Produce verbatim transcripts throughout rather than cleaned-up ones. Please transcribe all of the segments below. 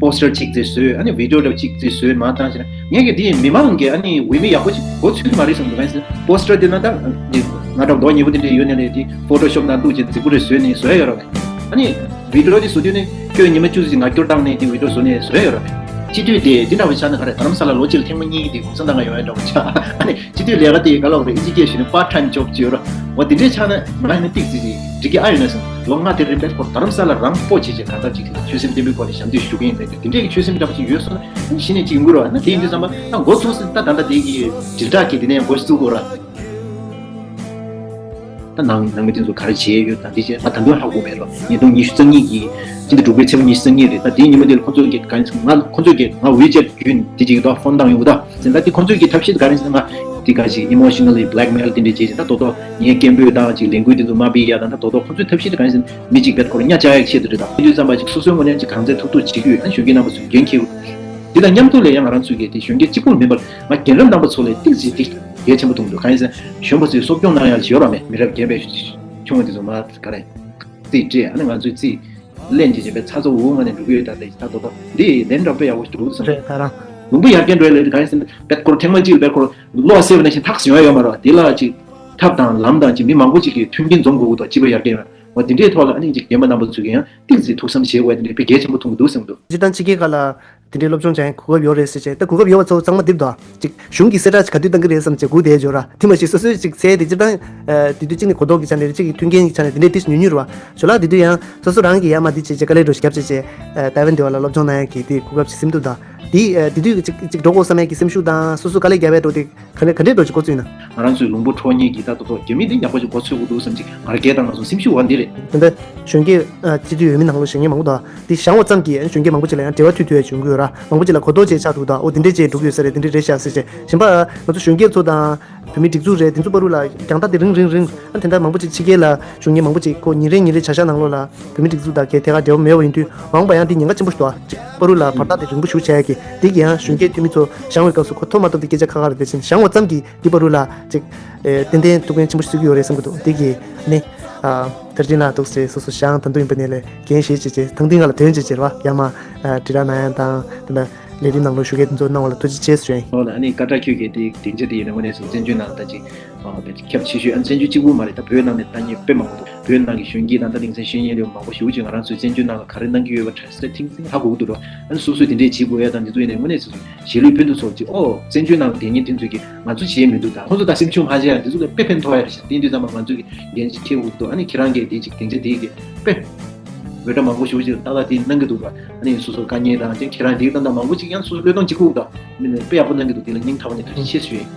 པོ་སི་ཊར་གཅིག་ཙམ་བཟོས། ཨ་ནི་བི་ཌི་ཡོ་འདྲ་བོ་གཅིག་ཙམ་བཟོས་མ་བཏང་ཞེ་ན། ངས་ཀྱི་དེ་མི་མང་གི་ཨ་ནི་འོས་མི་ཡག་པོ་ཅིག་གོ་ཚུད་ཀྱི་མ་རེད་བསམ་འདུག་གང་ཡིན་ཟེར་ན་པོ་སི་ཊར་དེ་ན་ད་དེ་ང་འདྲ་བོ་མདོག་ཉེས་པོ་དེ་འདྲ་ཡོད་ནའི་རེད། དེ་ཕོ་ཊོ་ཤོབ་ནང་བླུགས་བྱས་རྫིག་པོ་རེ་བཟོས་ནས་བཟོ་ཡ་ཡོད་ར་བས། ཨ་ནི་བི་ཌི་ཡོ་དེ་བཟོ་དུས་ནི་ཁྱོད་ཉི་མ་བཅུ་ཙམ་ང་སྐྱོར་བཏང་ནས་དེ་བི་ཌི་ཡོ་བཟོ་ནས་བཟོ་ཡ་ཡོད་ར་བས། སྤྱི་འཐུས་དེ་དེ་འདྲ་བོ་ཆགས་ན་ག་རེ། རྡ་རམ་ས་ལ་ལོ་གཅིག་ལ་ཐེངས་མ་གཉིས་དེ་གུང་སེང་བཏང་ག་ཡོང་ཡ་འདྲ་བོ་ཆགས། ཨ་ནི་སྤྱི་འཐུས་ལས་ཀ་དེ་ག་ལབ་རེད། ཨིན་ཇི་སྐད་ཞུས་ན་པར་ཊའིམ་ཇོབ་ཅིག་ཡོད་ར། འོ་དེ་འདྲས་ཆགས་ན་ང་ནི་ཏིག་ཙི་ཅིག་འགྲིག་གི་ཨ་ཡོད་ན་བསམ། ལོ་ལྔ་དེ་རིང་པད་ཁོ་རྡ་རམ་ས་ལ་རང་སྤོ་བྱེད་བྱེད་གང་ལྟར་ཅིག་ཆོད་སེམས་བརྟན་པོའི་སྒོ་ནས་ཞབས་འདེགས་ཞུ་གི་ཡིན་ཟེར་ཏེ། དེ་འདྲས་ཀྱི་ཆོད་སེམས་འདྲ་པོ་ཅིག་ཡོད་སོང་ན་ཨ་ནི་གཞི་ནས་ཅིག་ཡོང་གི་རེད་བ། ཨ་ནི་དེ་ཡིན་དུས་ཙམ་པ་ད་འགོ་ཚུགས་སྲིད། ད་ད་ལྟ་དེ་གི་དྲིལ་བསྒྲགས་ཀྱི་དེ་ནས་འགོ་ཚུགས་དགོས་ར། ད་ནང་ནང་མི་དེ་ཚོ་ག་རེ་བྱས་ཡོད་ད་འདི་བྱས་ང་ད་དུང་ཧ་གོ་མེད་རོ། ཉིས་སྟོང་ཉི་ཤུ་རྩ་གཉིས་ཀྱི་སྤྱི་ཟླ་དྲུག་པའི་ཚེས་པ་ཉི་ཤུ་རྩ་གཉིས་རེད། ད་དེའི་ཉིན་མོ་དེ་ལ་ཁོ་ཚོ་གི་ག་རེ་ཟེར། ང་ཁོ་ཚོ་གི་ང་ཝི་ཅེཊ་བརྒྱུད་དེ་ཅིག་ཏོག་ཕོན་བཏང་ཡོང་གི་ད་ཟེར། ད་དེ་ཁོ་ཚོ་གི་ཐབས་ཤེས་དེ་ག་རེ་ཟེར་ན། ང་དེ་ག་ཞིག་ཨི་མོ་ཤི་ནལ་ལི་བྷི་ལེག་མེལ་དེ་འདྲ་བྱས་ཅིག་ད་ཏོག་ཏོག་ངའི་སྐད་འབོད་དང་ཅིག་ལས་འགུལ་དེ་ཚོ་མ་སྤེལ་ཡ་དང་། ད་ཏོག་ཏོག་ཁོ་ཚོའི་ཐབས་ཤེས་དེ་ག་རེ་ཟེར་ན་མི་གཅིག་བེད་ཁོ་རང་གཉའ་བཅག་ཡ་ཆེད་དུ་རེད། ད་དེ་དུས་ཙམ་པ་ཅིག་སོ་སོའི་ངོས་ནས་ཅིག་གང་ཚད་ཐུབ་ཐུབ་བྱེད་ཀྱི་ཡོད། ཨ་གཞོན་སྐྱེས་རྣམ་པ་ཚོས་འགན་འཁྱེར་དགོས། དེ་དང་མཉམ་དུ་ལས་ཡང་ང་རང་ཚོའི་གི་དེ་གཞོན་སྐྱེས་གཅིག་པུ་མིན་པར་ང་རྒན་རབས་རྣམ་པ་ཚོ་ལས་ཏིག་ཙི་ཏིག་གལ་ཆེན་པོ་མཐོང་གི་འདུག་གང་ཡིན་ཟེར་ན་གཞོན་པ་ཚོས་སྲོག་སྐྱོང་གནང་ཡག་ཅིག་ཡོད་ར་མེད། མི་རབས་རྒན་པའི་ཆུང་བ་དེ་ཚོ་མར་ག་རེ་རྩིས་སྤྲད། ཨ་ནི་ང་ཚོའི་རྩིས་ལེན་བྱས་བྱས་པའི་ཚ་ཚ་འུར་འུར་ངང་ནས་འགྲོ་གི་ཡོད། ད་ལྟ་ད་དོ་དོ་འདི་ལན་འདྲ་དཔེ་ཡག་པོ་ཞིག་འགྲོ་གི་འདུག་བསམ། རེད། ད་རང་ལུང་པ་ཡར་རྒྱས་འགྲོ་ཡ་ལས་གང་ཡིན་ཟེར་ན་བེད་ཁོ་རང་ཐེངས་མ་གཅིག་ལ་བེད་ཁོ་རང་བློ་གསལ་བ་ནང་བཞིན་ཐག་ཟིན་ཡོང་ཡ་ཡོད་མ་རེད། དེ་ལ་ཅིག་ཐབས་དང་ལམ་དང་ཅིག་མི་མང་པོ་ཅིག་གིས་མཐུན་རྐྱེན་འཛོམས་དགོས་ཀྱི་འདུག་སྤྱི་པ་ཡར་རྒྱས་ཡོང་ཡ། འོ་དེ་འདྲའི་ཐོག་ལ་ཨ་ནི་ཅིག་རྒན་པ་རྣམ་པ་ཚོས་ཀྱིས་ཡང་ཏིག་ཙི་ཐུགས་བསམ་བཞེས་དགོས་དེ་འདྲ་དཔེ་གལ་ཆེན་པོ་མཐོང་གི་འདུག་བསམ་གྱི་འདུག་སྤྱིར་བཏང་ཕྱི་རྒྱལ་ཁག་ལ་དེ་འདྲའི་སློབ་སྦྱོང་སྦྱང་ཡའི་གོ་སྐབས་ཡོད་རེད་ཟེར་བྱས། ད་གོ་སྐབས་ཡོད་པ་ཚོ་གཙང་མ་འདེབས་དང་ཅིག་གཞུང་གིས་གསལ་བསྒྲགས་ཅིག་ག་དུས་བཏང་གི་རེད་བསམ་བྱས་སྒུག་བསྡད་ཡོད་ར། དེ་མ་གཞི་སོ་སོས་ཅིག་ཚད་དེ་སྤྱིར་བཏང་ཨ་དེ་དུས་གཅིག་ནས་གོ་རྟོགས་ཀྱི་ཆ་ནས་རེད། གཅིག་གི་མཐུན་རྐྱེན་གྱི་ཆ་ནས་དེ་འདྲའི་ཞིག་ཉུང་ཉུང་རེད་བ། ཞོར་ལ་དེ་དུས་ཡང་སོ་སོ་རང་གིས་ཡར་མར་དེ་བྱས་བྱས་དཀའ་ལས་འགྲོ་ཞིག་བརྒྱབ་བྱས་བྱས་ཨ་ཏའེ་ཝན་དེ་བ་ལ་སློབ་སྦྱོང་གནང་ཡ་གི་དེ་གོ་སྐབས་ཅིག་ཟིན་འདུག་ད་དེ་ཨ་དེ་དུས་ཅིག་ཅིག་འགྲོ་དགོས་བསམ་ཡ་གི་སེམས་ཤུགས་དང་སོ་སོ་དཀའ་ལས་བརྒྱབ་པའི་འགྲོ་དེ་ག་འདྲ་ག་འདྲའི་འགྲོ་ཅིག་འགོ་བཙུགས་ཡིན་ན། ང་རང་ཚོའི་ལུང་པ་འཕྲོག་མཁན་གྱི་ད་ད་དུང་རྒྱ་མི་དེ་ཡག་པོ་ཅིག་འགོ་ཚུགས་དགོས་འདུག་བསམ་ཅིག་ང་རང་སྒེར་དང་ང་ཚོ་སེམས་ཤུགས་འོག་འདི་རེད། དེ་འདྲ་གཞོན་སྐྱེས་ཨ་སྤྱི་འཐུས་འོས་མི་ནང་ལོགས་བཞེངས་མཁན་མང་པོ་འདུག་དེ་བཞེངས་པ་ཙམ་གྱིས་གཞོན་སྐྱེས་མང་པོ་ཅིག་ལ་ཡང་འབྲེལ་བ་མཐུད་ཐུབ་ཡ་བྱུང་གི་ཡོད་ར། མང་པོ་ཅིག་ལ་གོ་རྟོགས་བྱས་ཆགས་འདུག་ད་འོ་དེ་འདྲས་བྱས་འགྲོ་གི་ཡོད་ས་རེད། དེ་འདྲས་རེད་ཤག་ཟེར་བྱས། གཞན་པ་ང་ཚོ་གཞོན་སྐྱེས་ཚོ་དང་བོད་མི་སྒྲིག་འཛུགས་རེད། དེ་ཚོ་བར་དུ་ལ་རྒྱང་ཐག་དེ་རིང་རིང་རིང་། ཨ་དེ་འདྲ་མང་པོ་ཅིག་ཕྱི་རྒྱལ་ལ་གཞོན་སྐྱེས་མང་པོ་ཅིག་ཁོ་ཉིན་རེ་ཉིན་རེ་བྱ་གཞག་ནང་ལོགས་ལ་བོད་མི་སྒྲིག་འཛུགས་དང་གལ་ཐད་ཀར་འབྲེལ་བ་མེད་པ་ཡིན་དུས་འོང་བ་ཡང་དེ་ཉེན་ཁ་ཆེན་པོ་ཞིག་འདུག་ཨ། ཅིག་བར་དུ་ལ་བར་ཐག་དེ་རིང་པོ་ཞིག་བྱས་ཡ་གི་དེ་གི་ཡང་གཞོན་སྐྱེས་འཐུས་མི་ཚོ་བཞེངས་པའི་སྐབས་སུ་ཁོ་ཐོབ་མ་ཐོབ་དེ་སྐད་ཆ་ཁ་ཁ་རེད། དེ་བཞིན་བཞེངས་པ་ཙམ་གྱིས་དེ་བར་དུ་ལ་ཅིག་ཨེ་ཏན་ཏན་ཐུགས་ཕན་ཆེན་པོ་ཞིག་གསོས་ཀྱི་ཡོད་རེད་བསམ་གྱི་འདུག་དེ་གི་ནི་ཨ་ཐར་ཏི་ན་འདུག་ཟེར་སོ་སོ་བཞེངས་ད་དུང་ཡིན་པ་ནས་ལས་འགན་བཞེས་བྱས་བྱས་ཐང་ཐིང་ང་ལ་དོན་བྱས་བྱས་རེད་བ། ཡར་མར་ཨ་དྲིལ་བསྒྲགས་གནང་ཡ་དང་དེ་འདྲ་ལས་རིམ་ནང་ལ་ཞུགས་མཁན་དེ་ཚོ་གནང་བ་ལ་ཐུགས་རྗེ་ཆེ་ཞུ་ཡིན། ཨོ་ལ་ཨ་ནི་སྐད་གྲགས་ཁྱོད་ཀྱིས་དེ་སྡིངས་ཆ་དེ་ཡིན་ན་དངོས་གནས་སུ་བཙན་བྱོལ་ནང་ལ་ད་ཅིག་ཨ་ཁྱབ་ཆེ་ཤོས། ཨ་བཙན་བྱོལ་གཅིག་པུ་མ་རེད། ད་བོད་ནང་ནས་ལྟ་མཁན་དཔེ་མང་པོ་འདུག་བོད་ནང་གི་གཞོན་སྐྱེས་དང་ད་དེང་སང་ཤེས་ཡོན་ལས་མང་པོ་ཞེ་པོ་ཅིག་ང་རང་ཚོའི་བཙན་བྱོལ་ནང་ལ་ག་རེ་གནང་གི་ཡོད་པ་དྲན་སྲིད་ཐིང་ཐིང་ཧ་གོ་གི་འདུག་རོ། ཨ་ནི་སོ་སོས་དེ་འདྲས་བྱེད་དགོས་ཡ་དང་དེ་ཚོ་ཡིན་ནའི་དངོས་གནས་སུ་གཞིས་ལུས་ཕན་ཚུན་ཚོགས་ཅིག་ཨོ་བཙན་བྱོལ་ནང་ལ་བསྡད་མཁན་དེ་ཚོས་ཀྱིས་ང་ཚོ་བྱས་མི་འདུག་ད་ཁོང་ཚོ་ད་སེམས་ཆུང་མ་བྱས་ཡ་དེ་ཚོ་ལ་དཔེ་ཕན་ཐོགས་ཡ་རེད་ཤག་དེ་ཡིན་དུས་ཙམ་པ་ང་ཚོ་གི་འགན་ཅིག་འཁྱེར་དགོས་འདུག་ཨ་ནི་ཁྱེད་རང་གིས་དེ་ཅིག་སྡིངས་ཆ་དེ་གི་དཔེ་འོས་གྲངས་མང་པོ་ཞེ་པོ་ཅིག་ལ་ཏག་ཏག་དེ་གནང་གི་འདུག་ར། ཨ་ནི་སོ་སོ་དཀའ་ངལ་དང་ཅིག་ཁྱེད་རང་དེ་གི་ཏག་ཏག་མང་པོ་ཅིག་ཡང་སོ་སོ་བློས་གཏོང་བྱེད་དགོས་འདུག་མི་ནི་དཔེ་ཡག་པོ་གནང་གི་འདུག་དེ་ལ་སྙིང་ཐག་པ་ནས་ཐུགས་རྗེ་ཆེ་ཞུ་ཡིན།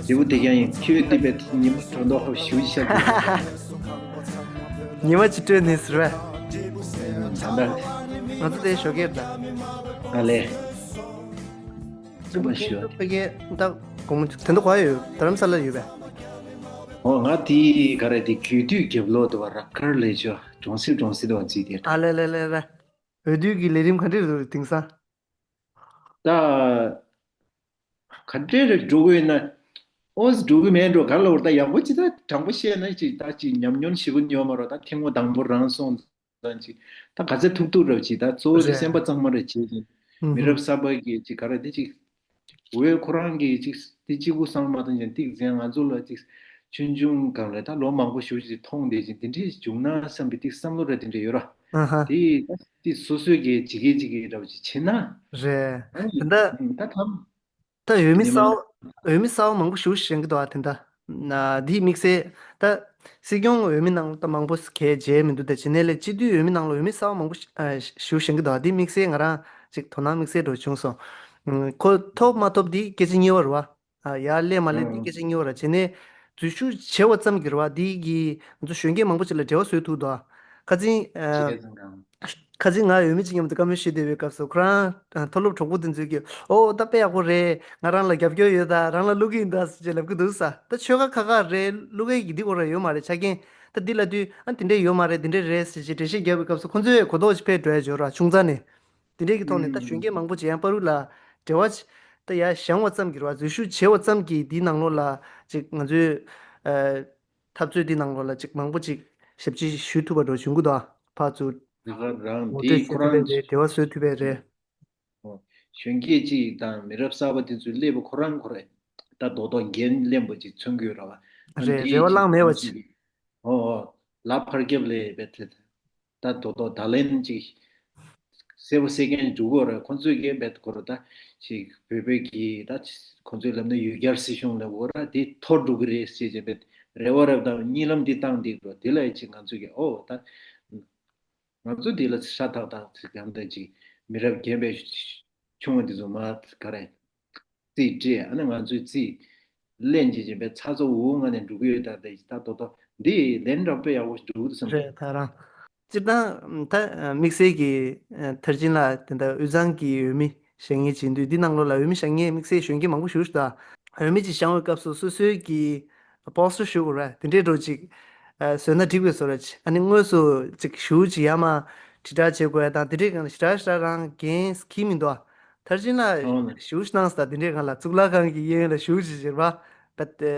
རྒྱལ་པོ་དེ་ཀྱང་ཡིན། ཁྱོད་དེ་བས་ཉི་མ་དྲོ་མདོག་ཧབ་ཞུ་ཤག་ཉི་མ་ཅི་སྤྲོད་ནི་ཟེར་བས། ད་ལྟ། ང་ཚོ་དེ་ཞོགས་ཀས་ད། ཨ་ལས། ཙུམ་པ་ཞུ། ཕ་གི་ད་དགོང་མོ་དེ་འདྲ་ག་ཡོད། རྡ་རམ་ས་ལ་ཡོད་པས། ཨོ་ང་དེ་ག་རེ་དེ་གུས་འདུད་རྒྱབ་ལོགས་དུ་བ་ར་ཀར་ལས་ཆོ་གྲོང་གསེབ་གྲོང་གསེབ་དུ་བ་འཛུལ་དེ། ཨ་ལེ་ལེ་ལེ་ལེ། འོས་བསྡུ་གི་ལས་རིམ་ག་འདྲ་རེད་དེང་སང་། ད། ག་འདྲས་རེ་འགྲོ་གི་ཡོད་ན། ཨོ་ཙི་འགྲོ་གི་མེད་འགྲོ་ག་ལ་བར་ད་ཡག་པོ་ཅི་ད་དྲང་པོ་བཤད་ན་ཅི་ད་ཅི་ཉམས་མྱོང་ཞིག་གི་ཉོ་མ་རོགས། ད་ཐེངས་མ་དང་པོ་རང་སོང་ཙང་ཅི་ད་ག་ཚད་ཐུབ་ཐུབ་རབ་ཅི་ད་གཙོ་བོ་ཅི་རེད། སེམས་པ་གཙང་མ་རེ་བྱེད་ཅི། ཨུ་མི་ཧུམ། རབས་གསར་པ་གི་ཅི་ག་རེ་དེ་ཅི། འོས་ཁོ་རང་གི་ཅི་དེ་གཅིག་པུ་བསམ་མ་གཏོང་ཅན་ཏིག་ཙེ་ང་ཚོ་ལ་ཅི་ཆུང་ཆུང་སྒང་ལ་ད་ལོ་མང་པོ་ཞིག་ཅི་མཐོང་བསྡད་ཅི་དེ་འདྲས་བྱུང་ན་བསམ་པའི་ཏིག་བསམ་བློ་ར་དེ་འདྲས་ཡོད་ར། ཨ་ཧ། དེ་ད་དེ་སོ་སོའི་གི་ཇི་གེ་ཇི་གེ་འདྲ་བོ་ཅིག་བྱེད་ན། རེད། ཨ་ནི་དེ་འདྲ། ད་ཐམ། ད་འོས་མི་གསར་པ་འོས་མི་གསར་པ་མང་པོ་ཞིག་བཞེངས་ཀྱི་འདུག་ཨ་དེ་འདྲ། ན་འདི་དམིགས་བསལ་ད་སྲིད་སྐྱོང་འོས་མི་ནང་ད་མང་པོ་གས་མཇལ་མི་འདུག་ད་ཇི་ནས་ལས་སྤྱི་འཐུས་འོས་མི་ནང་ལ་འོས་མི་གསར་པ་མང་པོ་ཞིག་ཨ་ཞིག་བཞེངས་ཀྱི་འདུག་ཨ། འདི་དམིགས་བསལ་ང་རང་ཅིག་དོ་སྣང་དམིགས་བསལ་འདྲ་བྱུང་སོང་། ཁོ་ཐོབ་མ་ཐོབ་འདི་སྐད་ཆ་གཉིས་པ་རེད་བ། ཨ་ཡར་སླེབས་མ་སླེབས་འདི་ཨང་། སྐད་ཆ་གཉིས་པ་རེད། བྱས་ནས་འཛུལ་ཞུགས་བྱས་པ་ཙམ་གྱིས་རེད་བ། འདི་གིས་ང་ཚོ་གཞོན་སྐྱེས་མང་པོ་ཞིག་ལ་འབྲེལ་བ་བཟོས་ཐུབ་འདུག་ཨ། ཁ་སང་ཨ། ཅི་སྐད་ཚང་གང་། ཁ་སང་ང་འོས་མི་གཅིག་མཉམ་དུ་བཀའ་མོལ་ཞུས་བསྡད་པའི་སྐབས་སུ་ཁོ་རང་མཐོ་སློབ་གྲོགས་པོ་དེ་ཚོས་ཀྱིས་ཨོ་ད་དཔེ་ཡག་པོ་རེད། ང་རང་ལ་རྒྱབ་སྐྱོར་ཡོད། ད་རང་ལ་བླུག་གི་ཡིན་ད་ཟེར་བྱས་ལབ་ཀྱི་འདུག་ས། ད་ཆོལ་ཁ་ཁག་ཁག་རེད། བླུག་གི་འདི་སྐོར་ར་ཡོད་མ་རེད་ཆ་རྐྱེན། ད་འདི་ལ་དུས་ཨ་འདི་འདྲས་ཡོད་མ་རེད། འདི་འདྲས་རེད་ཟེར་བྱས་འགྲེལ་བཤད་རྒྱབ་པའི་སྐབས་སུ་ཁོ་ཚོས་གོ་རྟོགས་ཅིག་སྤེལ་འགྲོ་ཡ་འབྱོར་ར་ཆུང་ཙག་ནས། དེ་འདྲས་ཀྱི་ཐོག་ནས་ད་གཞོན་སྐྱེས་མང་པོ་ཅིག་ཡང་བར་དུ་ལ་འབྲེལ་བ་ ད་ཡར་བཞེངས་པ་ཙམ་གྱིས་རེད་བ། འཛུལ་ཞུགས་བྱས་པ་ཙམ་གྱིས་འདིའི་ནང་ལོགས་ལ་ཅིག་ང་ཚོའི་ཨ་འཐབ་རྩོད་འདི་ནང་ལོགས་ལ་ཅིག་མང་པོ་ཅིག་ཞབས་ཕྱི་ཞུ་ཐུབ་པ་འདྲ་བྱུང་གི་འདུག་ཕར་ཚུར་ད་ག་རང་ངོ་སྤྲོད་དེ་བྱེད་ཁོ་ཐུབ་པ་རང་རེད། འབྲེལ་བ་བཟོ་ཐུབ་པ་རེད། ཨོ། གཞོན་སྐྱེས་གཅིག་དང་མི་རབས་གསར་པ་དེ་ཚོའི་སླེབས་པ་ཁོ་རང་ཁོ་རེད། ད་རྡོག་རྡོག་འགན་ལེན་པ་ཅིག་མཚོན་གྱི་ཡོད་རེད་བ། ཨ་རེད། འདི་རེ་བ་བླངས་མེད་པ་ང་ཚོས་ཅིག་ཀྱི་ཨོ་ཨོ། ལ་ཕར་རྒྱབ་ལས་རྦད་དེ། ད་རྡོག་རྡོག་ད་ལན་ཅིག་གསལ་པོ་གསལ་རྐྱང་འཇུག་དགོས་རེད། ཁོང་ཚོས་ཀྱི་རྦད་ཁོ་ར་ད་ཅིག་བོད་པའི་གི་ད་ཁོང་ཚོས་ལབ་ན་ཡུལ་གྱར་སྲིད་གཞུང་ལ་འོ་ར་དེ་འཐོར་འགྲོ་གི་རེད་ཟེར་བྱས་རྦད་རེ་བ་རབ་དང་གཉིད་ལམ་འདི་བཏང་འདུག་རོ། དེ་ལ་ཅིག་ང་ཚོས་ཀྱི་ཨོ་ད། ང་ཚོ་འདི་ལ་ཤ་ཐག་ཐག་ཅིག་གང་འདྲ་ཅིག་མི་རབས་རྒན་པའི་ཆུང་བ་འདི་ཚོ་མ་ག་རེ་རྩིས་སྤྲད། ཨ་ནི་ང་ཚོའི་རྩིས་ལེན་བྱེད་བྱེད་པའི་ཚ་ཚ་འུར་འུར་ངང་ནས་འགྲོ་གི་ཡོད། ད་ད་ད་དོ་དོ་འདི་ལན་འདྲ་དཔེ་ཡག་པོ་ཞིག་འགྲོ་གི་འདུག་བསམ་གི། རེད། ད་རང་སྤྱིར་བཏང་ད་དམིགས་བསལ་གྱི་མཐར་ཕྱིན་ལ་དེ་འདྲ་དབུས་གཙང་གི་འོས་མི་བཞེངས་མཁན་བྱེད་དུས་འདི་ནང་ལོགས་ལ་འོས་མི་བཞེངས་མཁན་དམིགས་བསལ་གཞོན་སྐྱེས་མང་པོ་ཞིག་ཡོད་ཤག་འོས་མི་ཅིག་བཞེངས་པའི་སྐབས་སུ་སོ་སོའི་གི་པོ་སི་ཊར་ཞུ་དགོས་རེད། དེ་འདྲའི་འགྲོ་ཅིག་ཨ་བཟོས་ན་འགྲིག་པའི་བཟོ་འདྲ་ཅིག་ཨ་ནི་དངོས་སུ་ཅིག་ཞུ་ཅིག་ཡར་མར་དྲིལ་བསྒྲགས་བྱེད་དགོས་ཡ་དང་དེ་འདྲའི་སྒང་ལ་ཞེ་དྲག་ཞེ་དྲག་རང་འགན་འཁྱེར་མི་འདུག་མཐར་ཕྱིན་ལ་ཨོ་ལེ། ཞུ་གནང་ས་དེ་འདྲའི་སྒང་ལ་གཙུག་ལག་ཁང་གི་གཡས་གཡོན་ལ་ཞུ་ཅིག་བྱེད་པ་བད་དེ་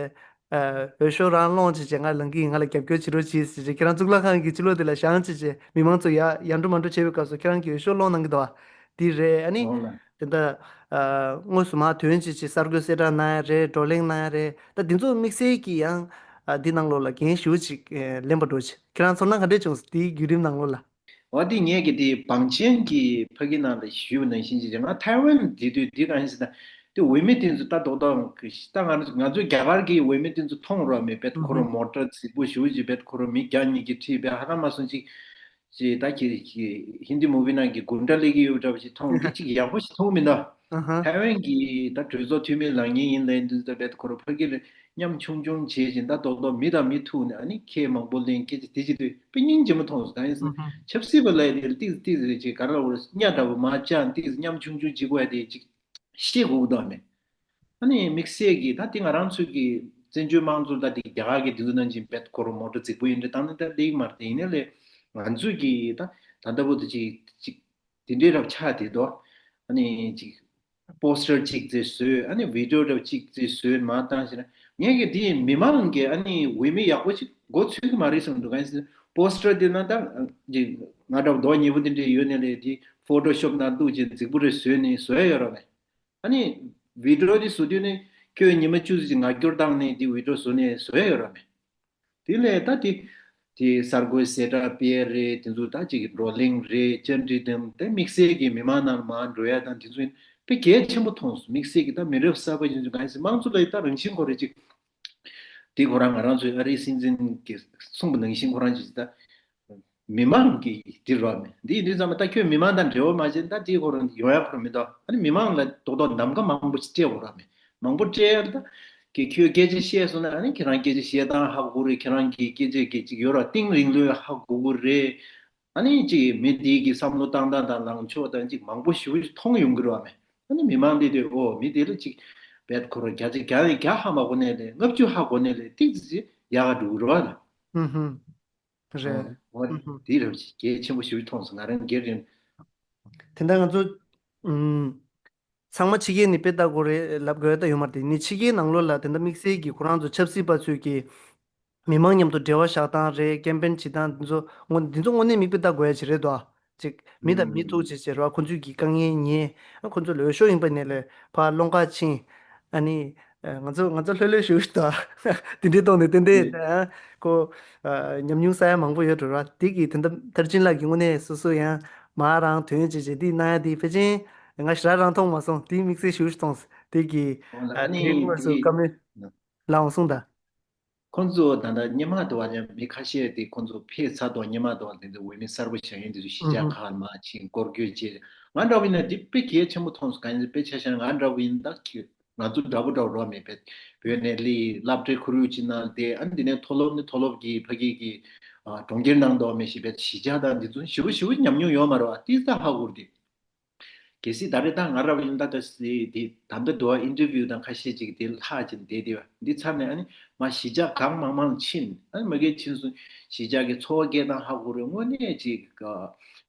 འོས་ཤོག་རང་སློང་ཅིག་བྱས། ང་ལངས་ཀྱི་ཡིན། ང་ལ་རྒྱབ་སྐྱོར་བྱེད་རོགས་གྱིས་ཟེར་ཅིག་ཁྱེད་རང་གཙུག་ལག་ཁང་གི་ཕྱི་ལོགས་དེ་ལ་བཞེངས་ཅིག་བྱས། མི་མང་ཚོ་ཡ་ཡར་འགྲོ་མར་འགྲོ་བྱེད་པའི་སྐབས་སུ་ཁྱེད་རང་གི་འོས་ཤོག་སློང་གནང་གི་འདུག་བ། དེ་རེད། ཨ་ནི་ཨོ་ལེ། དེ་འདྲ་ཨ་དངོས་སུ་མར་ཐོན་ཅིག་ཅིག་གསར་འགོད་གསལ་བསྒྲགས་གནང་ཡ་རེད། བགྲོ་གླེང་གནང་ཡ་རེད། ད་དེ་ཚོ་དམིགས་བསལ་གྱི་ཡང་ཨ་འདི་ནང་ལོགས་ལ་འགན་ཞུ་ཅིག་ཨེ་ལེན་པ་འགྲོ་ཅིག་ཁྱེད་རང་ཚོར་སྣང་ག་འདྲས་བྱུང་སོང་། དེའི་བརྒྱུད་རིམ་ནང་ལོགས་ལ། འོ་དེ་ངས་ཀྱི་དེ་བང་ཆེན་གྱི་ཕ་གི་ནང་ལ་ཞུས་པ་ནང་བཞིན་ཅིག་ང་ཐའེ་ཝན་དེ་དུས་དེ་གང་ཡིན་ཟེར་ན་དེ་འོས་མི་དེ་ཚོ་ད་རྡོག་རྡོག་ད་ང་ང་ཚོ་རྒྱ་གར་གྱི་འོས་མི་དེ་ཚོ་མཐོང་རོགས་མེད་པས། ཁོ་རང་མོ་ཊ་རྫིག་པོ་ཞུ་ཅིག་བེད་ཁོ་རང་མི་བརྒྱ་གཉིས་ཀྱི་ཁྲིད་བེད་ཧ་ལམ་མ་སོང་ཅིག་ཅེས་ད་ཁྱེད་ཀྱི་ཧིན་དི་མུ་བི་ནང་གི་གུན་ཌ་ལེགས་ཀྱི་ཡོད་འདྲ་བ་ཞིག་མཐོང་འདི་ཅིག་ཡག་པོ་ཞིག་མཐོང་མི་འདུག་ཨ་ཧ། ཐའེ་ཝན་གྱི་ད་གྲོས་ཚོགས་འཐུས་མི་ལངས་མཁན་ཡིན་ལབ་འདུག་ད་བེད་ཁོ་རང་ཕ་གི་ལ་མཉམ་ཆུང་ཆུང་བྱེད་བཞིན་ད་རྡོག་རྡོག་མི་དང་མི་ཐུག་ནས་ཨ་ནི་ཁྱེད་མང་པོ་ལེན་སྐད་ཆ་དེ་ཅི་དུས་དཔེ་སྙིང་རྗེ་མོ་མཐོང་སོང་། ད་ཡིན་སོང་ཨ་ཧ། ཆབ་སྲིད་པ་ལབ་ཡ་དེ་ཏིག་ཏིག་རེད་ཅེས་ག་རེ་ལབ་དགོས་རེད། གཉའ་འདྲ་པོ་མ་བཅག་ཏིག་མཉམ་ཆུང་ཆུང་བྱེད་དགོས་ཡ་དེ་ཅིག་ཤེས་དགོས་ཀྱི་འདུག་ཨ་མེད། ཨ་ནི་དམིགས་བསལ་གྱིས་ད་དེ་ང་རང་ཚོའི་གི་བཙན་བྱོལ་དམངས་གཙོ་ད་དེ་རྒྱ་གར་གྱི་དེ་ཚོ་ནང་བཞིན་བེད་ཁོ་རང་མོ་ཊ་རྫིག་པོ་ཡིན་འདྲ་བཏང་ནས་ད་ལེགས་མ་རེད། དེ་ཡིན་ནའི་ལས་ང་ཚོའི་གི་ད་ད་ལྟ་བུ་དེ་ཅིག་ཅིག་དེ་འདྲའི་རབ་ཆགས་དེ་དོ། ཨ་ནི་ཅིག་པོ་སི་ཊར་གཅིག་ཙེ་བཟོས། ཨ་ནི་བི་ཌི་ཡོ་རབ་གཅིག་ཙེ་བཟོས་མ་བཏང་ཞེ་ན་ངས་གི་དེ་མི་མང་གི་ཨ་ནི་འོས་མི་ཡག་པོ་ཅིག་འགོ་ཚུགས་ཀྱི་མ་རེད་བསམ་འདུག་གང་ཡིན་ཟེར་ན་པོ་སི་ཊར་དེ་ན་ད་ཅིག་ང་འདྲ་མདོག་ཉེས་པོ་དེ་འདྲ་ཡོད་ནའི་ལས་དེ་ཕོ་ཊོ་ཤོབ་ནང་བླུགས་བྱས་རྫིག་པོ་རེ་བཟོས་ནས་བཟོ་ཡ་ཡོད་ར་མེད། ཨ་ནི་བི་ཌི་ཡོ་དེ་བཟོ་དུས་ནི་ཁྱོད་ཉི་མ་བཅུ་ཙམ་ཅིག་ངར་སྐྱོར་བཏང་ནས་དེ་བི་ཌི་ཡོ་བཟོ་ནས་བཟོ་ཡ་ཡོད་ར་མེད། དེ་ལས་ད་དེ་དེ་གསར་འགོད་གསལ་བསྒྲགས་སྤེལ་རེད། དེ་ཚོ་ད་ཅིག་བགྲོ་གླེང་རེད། བཅར་འདྲི་དང་དེ་དམིགས་བསལ་གྱི་མི་མང་ནང་མར་འགྲོ་ཡ་དང་དེ་ཚོ་ཡིན་དཔེ་གལ་ཆེན་པོ་མཐོང་སོང་། དམིགས་བསལ་གྱི་ད་མི་རབས་གསར་པ་ཡིན་ཚུལ་གང་ཡིན་ཟེར་དམངས་གཙོ་ལ་ཡི་ད་རང་བཞིན་ཁོ་རེ་ཅིག་དེ་ཁོ་རང་ང་རང་ཚོའི་ཨ་རིའི་སྲིད་འཛིན་གྱིས་གསུངས་པ་ནང་བཞིན་ཁོ་རང་ཅིག་ད། མི་མང་གི་འདི་རོ་མེ་འདི་འདི་ཙམ་ད་ཁྱོད་མི་མང་དང་འབྲེལ་བ་མ་བྱས་ན་ད་འདི་ཁོ་རང་ཡོང་ཡ་ཁོ་རང་མི་འདུག་ཨ་ནི་མི་མང་ལ་རྡོག་རྡོག་གདམ་ག་མང་པོ་ཞིག་སྤྲད་དགོས་ར་མེ་མང་པོ་སྤྲད་ཡ་ད་གི་ཁྱོད་སྐད་ཆ་བཤད་སོང་ན་ཨ་ནི་ཁྱེད་རང་སྐད་ཆ་བཤད་སྟངས་ཧ་གོ་གི་རེད། ཁྱེད་རང་གི་སྐད་ཆ་གི་ཅིག་ཡོད་ར་གཏིང་རིང་ལོས་ཧ་གོ་གི་རེད། ཨ་ནི་ཅིག་མི་འདི་གི་བསམ་བློ་བཏང་སྟངས་དང་ལངས་ཕྱོགས་དང་ཅིག་མང་པོ་ཞེ་པོ་ཅིག་མཐོང་ཡོང་གི་རེད་བ་མེ་ཨ་ནི་མི་མང་འདི་དེ་ཨོ་མི་དེ་ལ་ཅིག་བེད་ཁོ་རང་བརྒྱ་ཆ་བརྒྱ་ནས་བརྒྱ་ཧ་མ་གོ་ནས་ལས་ལྔ་བཅུ་ཧ་གོ་ནས་ལས་ཏིག་ཙི་ཙི་ཡག་ག་འགྲོ་གི་རེད་བ་ལ། ཧུམ་ཧུམ། རེད། ཨོ། ཨུ་ཧུམ། དེ་རབ་ཅིག་གལ་ཆེན་པོ་ཞིག་མཐོང་སོང་ང་རང་སྒེར་རེད། དེ་འདྲ་ང་ཚོ་ཨུམ། ཚང་མ་ཕྱི་རྒྱལ་ནས་དཔེ་ལྟ་དགོས་རེད་ལབ་དགོས་ད་ཡོད་མ་རེད། དེ་ནི་ཕྱི་རྒྱལ་ནང་ལོགས་ལ་དེ་འདྲ་དམིགས་བསལ་གྱི་ཁོ་རང་ཚོ་ཆབ་སྲིད་པ་ཚོས་ཀྱི་མི་མང་མཉམ་དུ་འབྲེལ་བ་བཞག་སྟངས་རེད། ཀེམ་པེན་བྱེད་སྟངས་འདི་ཚོ་དངོས་འདི་ཚོ་དངོས་གནས་མིག་དཔེ་ལྟ་དགོས་ཡ་ཅིག་རེད་དོ། ཅིག་མི་དང་མི་ཐུག་ཅིག་བྱེད་རོགས། ཁོ་ཚོས་ཀྱི་དཀའ་ངལ་ཉན། ཁོ་ཚོ་ལ་འོས་ཤོག་ཡིན་པ་ནས་ལས་ཕར་སློང་ག་ཕྱིན། ཨ་ནི། ཨ། ང་ཚོ་ང་ཚོ་ལྷོད་ལྷོད་བཞུགས་ཤིག་དང་། དེ་འདྲའི་ཐོག་ནས་ཏན་ཏན་ཨེ། ཨ། ཁོ། ཨ། ཉམས་མྱོང་བསགས་ཡ་མང་པོ་ཡོད་འགྲོ་ར། དེ་གི་དེ་འདྲ་མཐར་ཕྱིན་ལགས་ཀྱི་དངོས་གནས་སོ་སོ་ཡང་མ་རང་དོན་བྱེད་བྱེད་དེ་གནང་ཡ་དེ་ཕལ་ཆེར་ང་ཞེ་དྲག་རང་མཐོང་མ་སོང་། དེ་དམིགས་བསལ་ཞུ་ཞིག་མཐོང་། དེ་གི། ཨ། ཨ་ནི་དེ་དངོས་སུ་དེ་བཀའ་མོལ་ལའང་གསུངས་དང་། ཁོང་ཚོ་ད་ལྟ་སྔོན་མ་དུ་བ་ལ་མི་ཁ་ཤས་དེ་ཁོང་ཚོ་ཕེབས་ཚར་དུས་སྔོན་མ་དུ་བ་དེ་ཚོ་འོས་མི་གསར་པ་བཞེངས་ཡིན་དུས་གཞིས་ཆགས་ཁག་མར་ཕྱིན་སྐོར་སྐྱོད་བྱས། ང་འདྲ་བོ་ཡིན་ན་དེ་དཔེ་གལ་ཆེན་པོ་མཐོང་སོང་། གང་ཡིན་དཔེ་ཆ་བཞག་ན་ང་འདྲ་བོ་ཡིན་ད་ཁྱོད་ང་ཚོ་འདྲ་པོ་འདྲ་བོ་རོགས་མེད་པས། བོད་ནས་ལི་སློབ་གྲྭའི་ཁོར་ཡུག་ཅིག་ནང་བསྡད། ཨ་ནི་དེ་ནས་མཐོ་སློབ་ནི་མཐོ་སློབ་ཀྱི་ཕ་གི་གི་ཨ་གྲོང་ཁྱེར་ནང་དུ་མེད་ཞེས་པའི་གཞིས་ཆགས་དང་འདི་ཚོ་ཞེ་པོ་ཞེ་པོ་ཉམས་མྱོང་ཡོད་མ་རེད་བ། ཏིས་ད་ཧ་གོ་རེད། གལ་སྲིད་ད་རེས་ད་ང་ར་བ་ཡིན་ད་ད་སི་དེ་ད་ལྟ་འདུག་ཨིན་ཊར་བིའུ་དང་ཁ་ཤས་ཅིག་དེ་ལྷག་ཅིག་བསྡད་དེ་བ་འདི་ཚར་ནས་ཨ་ནི་མ་གཞིས་ཆགས་གང་མང་མང་ཕྱིན། ཨ་ནི་མ་གིར་ཕྱིན་སོང་གཞིས་ཆགས་ཀྱི་འཚོ་བ་སྐྱེལ་སྟངས་ཧ་གོ་རེད། དངོས་གནས་ཅིག་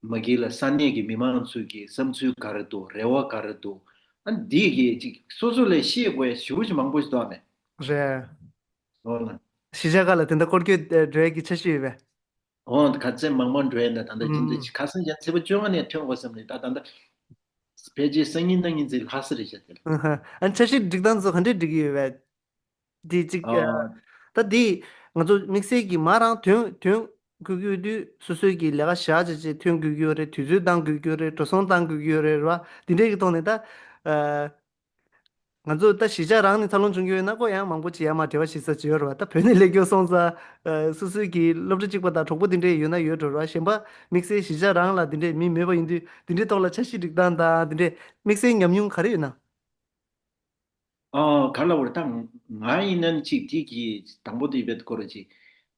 མ་གིར་ལ་ས་གནས་ཀྱི་མི་མང་ཚོས་ཀྱི་བསམ་ཚུལ་ག་རེ་འདུག་རེ་བ་ག་རེ་འདུག་ཨ་འདི་གི་ཅིག་སོ་སོ་ལས་ཤེས་དགོས་ཞེ་པོ་ཅིག་མང་པོ་ཞིག་འདུག་ཨ་མེ། རེད། འོ་ན། གཞིས་ཆགས་ཁག་ལ་དེ་འདྲ་སྐོར་སྐྱོད་འགྲོ་ཡས་ཀྱི་འཆར་གཞི་ཡོད་པས། འོ་ག་ཚད་མང་མང་འགྲོ་ཡས་ན་ད་ལྟ་ཅི་འདྲ་ཅིག་ཁ་སང་ཡང་ཚེས་པ་བཅོ་ལྔ་ནས་ཐོན་དགོས་བསམ་ནས་ད་ད་ལྟ་ཕལ་ཆེར་སང་ཉིན་གནངས་ཉིན་ཙམ་ལྷག་ས་རེད་བྱ་དེ་ལ། ཨ་འཆར་གཞི་སྒྲིག་སྟངས་ཚོ་ག་འདྲས་སྒྲིག་གི་ཡོད་པས། འདི་གཅིག་ཨ། ད་འདི་ང་ཚོ་དམིགས་བསལ་གྱི་མ་རང་ཐོན་ཐོན་དགོས་ཀྱི་ཡོད་དུས་སོ་སོའི་གི་ལས་ཀ་བཞག་བྱས་བྱས་ཐོན་དགོས་ཀྱི་ཡོད་རེད། དུས་ཚོད་བཏང་དགོས་ཀྱི་ཡོད་རེད། འགྲོ་སོང་བཏང་དགོས་ཀྱི་ཡོད་རེད་ར། འདི་འདྲས་ཀྱི་ཐོག་ནས་ད་ཨ། ང་ཚོ་ད་གཞིས་ཆགས་རང་ནས་འཚར་ལོངས་བྱུང་གི་ཡོད་ན་ཁོ་ཡང་མང་པོ་ཅིག་ཡར་མར་འབྲེལ་བ་བྱེད་ས་ཅིག་ཡོད་རེད་བ། ད་བོད་ནས་སླེབས་མཁན་སོང་ཙང་ཨ། སོ་སོའི་གི་སློབ་གྲྭ་གཅིག་པ་དང་གྲོགས་པོ་དེ་འདྲས་ཡོད་ན་ཡོད་འགྲོ་ར། གཞན་པ་དམིགས་བསལ་གཞིས་ཆགས་རང་ལ་འདི་འདྲས་མི་མེད་པ་ཡིན་དུས་འདི་འདྲས་ཐོག་ལ་འཆར་གཞི་སྒྲིག་སྟངས་དང་འདི་འདྲས་དམིགས་བསལ་ཉམས་མྱོང་ག་རེ་ཡོད་ན། ཨ་ག་ལ་བར་ད་ང་ཡིན་ན་ཅིག་དེ་གི་དང་པོ་དེ་བེད་ཁོ་ར་ཅིག་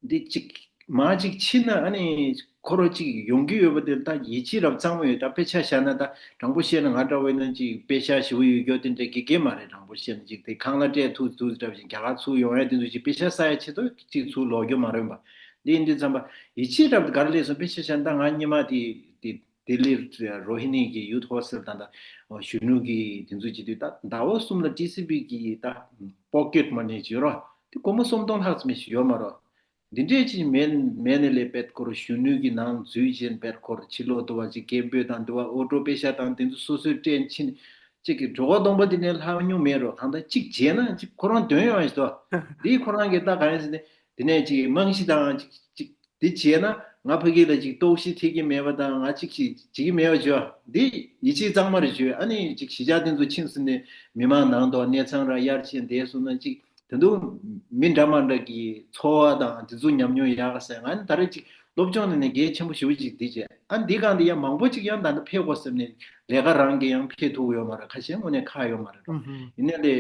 འདི་ཅིག་མ་ཅིག་ཕྱིན་ན་ཨ་ནི་ཁོ་ར་ཅིག་ཡོང་གི་ཡོད་པ་དེ་ད་ཡིད་ཆེས་རབ་གཙང་མ་ཡོད། ད་དཔེ་ཆ་བཞག་ན་ད་དྲང་པོ་བཤད་ན་ང་འདྲ་བ་ཡིན་ན་ཅིག་དཔེ་ཆ་ཞུ་ཡོད་རྒྱུ་དེ་འདྲ་དགེ་རྒན་མ་རེད། དྲང་པོ་བཤད་ན་ཅིག་དེ་ཁང་གླ་སྤྲད་ཐུག་ཐུག་འདྲ་བཞིན་རྒྱ་གར་ཚུར་ཡོང་ཡ་དེ་ཚོ་ཅིག་དཔེ་ཆ་ས་ཡ་ཆེད་དུ་ཅིག་ཚུར་ལོག་རྒྱུ་མ་རེད་པ། འདི་ཡིན་དུས་ཙམ་པ་ཡིད་ཆེས་རབ་ག་རེ་ལས་སོང་། དཔེ་ཆ་བཞག་ན་ད་ང་སྔོན་མ་དེ་དེ། ལྡི་ལིར་རོ་ཧི་ནི་གི་ཡུཐ་ཧོ་སི་ཊེལ་དང་ད་གཞོན་ནུ་གི་དེ་ཚོ་བྱེད་དུས་ད་ཟླ་བ་གསུམ་ལ་ཊི་སི་བི་གི་ད་པོ་ཀེཊ་མ་ནི་བྱེད་རོགས་དེ་སྒོར་མོ་སུམ་སྟོང་ལྷག་ཙམ་ཞིག་ཡོད་མ་རོགས། འདི་འདྲས་ཅིག་མེད་མེད་ནས་ལས་བེད་ཁོ་ར་གཞོན་ནུ་གི་ནང་འཛུལ་བྱས་བེད་ཁོ་ར་ཕྱི་ལོགས་དུ་བ་ཅིག་སྐད་འབོད་དང་དུ་བ་ཨོ་ཊོ་པེ་ཤ་དང་དེ་ཚོ་སོ་སོའི་སྤྲད་ཕྱིན་ཅིག་གི་གྲོད་ཁོག་སྟོང་པ་འདི་ནས་ལྷག་མྱོང་མེད་རོགས། གང་ལྟར་ཅིག་བྱས་ན་ཅིག་ཁོ་རང་དོན་ཡོང་ཞིག་ཏོ། འདི་ཁོ་རང་གི་ད་གང་ཡིན་ཟེར་ནས་དེ་ནས་ཅིག་རྨང་གཞི་དང་ཅིག་ཅིག་དེ་བྱས་ན་ང་ཕ་གི་ལ་ཅིག་གཏོར་བཤིག་ཐེབས་ཀྱི་མེད་པ་དང་ང་ཅིག་ཞིག་བྱེད་ཀྱི་མེད་པ་བྱོས། འདི་ཡིད་ཆེས་གཙང་མ་རེད་བྱོས། ཨ་ནི་ཅིག་གཞིས་ཆགས་དེ་ཚོ་ཕྱིན་ཟིན་ནས་མི་མང་ནང་དུ་གནས་ཚང་ར་གཡར་ཆེན་བསྡད་སོང་ན་ཅིག་དེ་འདུག་མི་འདྲ་མ་འདྲ་གི་འཚོ་བ་དང་དེ་ཚོ་ཉམས་མྱོང་ཡག་ཟེར། ང་ནི་ད་རེས་ཅིག་སློབ་སྦྱོང་ནི་ནས་གལ་ཆེན་པོ་ཞེ་པོ་ཅིག་འདི་བྱས། ཨ་འདི་གང་དེ་ཡང་མང་པོ་ཅིག་ཡང་ད་ལྟ་ཕེབས་དགོས་ཟེར་ནས་ལས་ཀ་རང་གི་ཡང་ཕེབས་ཐུབ་ཡོད་མ་རེད། ཁ་ཤས་དངོས་གནས་ཁག་ཡོད་མ་རེད་རོ། ཡིན་ནའི་ལས་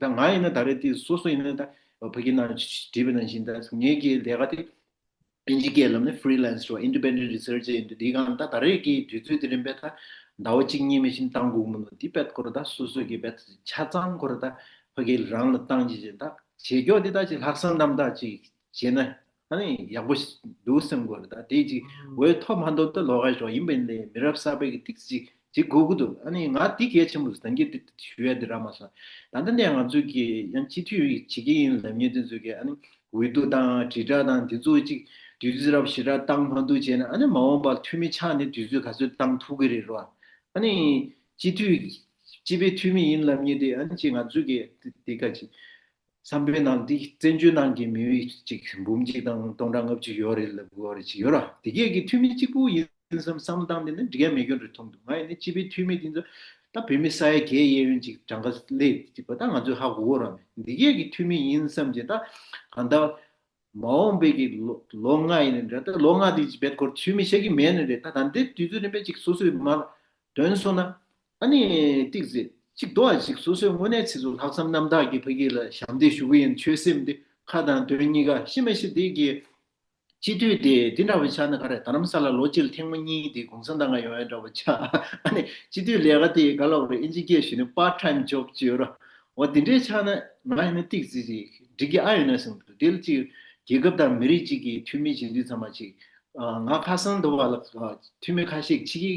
ད་ང་ཡིན་ན་ད་རེས་དེ་སོ་སོ་ཡིན་ན་ད་ཕ་གི་ནང་བྲིས་པ་ནང་བཞིན་ད་ངེད་ཀྱི་ལས་ཀ་དེ་ཨིན་ཇི་སྐད་ལབ་ནས་ཕི་རི་ལན་སི་རོ། ཨིན་ཌི་པེན་ཌེན་ཊི་རི་སར་ཆི་ཡིན་དུས་འདི་གང་ད་ད་རེས་ཀྱི་དུས་ཚོད་དེ་རིམ་པས་ད་ཟླ་བ་གཅིག་གཉིས་མི་ཤིན་བཏང་དགོས་མི་འདུག་འདི་པད་ཁོ་ར་ད་སོ་སོ་གི་པད་ཆ་ཚང་ཁོ་ར་ད་ཕ་གི་རང་ལ་བཏང་ཅི་ཅི་ད་བྱེད་སྐྱོ་འདི་ད་ཅི་ལྷག་བསམ་རྣམ་དག་ཅིག་བྱས་ན་ཨ་ནི་ཡག་པོ་འདུག་སེམས་ཁོ་ར་ད་དེ་ཅིག་འོས་ཐོབ་མ་ཐོབ་ད་ལོག་ག་ཞོག་ཡིན་པ་ཡིན་ནའི་མི་རབས་གསར་པའི་གི་ཏིག་ཅིག་ཅིག་དགོས་ཀྱི་འདུག་ཨ་ནི་ང་འདི་གལ་ཆེན་པོ་ད་གིན་དེ་ཞུ་ཡ་དེ་རག་མ་སོང་། ད་ལྟ་ནས་ང་ཚོས་ཀྱི་ཡང་སྤྱི་འཐུས་བྱེད་ཀྱི་ཡིན་ལབ་མཁན་དེ་ཚོས་ཀྱི་ཨ་ནི་འོས་བསྡུ་དང་དྲིལ་བསྒྲགས་དང་དེ་ཚོ་ཅིག་དུས་ཚོད་རབ་ཞེ་དྲག་བཏང་མ་འདུག་བྱས་ན་ཨ་ནི་མ་འོངས་པར་འཐུས་མི་ཆགས་ནས་དུས་ཚོད་ག་ཚོད་བཏང་ཐུབ་ཀྱི་རེད་རོ། ཨ་ནི་སྤྱི་འཐུས་སྤྱི་པའི་འཐུས་མི་ཡིན་ལབ་མཁན་དེ་ཨ་ནི་ཅིག་ང་ཚོས་ཀྱི་དེ་དེ་ག་ཅིག་བསམ་པའི་ནང་འདི་བཙན་བྱོལ་ནང་གི་མི་ཡུལ་གཅིག་འབུམ་གཅིག་དང་སྟོང་ཕྲག་ལྔ་བཅུ་ཡོད་རེད་ལབ་དགོས་རེད་ཅིག་ཡོད་ར། དེ་གས་ཀྱི་འཐུས་མི་གཅིག་པུ་ཡིན་བསམ་བསམ་བློ་བཏང་དེ་ནི་འགྲིག་ཡ་མེད་རྒྱུ་རེད་མཐོང་འདུག་ང་ཡིན་ནི་སྤྱི་པའི་འཐུས་མི་དེ་ཚོ་ད་བོད་མི་ས་ཡ་བརྒྱད་གཡས་གཡོན་ཅིག་གྲངས་ཀ་སླེབས་ཅིག་པ་ད་ང་ཚོས་ཧ་གོ་གོ་ར་མེད། འདི་གས་ཀྱི་འཐུས་མི་ཡིན་བསམ་གྱི་ད་གང་ལྟར་མ་འོངས་པའི་གི་ལོ་ལོ་ལྔ་ཡིན་ནི་འདྲ་ད་ལོ་ལྔ་དེ་ཅིག་བེད་ཁོར་འཐུས་མི་བྱེད་ཀྱི་མེད་ནི་རེད། ད་ད་འདི་དུས་ཚོད་རིམ་པས་ཅིག་སོ་སོའི་མར་དོན་སོང་ན། ཨ་ནི་ཏིག་ཙི་ཅིག་དོ་ཨ་ཅིག་སོ་སོའི་དངོས་གནས་ཚེ་སུ་ལྷག་བསམ་རྣམ་དག་གི་ཕ་གི་ལ་ཞབས་འདེགས་ཞུ་གི་ཡིན་ཆོད་སེམས་འདི་ཁ་དང་དོན་གཉིས་ཀ་ཤི་མ་ཤི་དེ་གི་སྤྱི་འཐུས་དེ་འདི་འདྲ་བ་ཆགས་ན་ག་རེ། རྡ་རམ་ས་ལ་ལོ་གཅིག་ལ་ཐེངས་མ་གཉིས་དེ་གུང་སེང་ད་ང་ཡོང་ཡ་འདྲ་བ་ཆགས། ཨ་ནི་སྤྱི་འཐུས་ལས་ཀ་དེ་ག་ལ་བ་རེ་ཨིན་ཇི་སྐད་ཞུ་ནས་པར་ཊའིམ་ཇོབ་ཅིག་ཡོད་ར། འོ་དེ་འདྲའི་ཆགས་ན་ང་ཡིན་ན་ཏིག་ཙི་ཅིག་འགྲིག་གི་ཨ་ཡོད་ན་བསམ་འདུག་དེ་ལ་ཅིག་རྒྱལ་ཁབ་དང་མི་རིགས་གཅིག་གི་འཐུས་མི་བྱེད་དུས་ཚང་མ་ཅིག་ཨ་ང་ཁ་སང་དུ་བ་ལ་ཨ་འཐུས་མི་ཁ་ཤས་ཕྱི་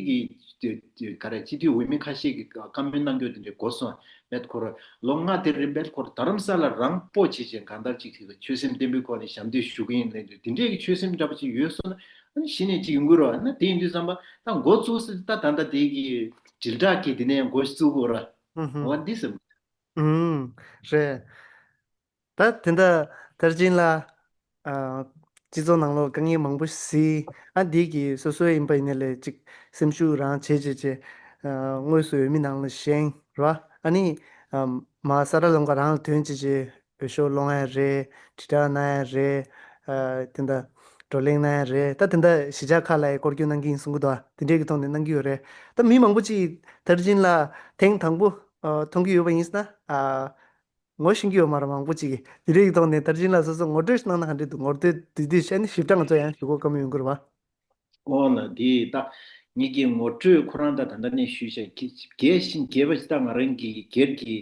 རྒྱལ་གྱི་ག་རེ་སྤྱི་འཐུས་འོས་མི་ཁ་ཤས་ཀྱིས་བཀའ་མོལ་གནང་རྒྱུ་དེ་འདྲའི་གོ་སོང་། བེད་ཁོ་ར་ལོ་ལྔ་དེ་རིང་བེད་ཁོ་ར་རྡ་རམ་ས་ལ་རང་སྤོ་བྱེད་ཅིང་གང་ལྟར་ཅིག་ཆོད་སེམས་བརྟན་པོའི་སྒོ་ནས་ཞབས་འདེགས་ཞུ་གི་ཡིན་ལབ་དུས་དེ་འདྲའི་གི་ཆོད་སེམས་འདྲ་པོ་ཅིག་ཡོད་སོང་ན་ཨ་ནི་གཞི་ནས་ཅིག་ཡོང་གི་རེད་བ། ཨ་ནི་དེ་ཡིན་དུས་ཙམ་པ་ད་འགོ་བཙུགས་སྲིད་ད་ད་ལྟ་དེ་གི་དྲིལ་བསྒྲགས་ཀྱི་དེ་ནས་འགོ་བཙུགས་དགོས་ར། འོ་འདི་སེམས། ཨུམ། རེད། ད་དེ་འདྲ་མཐར་ཕྱིན་ལ། ཨ། སྤྱི་ཚོགས་ནང་ལོགས་དཀའ་ངལ་མང་པོ་གཟིགས། ཨ་འདི་གི་སོ་སོ་ཡིན་པ་ཡིན་ནའི་ལས་ཅིག་སེམས་ཤུགས་རང་བྱེད་བྱེད་བྱེད། ཨ་དངོས་སུ་འོས་མི་ནང་ལ་བཞེངས་ར། ཨ་ནི། ཨ་མ་ས་ར་ལམ་ཁ་རང་ལ་ཐོན་བྱེད་བྱེད་འོས་ཤོག་སློང་ཡ་རེད། དྲིལ་བསྒྲགས་གནང་ཡ་རེད། ཨ་དེ་འདྲ་བགྲོ་གླེང་གནང་ཡ་རེད། ད་དེ་འདྲ་གཞིས་ཆགས་ཁག་ལ་ཡ་སྐོར་སྐྱོད་གནང་གི་ཡིན་གསུང་གི་འདུག་དེ་འདྲས་ཀྱི་ཐོག་ནས་གནང་གི་ཡོད་རེད། ད་མི་མང་པོ་ཅིག་མཐར་ཕྱིན་ལ་ཐེངས་དང་པོ་ཨ་མཐོང་གི་ཡོད་པ་ཡིན་ཟེར་ན། ཨ། ངོ་ཤེས་ཀྱི་ཡོད་མ་རེད་མང་པོ་ཅིག་གིས། དེ་རིགས་ཀྱི་ཐོག་ནས་དར་ཆེན་ལགས་སོ་སོ་ངོ་སྤྲོད་ཞིག་གནང་ན་ག་འདྲས་འདུག་ངོ་སྤྲོད་དེ་དུས་ཤ་ནི་ཞིབ་ཕྲ་ང་ཚོ་ཡང་ཞུ་གོ་སྐབས་ཡོང་གི་རེད་བ། འོ་ན་དེ་ད་ངེད་ཀྱི་ངོ་སྤྲོད་ཁོ་རང་ད་ད་ལྟ་ནས་ཞུས་བྱས་རྒྱས་ཤིང་རྒྱས་པ་ཞིག་ད་ང་རང་གི་སྒེར་གྱི་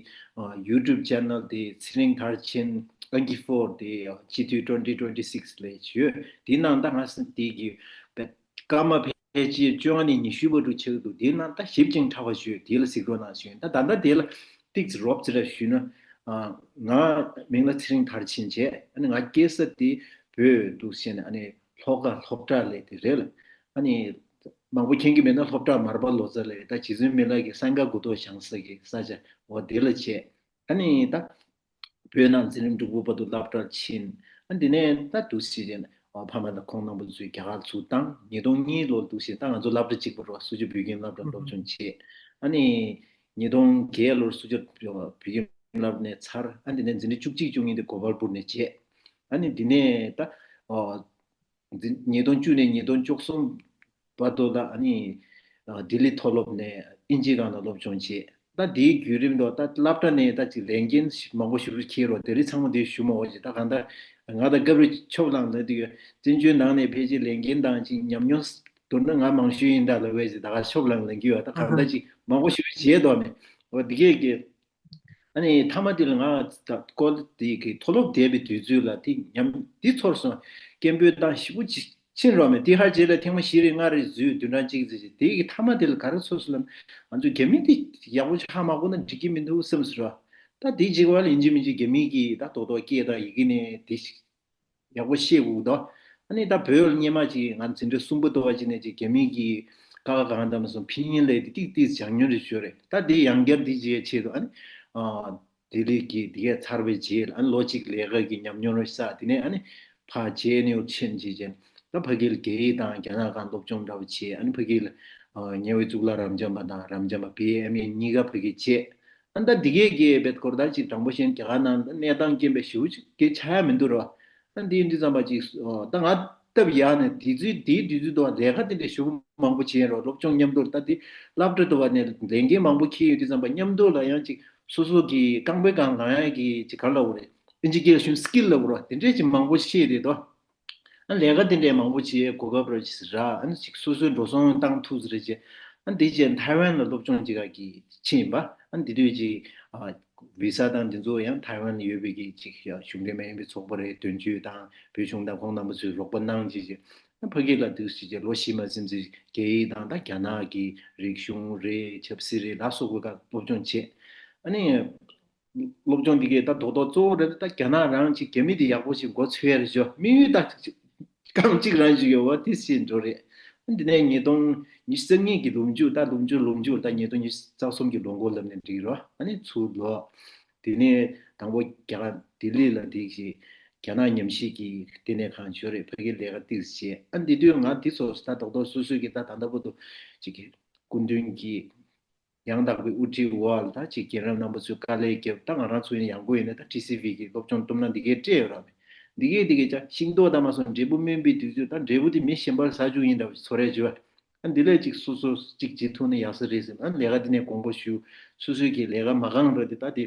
ཡུ་ཊུབ་ཆེ་ནལ་དེ་ཚེ་རིང་དར་ཆེན་ཨང་ཀི་ཕོར་དེ་སྤྱི་འཐུས་twenty twenty-six ལས་ཞུས་དེ་ནང་ད་ང་སེམས་དེ་གི་སྐར་མ་ཕལ་ ཕལ་ཆེར་བཅོ་ལྔ་ནས་ཉི་ཤུ་བར་དུ་ཆགས་འདུག་དེའི་ནང་ད་ཞིབ་ཅིང་ཕྲ་བ་ཞུས། དེ་ལ་གཟིགས་རོགས་གནང་ཞུས། ད་ད་ལྟ་དེ་ལ་ཏིག་ཙི་རོབ་ཙི་ར་ཞུས་ན། ཨ། ང་མིང་ལ་ཚེ་རིང་མཐར་ཕྱིན་བྱས། ཨ་ནི་ང་སྐྱེས་ས་དེ་བོད་འདུག་ཟེར་ནས། ཨ་ནི་ལྷོ་ཁ་ལྷོ་བྲག་ལས་དེ་རེད་ལ། ཨ་ནི་མང་པོ་མཁྱེན་གྱི་མེད་ན་ལྷོ་བྲག་མར་པ་ལོ་ཙཱ་ལས། ད་རྗེ་བཙུན་མི་ལ་གི་སེང་ག་མགུ་ཏོ་བཞེངས་ས་གི་ས་ཆ་འོ་དེ་ལ་བྱས། ཨ་ནི་ད་བོད་ནང་འཛིན་རིམ་དྲུག་པ་བར་དུ་སློབ་གྲྭར་ཕྱིན། ཨ་འདི་ནས་ད་འདུག་སེ་བྱས་ནས་ཨ་ཕ་མ་དང་ཁོང་རྣམ་པ་ཚོས་རྒྱ་གར་ཚུར་བཏང་། ཉིས་སྟོང་གཉིས་ལོར་འདུག་སེ། ད་ང་ཚོ་སློབ་གྲྭ་གཅིག་པ་རེད་བ། སུ་ཇོ་བོད་ཁྱིམ་སློབ་གྲྭར་སློབ་སྦྱོང་བྱས། ཨ་ནི་ཉིས་སྟོང་བརྒྱད་ལོར་སུ་ཇོ་བོད་ཁྱིམ་སློབ་གྲྭ་ནས་ཚར། ཨ་འདི་ནས་འཛིན་གྲྭ་བཅུ་གཅིག་བཅུ་གཉིས་དེ་གོ་པལ་པུར་ནས་བྱས། ཨ་ནི་འདི་ནས་ད་ཨ་འཛིན་ཉིས་སྟོང་བཅུ་ནས་ཉིས་སྟོང་བཅུ་གསུམ་བར་དུ་ལ། ཨ་ནི་ཨ་ལྡི་ལི་མཐོ་སློབ་ནས་ཨིན་ཇིའི་སྒང་ལ་སློབ་སྦྱོང་བྱས། ད་དེའི་བརྒྱུད་རིམ་དུ་ད་སློབ་གྲྭ་ནས་ད་ཅིག་ལས་འགན་མང་པོ་ཞེ་པོ་འཁྱེར་རོགས། དེ་རིང་ཚང་མ་དེ་ཞུ་མ་འོས་ཅིག་ད་གང་ལྟར་ང་དང་སྐབས་རེ་ཆོབ་ལངས་ལ་དུས་བཙན་བྱོལ་ནང་ནས་ཕལ་ཆེར་ལས་འགན་དང་ཅིག་ཉམས་མྱོང་མདོར་ན་ང་མང་ཤོས་ཡིན་ད་ལབ་པའི་ཅིག་ད་ག་ཆོབ་ལངས་ལངས་ཀྱི་ཡོད། ད་གང་ལྟར་ཅིག་མང་པོ་ཞེ་པོ་བྱས་འདུག་མེད། འོ་དེ་གས་ཀྱི། ཨ་ནི་མཐའ་མ་དེ་ལ་ང་ད་ཀོ་དེ་གི་མཐོ་སློབ་བསྡད་པའི་དུས་ཚོད་ལ་དེ་ཉམས་འདི་ཚོར་སོང་། སྐད་འབོད་སྟངས་ཞེ་པོ་ཅིག་ཕྱིན་རོགས་མེད། དེ་ཧར་རྗེས་ལ་ཐེངས་མ་བཞི་རེ་ལྔ་རེ་འཛུལ། བདུན་ཕྲག་གཅིག་ཙམ་ཅིག་དེ་གི་མཐའ་མ་དེ་ལ་ག་རེ་ཚོར་སོང་ལབ་ན། ང་ཚོ་རྒྱ་མི་འདི་ཡག་པོ་ཧ་མ་གོ་ན་འགྲིག་གི་མི་འདུག་བསམ་སོང་ར། ད་དེ་རྗེས་བ་ལ་ཡིན་གཅིག་མིན་གཅིག་རྒྱ་མི་གི་ད་རྡོག་རྡོག་སྐད་དང་ཡི་གེ་ནས་དེ་ཞིག་ཡག་པོ་ཤེས་དགོས་དོ། ཨ་ནི་ད་བོད་ལ་སྔོན་མ་ཅིག་ང་འཛིན་གྲྭ་གསུམ་པ་དུ་བ་ཅིག་ནས་ཅིག་རྒྱ་མི་གི་ཀ་ཁ་གང་འདྲ་མ་སོང་ཕིན་ཡིན་ལས་དེ་ཏིག་ཏིག་སྦྱང་མྱོང་རེ་ཞུ་རེད། ད་དེ་ཡང་བསྐྱར་དེ་བྱེད་ཆེད་དུ། ཨ་ནི་ཨ་ལྡི་ལི་གི་དེ་གས་ཚར་བའི་རྗེས་ལ། ཨ་ནི་ལོ་གཅིག་ལས་ཀ་གི་ཉམས་མྱོང་རེ་བསགས། དེ་ནས་ཨ་ནི་ཕར་ཇེ་ཨེན་ཡུ་ཕྱིན་བྱས་རྗེས་ད་ཕ་གི་ལ་དགེ་ཡིག་དང་རྒྱ་ནག་སྒང་སློབ་སྦྱོང་འདྲ་བོ་བྱས། ཨ་ནི་ཕ་གི་ལ་ཨ་ཉེ་བའི་གཙུག་ལག་རབ་འབྱམས་པ་དང་། རབ་འབྱམས་པ་བི་ཨེ་ཨེམ་ཨེ་གཉིས་ཀ་ཕ་གི་བྱས། ཨ་ནི་ད་འདི་གས་ཀྱི་བེད་སྐོར་ད་ཅིག་དྲང་པོ་བཤད་ན་རྒྱ་གར་ནང་གནས་སྟངས་རྐྱེན་པས་ཞེ་པོ་ཅིག་གི་ཆགས་ཡ་མི་འདུག་ར། ཨ་ནི་འདི་ཡིན་དུས་ཙམ་པ་ཅིག་ཨོ་ད་ང་སྟབས་ཡག་ནས་དུས་ཚོད་དེའི་དུས་ཚོད་དུ་ལས་ཀ་དེ་འདྲས་ཞེ་པོ་མང་པོ་བྱས་རོགས། སློབ་སྦྱོང་མཉམ་དུ་ད་དེ་སློབ་གྲྭ་དུ་བ་ནས་ལས་འགན་མང་པོ་འཁྱེར་ཡོད་དུས་ཙམ་པ་མཉམ་དུ་ལ་ཡང་ཅིག་སོ་སོ་གི་རྐང་པའི་སྒང་ལངས་ཡ་གི་ཅིག་ག་རེ་ལབ་དགོས་རེད། ཨིན་ཇི་སྐད་ལ་ཞུ་ན་སི་ཀིལ་ལབ་དགོས་ར། དེ་འདྲས་ཅིག་མང་པོ་ཤེས་རེད་དོ། ཨ་ལས་ཀ་དེ་འདྲའི་མང་པོ་བྱེད་གོ་སྐབས་རེ་ཅིག་རག་ཨ་ནི་ཅིག་སོ་སོའི་འགྲོ་སོང་བཏང་ཐུབ་ཟེར་རེ་བྱས། ཨ་འདི་བྱས་ཐའེ་ཝན་ལ་སློབ་སྦྱོང་ཅིག་ག་གི་ཕྱིན་ཡིན་པ། ཨ་འདི་དུས་ཅིག་ཨ་བི་ས་དང་འདི་ཚོ་ཡང་ཐའེ་ཝན་ལ་ཡོད་པའི་གི་ཅིག་གཞུང་འབྲེལ་མ་ཡིན་པའི་ཚོགས་པ་རེད། དོན་གཅོད་དང་བོད་གཞུང་དང་ཁོང་རྣམ་པ་ཚོས་རོགས་པ་གནང་བྱས་བྱས། ཨ་ཕ་གི་ལ་འདུག་ཟེར་བྱས་ལོ་བཞི་མ་ཟིན་ཙམ་རྒྱ་ཡིག་དང་ད་རྒྱ་ནག་གི་རིག་གཞུང་རེད། ཆབ་སྲིད་རེད། ལ་སོགས་པའི་སྒང་སློབ་སྦྱོང་བྱས། ཨ་ནི། སློབ་སྦྱོང་འདི་གའི་ད་རྡོག་རྡོག་གཙོ་བོ་རེད། ད་རྒྱ་ནག་རང་ཅིག་རྒྱ་མི་འདི་ཡག་པོ་ཞིག་མགོ་ཚོས་ཡ་རེད་ཞོ། དམིགས་ཡུལ་ད་རྐང་གཅིག་རང་ཞིག་ཡོད་བ་དེ་ཤེས་འགྲོ་རེད། འདི་ནས་ཉིས་སྟོང་ཉི་ཤུ་རྩ་གཉིས་ཀྱི་ལོ་མཇུག་ད་ལོ་མཇུག་ལོ་མཇུག་ད་ཉིས་སྟོང་ཉི་ཤུ་རྩ་གསུམ་གྱི་ལོ་འགོ་ལབ་ནས་འགྲིག་རོ། ཨ་ནི་ཚུར་ལོག་དེ་ནས་དང་པོ་རྒྱ་གར་ལྡི་ལི་ལ་འདི་ཞིག་རྒྱ་ནག་ཉམས་ཞིབ་ཀྱི་ལྟེ་གནས་ཁང་ཞོ་རེད། ཕ་གི་ལས་ཀ་ཏིག་བྱས། ཨ་འདི་དུས་ང་འདི་ཚོ་ད་རྡོག་རྡོག་སོ་སོའི་གི་ད་ད་ལྟ་བར་དུ་ཅིག་གི་སྐུ་མདུན་གྱི་ཡང་དག་པའི་དབུ་ཁྲིད་འོག་ལ་ད་ཅིག་རྒན་རབས་རྣམ་པ་ཚོས་དཀའ་ལས་བརྒྱབ། ད་ང་རང་ཚོ་ཡང་ཡང་སྒོས་ཡིན་ན་ད་ཊི་སི་ཝི་གི་སློབ་སྦྱོང་གཏུམ་ན་འདི་གའི་སྤྲད་ཡོད་ར་མེད། འདི་གའི་འདི་གའི་ཅག་ཤིང་ཏོག་ད་མ་སོང་འབྲས་བུ་སྨིན་པའི་དུས་ཚོད། ད་འབྲས་བུ་དེ་མི་གཞན་པར་ཟ་བཅུག་ཡིན་འདྲ་བ་ཚོར་ཡ་བྱོས། ཨ་འདི་ལས་ཅིག་སོ་སོ་ཅིག་བྱེད་ཐུབ་ན་ཡག་ས་རེད་ཟེར། ཨ་ལས་ཀ་འདི་ནས་དགོངས་པ་ཞུ། སོ་སོའི་གི་ལས་ཀ་མ་གང་ར་དེ་ད་དེ།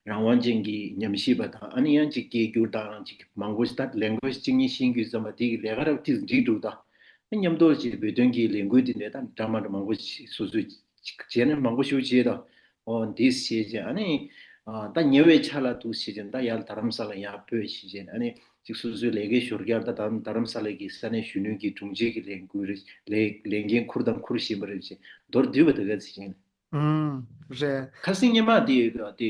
རང་དབང་ཅན་གྱི་ཉམས་ཞིབ་པ་དང་། ཨ་ནི་ཡང་ཅིག་སྐད་སྒྱུར་དང་ཅིག་མང་པོ་ཞིག་ད་ལེང་གུ་ཨེ་ཇི་གཅིག་གཉིས་ཤེས་རྒྱུ་ཙམ་པ་དེ་གི་ལས་ཀ་རབ་ཏིག་འགྲིག་འདུག་ད་མཉམ་དུ་ཅིག་བོད་དོན་གྱི་ལས་འགུལ་དེ་འདྲ་ད་འདྲ་མ་འདྲ་མང་པོ་ཞིག་སོ་སོས་ཅིག་བྱས་ནས་མང་པོ་ཞིག་བྱས་ད། ཨོ་འདི་བྱས་བྱས། ཨ་ནི་ཨ་ད་ཉེ་བའི་ཆ་ལ་འདུག་བྱས་བྱས་ད་ཡར་རྡ་རམ་ས་ལ་ཡར་སྤོས་བྱས་བྱས། ཨ་ནི་ཅིག་སོ་སོའི་ལས་ཀའི་ཞོར་རྒྱག་ད་རྡ་རམ་ས་ལ་གི་ས་གནས་གཞོན་ནུ་གི་དྲུང་ཆེ་གི་ལས་འགུལ་རེ་ལས་ལས་འགན་འཁུར་དང་འཁུར་བཞིན་པ་རེད་བྱས། མདོར་བསྡུས་པ་དེ་ག་ཚིག་ཅན། ཨུམ། རེད། ཁ་སང་ཉི་མ་དེ་དེ་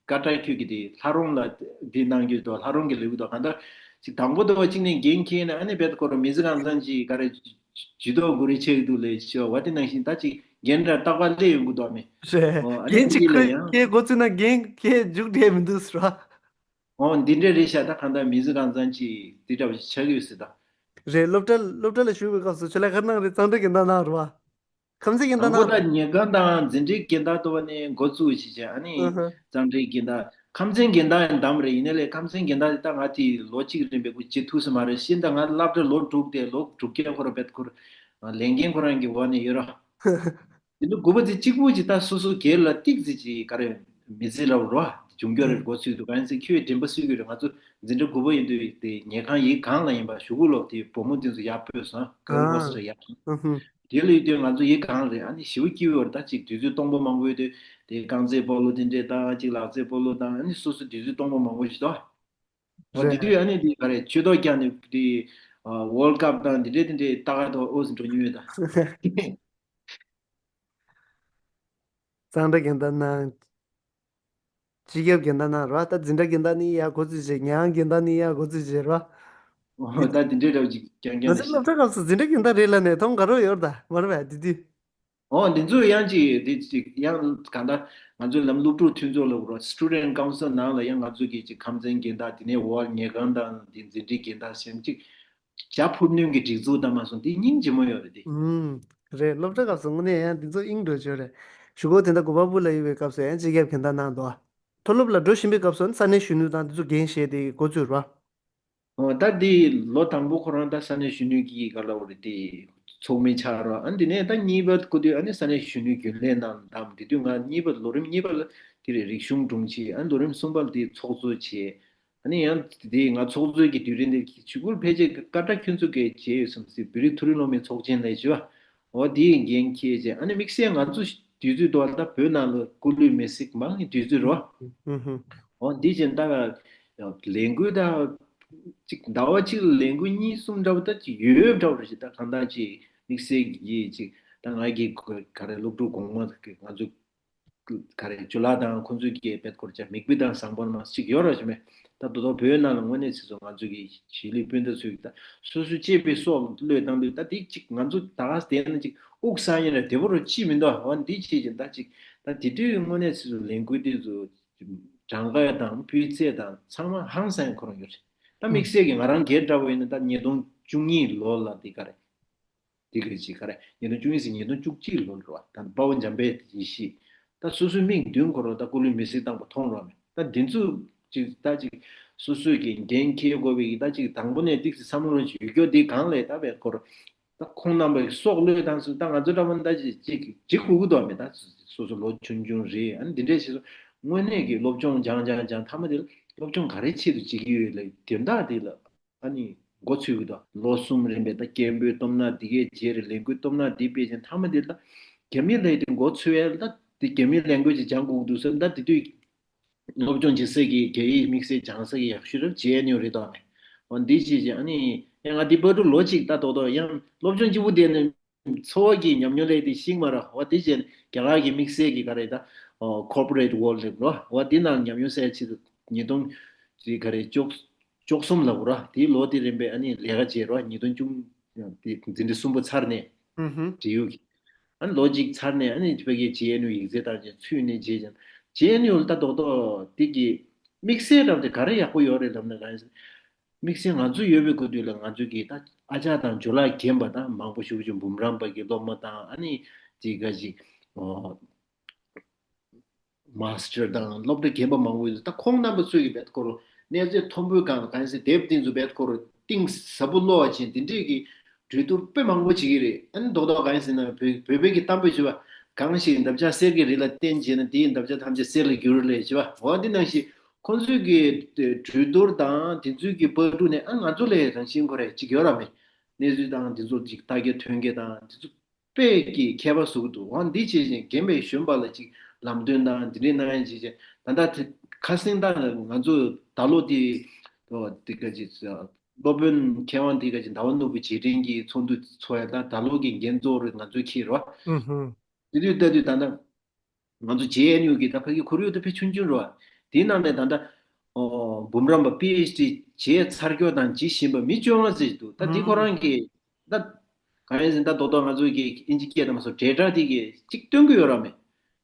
ཀ་ཀྲ་ཁྱོད་ཀྱི་དེ་ལྷ་རོང་ལ་དེ་གནང་རྒྱུ་དང་། ལྷ་རོང་གི་ལེའུ་དང་གང་ལྟར་ཅིག་དང་པོ་དུ་བ་གཅིག་ནས་འགན་འཁྱེར་ནས། ཨ་ནི་བེད་ཁོ་ར་མི་ཚེ་གང་ཚང་ཅིག་ག་རེ་ཇུས་གཏོགས་དགོས་རེ་ཆེ་གི་འདུག་ལས་ཤོ་བ་དེ་ནང་བཞིན་ད་ཅིག་འགན་འདྲ་རྟག་པར་སླེབས་ཡོང་གི་འདུག་མི། རེད། ཨོ་ཨ་ནི་འགན་ཅིག་ཁོས་ཁྱེད་འགོ་བཙུགས་ན་འགན་ཁྱེད་མཇུག་འབྲས་མི་འདུག་ཟེར་བ། ཨོ་འདི་འདྲ་རེད་ཤག་ད་གང་ལྟར་མི་ཚེ་གང་ཚང་ཅིག་དེ་འདྲ་བ་ཞིག་ཆགས་ཀྱི་ཡོད་ཟེར་ད། རེད། སློབ་གྲྭ་སློབ་གྲྭ་ལ་ཞུགས་པའི་སྐབས་སུ་ཁྱོད་ལ་ག་རེ་གནང་རེད། གཙང་སྦྲ་འགན་བདག་གནང་རེད་བ། ཁམས་ཚན་འགན་བདག་དང་པོ་གནང་ད་ཉལ་ཁང་དང་འཛིན་གྲྭའི་འགན་བདག་དུ་བ་ནས་འགོ་བཙུགས་བྱས་བྱས། ཨ་ནི་ཨུ་ཧུ། གཙང་སྦྲའི་འགན་བདག་ཁམས་ཚན་འགན་བདག་ཡང་བདམས་རེད། ཡིན་ནའི་ལས་ཁམས་ཚན་འགན་བདག་དེ་ད་ང་དེ་ལོ་གཅིག་རིང་བས་ཁོ་བྱེད་ཐུབ་ས་མ་རེད། ཤིན་ད་ང་སློབ་གྲྭ་ལོ་དྲུག་དེ་ལོ་དྲུག་བརྒྱ་ཁོ་ར་བེད་ཁོ་ར་ལས་འགན་ཁོ་རང་གི་འོག་ནས་ཡོད་ར། དེ་ནི་དགུ་པ་དེ་གཅིག་པུ་ཅིག་ད་སོ་སོ་སྒེར་ལ་ཏིག་ཙི་ཅིག་ག་རེ་མི་ཚེ་ལ་རོ་འབྱུང་རྒྱུ་རེད། འགོ་ཚུགས་འདུག་གང་ཡིན་ཟེར་ཁྱོད་འདྲེན་པ་སུས་ཀྱི་རེད། ང་ཚོ་འཛིན་གྲྭ་དགུ་པ་ཡིན་དུས་དེ་ཉལ་ཁང་ཡིག་སྒང་ལ་ཡིན་པ་གཞུག་གུ་ལོག་དེ་བུ་མོ་དེ་ཚོ་ཡར་སྤོས་སོང་། ག་རེ་ཨ་སོ་རེ་ཡར་སོང་། ཨུ་ཧུ། དེ་ལ་ཡིན་དུས་ང་ཚོ་ཡིག་སྒང་རེད། ཨ་ནི་ཞེ་པོ་སྐྱིད་པོ་རེད། ད་ཅིག་དུས་ཚོད་སྟོང་པ་མང་པོ་ཡོད་དུས་དེ་རྐང་རྩེད་སྤོ་ལོ་དེ་འདྲས་དང་ཅིག་ལག་རྩེད་སྤོ་ལོ་དང་། ཨ་ནི་སོ་སོ་དུས་ཚོད་སྟོང་པ་མང་པོ་ཞིག་འདུག་འོ་རེད། འདི་དུས་ཨ་ནི་འདི་ག་རེ་ཆོས་ཐོག་རྒྱག་ནས་འདི་ ཨ་World Cup་དང་འདི་འདྲའི་འདི་འདྲའི་ལྟ་ག་ཐོག་ཨོ་ཟིན་འགྲོ་མྱོང་ཡོད་ད། གཙང་སྦྲ་རྒན་བདག་གནང་། སྤྱི་ཁྱབ་རྒན་བདག་གནང་ར། ད་འཛིན་གྲྭ་རྒན་བདག་ནི་ཡ་གོ་ཚུལ་བྱེད། ཉང་རྒན་བདག་ནི་ཡ་གོ་ཚུལ་བྱེད་ར། ཨོ་ད་འདི་འདྲའི་འདྲ་བོ་ཅིག་རྐྱང་རྐྱང་ང་ཚོ་རེད་ཤག་སློབ་གྲྭ་སྐབས་སུ་འཛིན་གྲྭ་རྒན་བདག་རེད་ལབ་ནས་མཐོང་ག་རོ་ཡོད་ད་མ་རེད་པས་དེ་དུས། ཨོ་འདི་ཚོ་ཡང་ཅིག་འདི་ཅིག་ཡང་གང་ལྟར་ང་ཚོའི་ལམ་སློབ་ཕྲུག་མཐུན་ཚོགས་ལ་ར་Student Council་ནང་ལ་ཡང་ང་ཚོ་གི་ཅིག་ཁམས་ཚན་རྒན་བདག་དེ་ནས་འོག་ཉལ་ཁང་དང་འདི་འཛིན་གྲྭའི་རྒན་བདག་སེམས་ཅིག་བྱ་ཕུར་གནོན་གྱི་སྒྲིག་འཛུགས་དང་མ་སོང་འདི་སྙིང་རྗེ་མོ་ཡོད་རེད་དེ། ཨུམ། རེད། སློབ་གྲྭ་སྐབས་སུ་དངོས་གནས་ཡང་འདི་ཚོ་དབྱིངས་འགྲོ་བྱོས་རེད། གཞུག་གུ་དེ་འདྲ་གོ་པལ་པུར་ལ་ཡོད་པའི་སྐབས་སུ་ཡང་སྤྱི་ཁྱབ་རྒན་བདག་གནང་འདུག་མཐོ་སློབ་ལ་འགྲོ་བཞིན་པའི་སྐབས་སུ་ས་གནས་གཞོན་ནུ་དང་འདི་ཚོ་འགན་བཞེས་ཏེ་འགོ་བཙུགས་ར། ཨོ་ད་འདི་ལོ་དང་པོ་ཁོ་རང་ད་ས་གནས་གཞོན་ནུ་གི་ག་ལ་འོ་རེད་དེ་ཚོགས་མི་ཆགས་ར། ཨ་འདི་ནས་ད་གཉིས་པ་སྐུ་དུས་ཨ་ནི་ས་གནས་གཞོན་ནུ་རྒྱུན་ལས་ནང་བདམས། དེ་དུས་ང་གཉིས་པ་ལོ་རིམ་གཉིས་པ་ལ་དེ་རེད་རིག་གཞུང་སྒྲུང་བྱས། ཨ་ལོ་རིམ་གསུམ་པ་ལ་དེ་ཚོགས་གཙོ་བྱས། ཨ་ནི་ཡང་དེ་ང་ཚོགས་གཙོ་གི་དུས་རིང་དེ་ཆུ་གུར་ཕལ་ཆེར་སྐད་གྲགས་ཁྱོད་ཚོ་གས་བྱས་ཡོད་བསམ་སྲིད། བོད་རིགས་མཐོ་རིམ་སློབ་མའི་ཚོགས་ཆེན་ལས་བྱེད་པ་འོ་དེའི་འགན་འཁྱེར་བྱས། ཨ་ནི་དམིགས་བསལ་ང་ཚོ་དུས་ཚོད་དུ་བ་ད་བོད་ནང་ལ་སྐུ་ལུས་མེ་སྲེག་མང་གི་དུས་ཚོད་རོ། ཨུ་ཧུ། འོ་འདི་བྱས་ད་ལས་འགུལ་ད་ཅིག་ཟླ་བ་གཅིག་ལ་ལས་འགུལ་གཉིས་གསུམ་འདྲ་བོ་ད་ཅིག་ཡོད་འདྲ་བོ་རེད། ད་གང་ལྟར་ཅིག་དམིགས་བསལ་གྱི་ཅིག་ད་ང་གི་ག་རེ་སློབ་ཕྲུག་གོང་མ་ང་ཚོ་ག་རེ་ཇོ་ལགས་དང་ཁོང་ཚོའི་གི་བེད་སྐོར་ཅིག་མིག་དཔེ་དང་བཟང་པོ་མ་ཅིག་ཡོད་ར་ཞུ་མེད། ད་དོ་དོ་བོད་ནང་ལ་དངོས་གནས་ཚིག་སོ་ང་ཚོའི་གི་གཞིས་ལུས་སྤུན་ཟླ་ཚོའི་གི་ད་སོ་སོའི་གཅེས་པའི་སྲོག་བློས་བཏང་དུས་ད་དེ་ཅིག་ང་ཚོ་ད་ག་དེ་ན་ཅིག་དབུགས་སང་ཡིན་ར་བདེ་པོ་རུ་ཅིག་མི་འདུག་འོ་འདི་བྱེད་ཅིག་ད་ཅིག་ད་དེ་དུས་དངོས་གནས་ཚིག་སོ་ལས་འགུལ་དེ་ཚོ་གྲངས་ཀ་དང་སྤུས་ཚད་དང་ཚང་མ་ཧང་སང་ཁོ་རང་ཡོད་རེད། ད་དམིགས་བསལ་གི་ང་རང་སྒེར་འདྲ་བོ་ཡིན་ན་ད་ཉིས་སྟོང་བཅུ་གཉིས་ལོ་ལ་དེ་ག་རེད། དེ་ག་ཅིག་ག་རེ་ཉིས་སྟོང་བཅུ་གཉིས་ཟེར་ཉིས་སྟོང་བཅུ་གཅིག་ལོ་རེད་བ། ད་དཔའ་བོ་འཇམ་དཔལ་ཡེ་ཤེས། ད་སོ་སོའི་མིག་མདུན་ཁོ་རང་ད་སྐུ་ལུས་མེ་སྲེག་བཏང་པ་མཐོང་རོགས་མེད། ད་འདི་ཚོ་ཅིག་ད་ཅིག་སོ་སོས་ཀྱི་འགན་འཁྱེར་དགོས་པའི་ད་ཅིག་དང་པོ་ནས་ཏིག་ཙི་བསམ་བློ་ཅིག་ཡོད་རྒྱུ་འདི་གང་ལས་ད་བས་ཁོ་རང་ད་ཁོང་རྣམ་པའི་སྲོག་བློས་བཏང་སོང་། ད་ང་ཚོ་འདྲ་མིན་ད་ཅིག་ཅིག་ཅིག་གུ་གུ་དོག་མེད། ད་སོ་སོ་ལོ་ཆུང་ཆུང་རེད། ཨ་ནི་འདི་འདྲས་ཞིག་སོ་དངོས་གནས་ཀྱི་སློབ་སྦྱོང་སྦྱང་སྦྱང་སྦྱང་མཐའ་མ་དེ་ལ་སློབ་སྦྱོང་ག་རེ་ཆེད་དུ་བྱེད་ཀྱི་ཡོད་ལ་དོན་དག་དེ་ལ། ཨ་ནི་འགོ་ཚུགས་ཀྱི་འདུག་ལོ་གསུམ་རིམ་པས་ད་སྐད་འབོད་སྟོབས་ན་འདི་གས་བྱས་རེད། ལས་འགུལ་སྟོབས་ན་འདི་སྤེལ་ཅིང་མཐའ་མ་འདི་ལ་རྒྱ་མི་ལས་དེ་འགོ་ཚུགས་ཡས་ད་དེ་རྒྱ་མི་ལས་འགུལ་ཅིག་སྦྱང་དགོས་འདུག་ཟེར། ད་དེ་དུས་སློབ་སྦྱོང་བྱེད་སའི་གི་རྒྱ་ཡིག་དམིགས་བསལ་སྦྱང་ས་གི་ཡག་ཤོས་རབ་བྱས་ནས་རེད་དོ། ཨ་འདི་བྱས་ཅིང་ཨ་ནི་ཡང་ང་འདི་པར་ཊུ་ལོ་གཅིག་ད་དོ་དོ་ཡང་སློབ་སྦྱོང་གཅིག་པུ་དེ་ནས། འཚོ་བ་གི་ཉམས་མྱོང་ལས་དེ་ཤིང་མ་ར་བ་དེ་བྱས་རྒྱ་གར་གྱི་དམིགས་བསལ་གྱི་ག་རེ་ད་corporate world་རེད་རོ། བ་དེ་ནང་ཉམས་མྱོང་གསལ་ཆེད་དུ་ཉིས་སྟོང་གི་ག་རེ་བཅུ་བཅུ་གསུམ་ལ་གོ་ར་དེའི་ལོ་དེ་རིམ་པས་ཨ་ནི་ལས་ཀ་བྱས་རོ། ཉིས་སྟོང་བཅུ་དེ་འཛིན་གྲྭ་གསུམ་པ་ཚར་ནས་ཧུམ་ཧུམ། འབྲེལ་ཡོད་ཀྱི་ཨ་ནི་ལོ་གཅིག་ཚར་ནས་ཨ་ནི་ཕ་གིའི་ཇེ་ཨེན་ཡུ་ཡིག་ཚད་བཏང་ཅིང་ཚུད་ནས་བྱས་ཀྱང་ཇེ་ཨེན་ཡུ་ལ་ད་རྡོག་རྡོག་དེ་གི་དམིགས་བསལ་རབ་དེ་ག་རེ་ཡག་པོ་ཡོད་རེད་ལབ་ན་ག་རེ། དམིགས་བསལ་ང་ཚོ་ཡོད་པའི་སྐབས་དུས་ལ་ང་ཚོ་གི་ད་ཨ་ཅག་དང་ཇོ་ལགས་རྒན་པ་དང་མང་པོ་ཞུ་ཞུ་འབུམ་རམས་པ་གི་སློབ་མ་དང་ཨ་ནི་ཅིག་ག་ཅིག་ཨོ་མ་སི་ཊར་དང་སློབ་གྲྭ་རྒན་པ་མང་པོ་ཡོད། ད་ཁོང་རྣམ་པ་ཚོས་ཀྱི་བེད་ཁོ་རུ་གནས་ཚད་མཐོན་པོའི་སྒང་ལ་གང་ཟེར་དེབ་ཏིང་ཚོ་བེད་ཁོ་རུ་གཏིང་ཟབ་པོ་ཀློག་པ་ཅན་དེ་འདྲས་ཀྱི་གྲོས་བསྡུར་དཔེ་མང་པོ་བྱེད་ཀྱི་རེད། ཨ་ནི་རྡོག་རྡོག་གང་ཟེར་ན་བོད་བོད་པའི་གི་གཏམ་དཔེ་བྱེད་པ་གང་ཞིག་འདབ་ཆགས་གསེར་གྱི་རི་ལ་བརྟེན་བྱས་ན་དེའི་འདབ་ཆགས་ཐམས་ཅད་གསེར་ལ་འགྱུར་ལས་བྱེད་པ་འོ་འདི་ནང་བཞིན། ཁོང་ཚོས་ཀྱི་གྲོས་བསྡུར་དང་དེ་ཚོའི་ཀྱི་པར་ཊུ་ནས་ཨ་ང་ཚོ་ལས་རང་བཞིན་ཁོ་རེ་གཅིག་ཡོད་ར་མེད། གནས་ཚུལ་དང་དེ་ཚོ་ཅིག་ལྟ་རྒྱ་ཐོན་རྒྱ་དང་དེ་ཚོ་དཔེ་ཀྱི་མཁས་པ་བཟོ་གི་འདུག་འོ་འདི་བྱས་ཅིང་རྒན་པའི་གཞོན་པ་ལ་ཅིག་ལམ་སྟོན་དང་འདི་འདྲའི་གནང་ཡ་བྱས་ཅིང་ད་ལྟ་དེ་ཁ་སེང་ད་ང་ཚོ་ད་ལོ་དེ་དེ་ག་ཅིག་སློབ་དཔོན་མཁས་དབང་དེ་ག་ཅིག་ཟླ་བ་ནོར་བུ་རྗེས་དྲན་གྱི་ཚོགས་འདུ་ཚོགས་ཡ་ད་ད་ལོ་གི་འགན་གཙོ་བོ་རེད་ང་ཚོའི་འཁྱེར་རོ། ཨུ་ཧུ། དེ་དུས་ལྟ་དུས་ད་ལྟ། ང་ཚོ་ཇེ་ཨེན་ཡུ་གི་ད་ཕ་གི་ཁོར་ཡུག་དེ་དཔེ་ཆུང་ཆུང་རེད་བ། དེའི་ནང་ནས་ད་ལྟ་འབུམ་རམས་པ་པི་ཨེཆ་ཌི་བྱས་ཚར་སྐྱོ་དང་བྱེད་བཞིན་པ་མི་བཅོ་ལྔ་ཙམ་འདུག་ད་འདི་ཁོ་རང་གི་ད་གང་ཡིན་ཟེར་ན་ད་རྡོག་རྡོག་ང་ཚོ་གི་ཨིན་ཇི་སྐད་དང་མ་སོགས་འབྲེལ་སྒྲ་དེ་གི་གཅིག་སྟོན་གི་ཡོད་ར་མེད།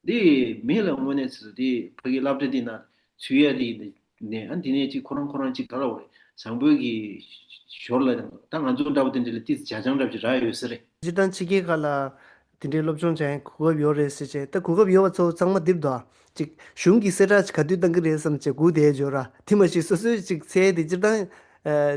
འདི་མི་ལ་དངོས་གནས་ཚོ་དེ་ཕ་གི་སློབ་གྲྭ་དེ་ན་ཚུད་ཡ་དེ་ནས་ཨ་འདི་ནས་གཅིག་ཁོ་རང་ཁོ་རང་གཅིག་ག་ལ་འོ་རེད་བཟང་པོའི་གི་ཞོར་ལ་ད་ང་ཚོ་འདྲ་བོ་དེ་འདྲ་ལ་ཏིས་ཇ་ཆང་འདྲ་བོ་ཅིག་རག་ཡོད་ས་རེད། སྤྱིར་བཏང་ཕྱི་རྒྱལ་ཁག་ལ་དེ་འདྲའི་སློབ་སྦྱོང་བྱ་ཡང་གོ་སྐབས་ཡོད་རེད་ཟེར་བྱས་ད་གོ་སྐབས་ཡོད་པ་ཚོ་ཚང་མ་འདིར་འདུག་ཅིག་གཞུང་གི་གསལ་བསྒྲགས་ཅིག་ག་དུས་བཏང་གི་རེད་བསམ་བྱས་སྒུག་བསྡད་ཡོད་ར། དེ་མ་གཞི་སོ་སོའི་ཅིག་ཚད་དེ་སྤྱིར་བཏང་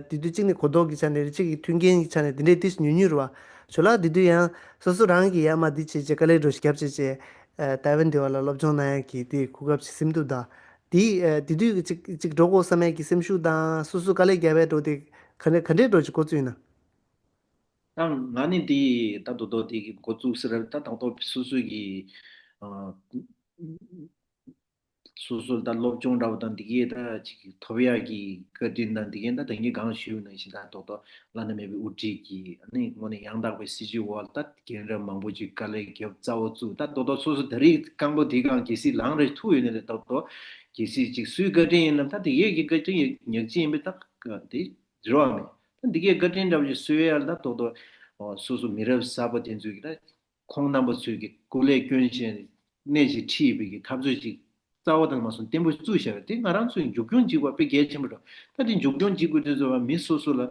དེ་དུས་གཅིག་ནས་གོ་རྟོགས་ཀྱི་ཆ་ནས་རེད་གཅིག་གི་མཐུན་རྐྱེན་གྱི་ཆ་ནས་དེ་འདྲའི་ཏིས་ཉུང་ཉུང་རེད་བ། ཇོ་ལགས་དེ་དུས་ཡང་སོ་སོ་རང་གི་ཡ་མ་འདི་བྱས་བྱས་དཀའ་ལས་འགྲོ་ཞིག་བརྒྱབ་བྱས་བྱས་ཏའེ་ཝན་དེ་བ་ལ་སློབ་སྦྱོང་གནང་ཡ་གི་དེ་གོ་སྐབས་ཅིག་སེམས་སྡུག་ད། དེ་དེ་དུས་ཅིག་ཅིག་འགྲོ་དགོས་བསམ་ཡ་གི་སེམས་ཤུགས་དང་སོ་སོ་དཀའ་ལས་བརྒྱབ་པའི་འགྲོ་དེ་ག་འདྲ་ག་འདྲའི་འགྲོ་ཅིག་འགོ་བཙུགས་ཡིན་ན། ད་ང་ནི་འདི་ད་དོ་དོ་དེ་གི་འགོ་བཙུགས་ཟེར་ར་ད་དང་ཐོག་སོ་སོའི་གི་ཨ་སོ་ སོ་སོ་ད་སློབ་སྦྱོང་འདྲ་བོ་དང་འདི་གའི་ད་ཅིག་ཐོབ་ཡག་གི་བཀའ་དྲིན་དང་འདི་གའི་ད་ད་གིན་གང་ཞུས་ནང་བཞིན་ད་རྡོག་རྡོག་བླ་ན་མེད་པའི་དབུ་ཁྲིད་ཀྱི་ཨ་ནི་དངོས་གནས་ཡང་དག་པའི་སྲིད་བྱུས་འོག་ད་རྒན་རབས་མང་པོ་ཅིག་དཀའ་ལས་རྒྱབ་རྩ་བ་བཙུགས། ད་རྡོག་རྡོག་སོ་སོ་ད་རིགས་རྐང་པ་དེའི་སྒང་གལ་སྲིད་ལངས་རེ་ཐུག་ཡོད་ན་རེད། རྡོག་རྡོག་གལ་སྲིད་ཅིག་སུའི་བཀའ་དྲིན་ཡིན་ནམ་ད་དེ་གས་ཀྱི་བཀའ་དྲིན་ཉག་གཅིག་ཡིན་པས་ད་དེ་འགྱུར་བ་མེད། ད་འདི་གས་བཀའ་དྲིན་འདྲ་བོ་ཅིག་གསོ་ཡ་ལ་ད་རྡོག་རྡོག་སོ་སོ་མི་རབས་གསར་པ་དེ་ཚོས་ཀྱི་ད་ཁོང་རྣམ་པ་ཚོས་ཀྱི་སྐུ་ལས་བསྐྱོན་བཞིན་གནས་ཅིག་ཁྲིད་པའི་གི་འཐབ་རྩོད་ཅིག་རྩ་བ་དང་མ་སོང་བརྟན་པོ་བཙུགས་བཞག་པ་དེ་ང་རང་ཚོས་མཇུག་སྐྱོང་བྱེད་དགོས་དཔེ་གལ་ཆེན་པོ་རེད། ད་དེ་མཇུག་སྐྱོང་བྱེད་དགོས་དུས་ཚོད་མི་སོ་སོ་ལ་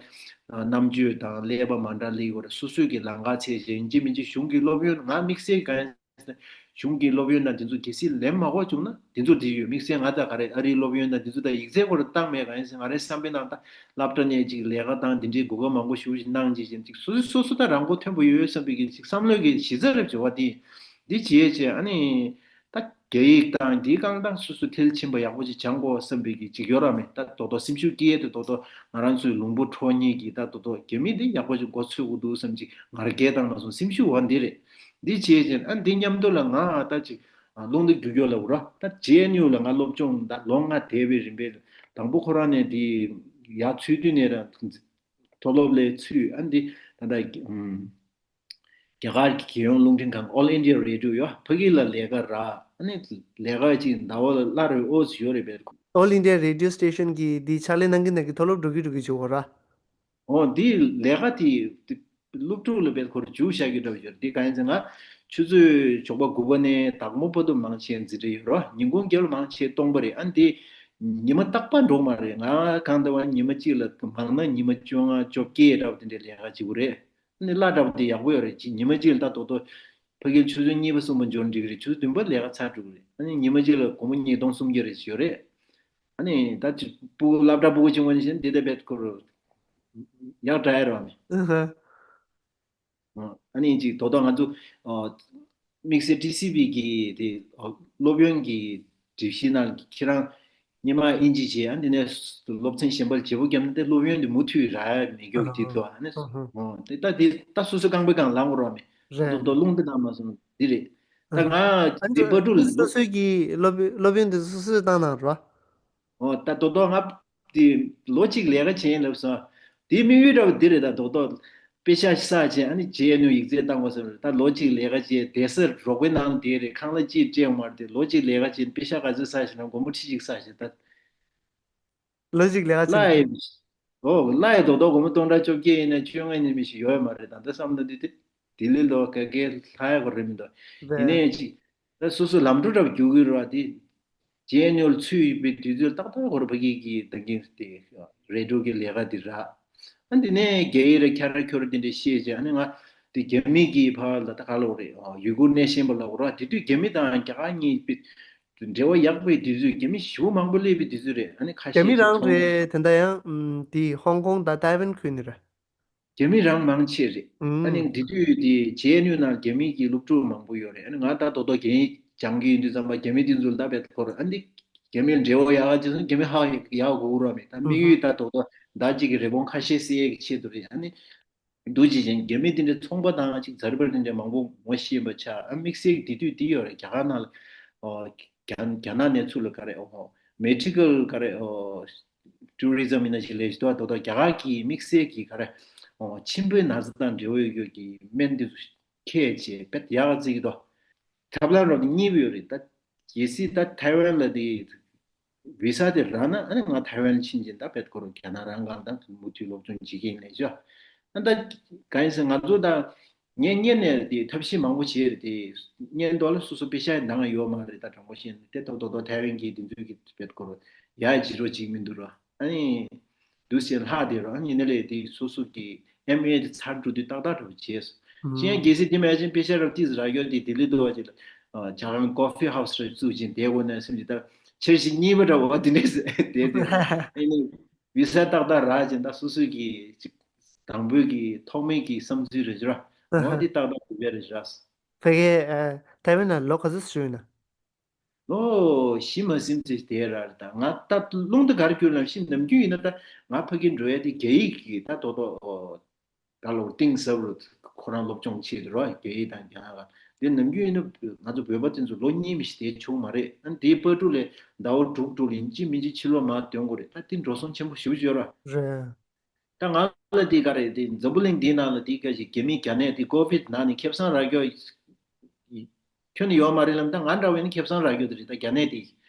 རྣམ་དཔྱོད་དང་ཀླད་པ་མ་འདྲ་སླེབས་དགོས་རེད། སོ་སོས་ཀྱི་ལམ་ཁ་འཚོལ་བྱས་ཡིན་གཅིག་མིན་གཅིག་གཞུང་གི་སློབ་ཡོན་ང་དམིགས་བསལ་གང་ཡིན་ཟེར་ན་གཞུང་གི་སློབ་ཡོན་ན་དེ་ཚོ་གལ་སྲིད་ལེན་མ་དགོས་བྱུང་ན་དེ་ཚོ་དེ་ཡོད། དམིགས་བསལ་ང་ད་ག་རེ་ཨ་རིའི་སློབ་ཡོན་ན་དེ་ཚོ་ད་ཡིག་ཚད་སྐོར་བཏང་མེད། གང་ཡིན་ཟེར་ང་རའི་བསམ་པའི་ནང་ད་སློབ་གྲྭ་ནས་ཅིག་ལས་ཀ་དང་དེ་འདྲའི་གོ་སྐབས་མང་པོ་ཞེ་པོ་ཞིག་གནང་རྗེས་ཅིག་སོ་སོ་སོ་སོ་ད་རང་མགོ་ཐོན་པོ་ཡོད་བསམ་པའི་གི་ཅིག་བསམ་བློའི་གི་གཞི་རྩ་རེད་བྱ་བ་དེ། འདི་བྱས་བྱས་ཨ་ནི་ད་རྒྱ་ཡིག་དང་འདིའི་རྐང་ཐང་སོ་སོ་མཐིལ་ཕྱིན་པ་ཡག་པོ་ཅིག་སྦྱང་དགོས་བསམ་པའི་གི་ཅིག་ཡོད་ར་མེད། ད་རྡོག་རྡོག་སེམས་ཤུགས་སྐྱེ་ཡས་དེ་རྡོག་རྡོག་ང་རང་ཚོའི་ལུང་པ་འཕྲོག་མཁན་གྱི་ད་རྡོག་རྡོག་རྒྱ་མི་འདི་ཡག་པོ་ཅིག་མགོ་ཚོས་དགོས་འདུག་བསམ་ཅིག་ང་རྒྱལ་དང་མ་སོང་སེམས་ཤུགས་འོ་འདི་རེད། འདི་བྱས་བྱས་ཨ་འདི་མཉམ་དུ་ལ་ང་ད་ཅིག་རླུང་རྟ་རྒྱུག་རྒྱུག་ལ་འུར་ར་ད་ཇེ་ཨེན་ཡུ་ལ་ང་སློབ་སྦྱོང་ད་ལོ་ལྔ་བསྡད་པའི་རིམ་པས་དང་པོ་ཁོ་རང་ནས་འདི་ཡར་ཚུད་དུས་ནས་རང་མཐོ་སློབ་ལས་ཚུད་ཨ་འདི་ད་ལྟ་ཨམ། རྒྱ་གར་གྱི་རྒྱལ་ཡོངས་རླུང་འཕྲིན་ཁང་All India Radio ཡོད། ཕ་གི་ལ་ལས་ཀ་རག་ཨ་ནི་ལས་ཀ་ཅིག་ཟླ་བ་ལ་གླ་རེ་ཨོ་ཙི་ཡོད་རེད་པས། All India Radio Station གི་འདི་ཕྱག་ལས་གནང་གི་གནང་གི་མཐོ་སློབ་འགྲོ་གི་འགྲོ་གི་བྱུང་བ་ར། ཨོ་འདི་ལས་ཀ་དེ་སློབ་ཕྲུག་ལ་བས་ཁོར་འཇུག་བྱ་གི་འདྲ་བ་ཡོད་རེད། འདི་གང་ཡིན་ཟེར་ན་ཆུ་ཚོད་ཞོགས་པ་དགུ་པ་ནས་དག་མོ་བར་དུ་མང་ཆེ་འཛིན་གྲྭ་ཡོད་རོ། ཉིན་གུང་རྒྱབ་ལ་མང་ཆེ་སྟོང་པ་རེད། ཨ་འདི་ཉི་མ་རྟག་པར་འགྲོ་མ་རེད། ང་གང་ལྟར་བ་ཉི་མ་གཅིག་ལ་མང་ན་ཉི་མ་བཅོ་ལྔ་བཅོ་བརྒྱད་འདྲ་བ་དེ་འདྲའི་ལས་ཀ་བྱེད་དགོས་རེད། ཨ་ནི་གླ་འདྲ་བོ་དེ་ཡག་པོ་ཡོད་རེད། ཅིག་ཉི་མ་གཅིག་ལ་ད་དོ་དོ་ཕ་གིར་ཆུ་ཚོད་གཉིས་པ་གསུམ་པ་འབྱོར་འགྲིག་གི་རེད། ཆུ་ཚོད་བདུན་པ་ལས་ཀ་ཚར་འགྲོ་གི་རེད། ཨ་ནི་ཉི་མ་གཅིག་ལ་སྒོར་མོ་ཉིས་སྟོང་སུམ་བརྒྱ་རེ་ཞིག་ཡོད་རེད། ཨ་ནི་ད་ཅིག་སྤུ་གུ་སློབ་གྲྭ་སྤུ་གུ་ཆུང་བ་ནི་བཞིན་དེ་ལྟ་བེད་ཁོ་རུ་ཡག་དྲག་ཡ་རོགས་ནི། ཨུ་ཧ། ཨ་ནི་ཅིག་དོ་དོ་ང་ཚོ་དམིགས་བསལ་ཊི་སི་བི་གི་དེ་སློབ་ཡོན་གྱི་སྒྲིག་གཞི་ནང་ཁྱེད་རང་སྔོན་མ་དབྱིན་ཇི་བྱས། ཨ་འདི་ནས་སློབ་ཚན་གཞན་པ་བརྗེ་པོ་བརྒྱབ་ན་དེ་སློབ་ཡོན་དེ་མུ་མཐུད་རག་མི་རྒྱུ་དེ་དོ་ཨ་ནི་ཨ་ཧ། དེ་ད་དེ་ད་སོ་སོ་རྐང་པའི་སྒང་ལངས་དགོས་རོགས་མེད། རེད། དོ་དོ་རླུང་དེ་ནང་མ་སོང་འདི་རེད། ད་ང་ཨ་དེ་ཚོ་པ་ཕྲུག་ཨ་ནི་སོ་ལ་སོའི་གི་སློབ་སློབ་ཡོན་དེ་ཚོ་སོ་སོས་བཏང་གནང་རོགས། ཨོ་ད་རྡོག་རྡོག་ང་དེ་ལོ་གཅིག་ལས་ཀ་བྱས་ཡིན་ལབ་སོང་། དེའི་དམིགས་ཡུལ་འདྲ་བོ་འདི་རེད། ད་རྡོག་རྡོག་པེ་ཤག་བསགས་བྱས་ཨ་ནི་ཇེ་ཨེན་ཡུ་ཡིག་ཚད་བཏང་དགོས་ཟེར། ད་ལོ་གཅིག་ལས་ཀ་བྱས་བསྡད་ས་རོགས་པའི་ནང་བསྡད་རེད། ཁང་གླ་གཅིག་སྤྲད་ཡོང་མ་རེད། དེ་ལོ་གཅིག་ལས་ཀ་བྱས་པེ་ཤག་ག་ཚོད་བསགས་ཤེ་ན་སྒོར་མོ་ཁྲི་གཅིག་བསགས་ཤེ་ད། ལོ་གཅིག་ལས་ཀ་བྱས་ན། གླ་ཡི་ཨོ་གླ་ཡི་རྡོག་རྡོག་སྒོར་མོ་སྟོང་ཕྲག་བཅོ་བརྒྱད་ཡིན་ན་བཅོ་ལྔ་ཡིན་ན་མི་ཞིག་ཡོད་མ་རེད། ད་ལྟ་བསམ་ན་འདི་དེ་དེ་ལས་ལོ་ག་གེ་ལྷག་ཡག་གོ་རེད་མི་འདུག་ཡིན་རེད། ནའི་ཅིག་ད་སོ་སོ་ལམ་འགྲོ་འདྲ་བོ་རྒྱུག་གི་རེད་བ། དེ་ཇེ་ཨེན་ཡུ་ལ་ཚུད་ཡོད་པའི་དུས་ཚོད་ཏག་ཏག་གོ་རེད། ཕ་གི་གི་ད་གིན་དེ་རེ་ཌི་ཡོ་གི་ལས་ཀ་དེ་རག་ཨ་འདི་ནས་རྒྱ་ཡིག་ར་ཁྱ་ར་ཁྱོ་ར་དེ་འདྲས་ཤེས་བྱས་ཨ་ནི་ང་དེ་རྒྱ་མི་གི་ཕ་ལ་ད་ག་ལབ་རེད། ཡུ་གུར་གནས་ཤན་པ་ལབ་ར། དེ་དུས་རྒྱ་མི་དང་རྒྱ་གར་གཉིས་པའི་འབྲེལ་བ་ཡག་པའི་དུས་ཚོད་རྒྱ་མི་ཞེ་པོ་མང་པོ་སླེབས་པའི་དུས་ཚོད་རེད། ཨ་ནི་ཁ་རྒྱ་ཤས་མི་ཅིག་རང་མཐོང་རེད། དེ་འདྲ་ཡང་ཨམ་དེ་ཧོང་ཀོང་དང་ཏའེ་ཝན་ཁུལ་ནས་རེད། རྒྱ་མི་རང་མང་ཆེ་རེད། ཨ་ནི་ཨུམ། འབྲི་དུས་དེ་ཇེ་ཨེན་ཡུ་ནང་རྒྱ་མི་གི་སློབ་ཕྲུག་མང་པོ་ཡོད་རེད། ཨ་ནི་ང་ད་རྡོག་རྡོག་རྒྱ་ཡིག་སྦྱང་གི་ཡོད་དུས་ཙམ་པ་རྒྱ་མི་དེ་ཚོ་ལ་ད་བེད་ཁོ་ར་ཨ་ནི་རྒྱ་མི་འབྲེལ་བ་ཡག་ག་ཅིག་སོང་རྒྱ་མི་ཧ་ཡག་གོ་ར་མེད། ད་དམིགས་ཡུལ་ད་རྡོག་རྡོག་ཟླ་གཅིག་གི་རི་བོང་ཁ་ཤས་བསད་ཡས་ཀྱི་ཆེད་དུ་རེད། ཨ་ནི་འདུག་ཅིག་ཅིང་རྒྱ་མི་དེ་འདྲའི་ཚོང་པ་དང་ཅིག་ཛར་པར་དེ་འདྲའི་མང་པོ་ངོ་ཤེས་པ་ཆགས། ཨ་དམིགས་བསལ་གྱི་དེ་དུས་དེ་ཡོད་རེད། རྒྱ་གར་ནང་ལ་ཨོ་རྒྱ་རྒྱ་ནག་ནས་ཚུར་ལ་ག་རེ་ཨོ་མེ་ཌི་ཀལ་ག་རེ་ཨོ་ཊུ་རི་ཛམ་ཡིན་ན་ཞིག་ལས་ཞིག་ཏུ་ད་ལྟ་རྒྱ་གར་གྱི་དམིགས་བསལ་གྱི་ག་རེ་ཨོ་མཆིན་པའི་ན་ཚ་དང་འབྲེལ་བ་ཡོད་རྒྱུ་གི་སྨན་དེ་ཚོ་ཁྱེད་ཀྱིས་དཔེ་ཡག་ག་བརྩི་གི་འདུག་ཐབས་ལམ་རོགས་གཉིས་པ་ཡོད་རེད། ད་གལ་སྲིད་ད་ཐའེ་ཝན་ལ་དེ་བི་ས་དེ་རག་ན་ཨ་ནི་ང་ཐའེ་ཝན་ཕྱིན་ཅིང་ད་བེད་ཁོ་རང་རྒྱ་ནག་རང་སྒང་དང་མུ་མཐུད་སློབ་སྦྱོང་བྱེད་ཀྱི་ཡིན་ལས་ཆོག་ཨ་ད་གང་ཡིན་ཟེར་ང་ཚོ་ད་ངས་སྔོན་ནས་དེ་ཐབས་ཤེས་མང་པོ་བྱས་རེད། དེ་སྔོན་ཐོག་ལ་སོ་སོ་པེ་ཤག་ནང་ཡོད་མ་རེད། ད་དྲང་པོ་བཤད་ན་དེ་ཐོག་ཐོག་ཐོག་ཐའེ་ཝན་གྱི་དེ་ཚོའི་གི་བེད་ཁོ་རང་ཡ་ཇི་རོ་ཅིག་མི་འདུག་ར། ཨ་ནི་འདུག་སེ་ལྷག་དེ་རོ། ཨ་ནི་ནི་ལས་དེ་སོ་སོ་གི་ཨེམ་ཨེ་དེ་ཚར་འགྲོ་དུས་ཏག་ཏག་འགྲོ་བྱས་སོ། ཅི་ཡང་གལ་སྲིད་དེ་མེད་ཅིང་པེ་ཤ་རབ་ཏིས་ར་ཡོད་དེ་དེ་ལས་དུ་བ་ཅིག་ལ་ཇ་ཁང་ཀོ་ཕི་ཧའུ་སི་རེ་བཙུགས་ཅིང་དེ་གོ་ན་སེམས་ཀྱི་ད་ཆེར་ཞིག་གཉིས་པ་འདྲ་བ་དེ་ནས་དེ་དེ་ཨ་ནི་བི་ས་ཏག་ཏག་རག་ཅིང་ད་སོ་སོ་གི་ཅིག་དང་པོའི་གི་ཐོག་མའི་གི་བསམ་ཚུལ་རེ་ཇི་ར་འོ་དེ་ཏག་ཏག་དེ་བས་རེ་ཇི་ར། ཕ་གི་ཐའེ་ཝན་ན་ལོ་ག་ཚོད་ཞུས་ན། ལོ་བཞི་མ་ཟིན་ཙམ་དེ་ར་རེད། ད་ང་ད་རླུང་དུ་གར་གྱུར་ནམ་ཤི་ནམ་རྒྱུན་ཡིན་ན་ད་ང་ཕ་གི་འགྲོ་ཡ་དེ་རྒྱ་ཡིག་གི་ད་དོ་དོ་ད་ལོ་གཏིང་ཟབ་རུ་ཁོ་རང་སློབ་སྦྱོང་ཆེད་དུ་རོ་རྒྱ་ཡིག་དང་རྒྱ་ནག་ དེ་ནམ་རྒྱུན་ཡིན་ན་ང་ཚོ་བོད་པ་དེ་ཚོ་ལོ་གཉིས་མི་ཞིག་བསྡད་ཆོག་མ་རེད། ཨ་ནི་དེའི་པར་ཕྲུག་ལས་ཟླ་བ་དྲུག་དྲུག་ལ་ཡིན་གཅིག་མིན་གཅིག་ཕྱི་ལོགས་མར་ཐོན་དགོས་རེད། ད་དེ་འགྲོ་སོང་ཆེན་པོ་ཞེ་པོ་ཅིག་ཡོད་ར། རེད། ད་ང་ལ་དེ་ག་རེད། དེ་འཛམ་བུ་གླིང་འདིའི་ནང་ལ་དེ་ག་ཞིག་རྒྱ་མི་རྒྱ་ནད་དེ་ཀོ་བིད་ནང་ནས་ཁེ་བཟང་རག་རྒྱུ་ཁྱོན་ནས་ཡོད་མ་རེད་ལབ། ད་ང་འདྲ་བས་ནི་ཁེ་བཟང་རག་རྒྱུ་དེ་རེད། ད་རྒྱ་ནད་དེ།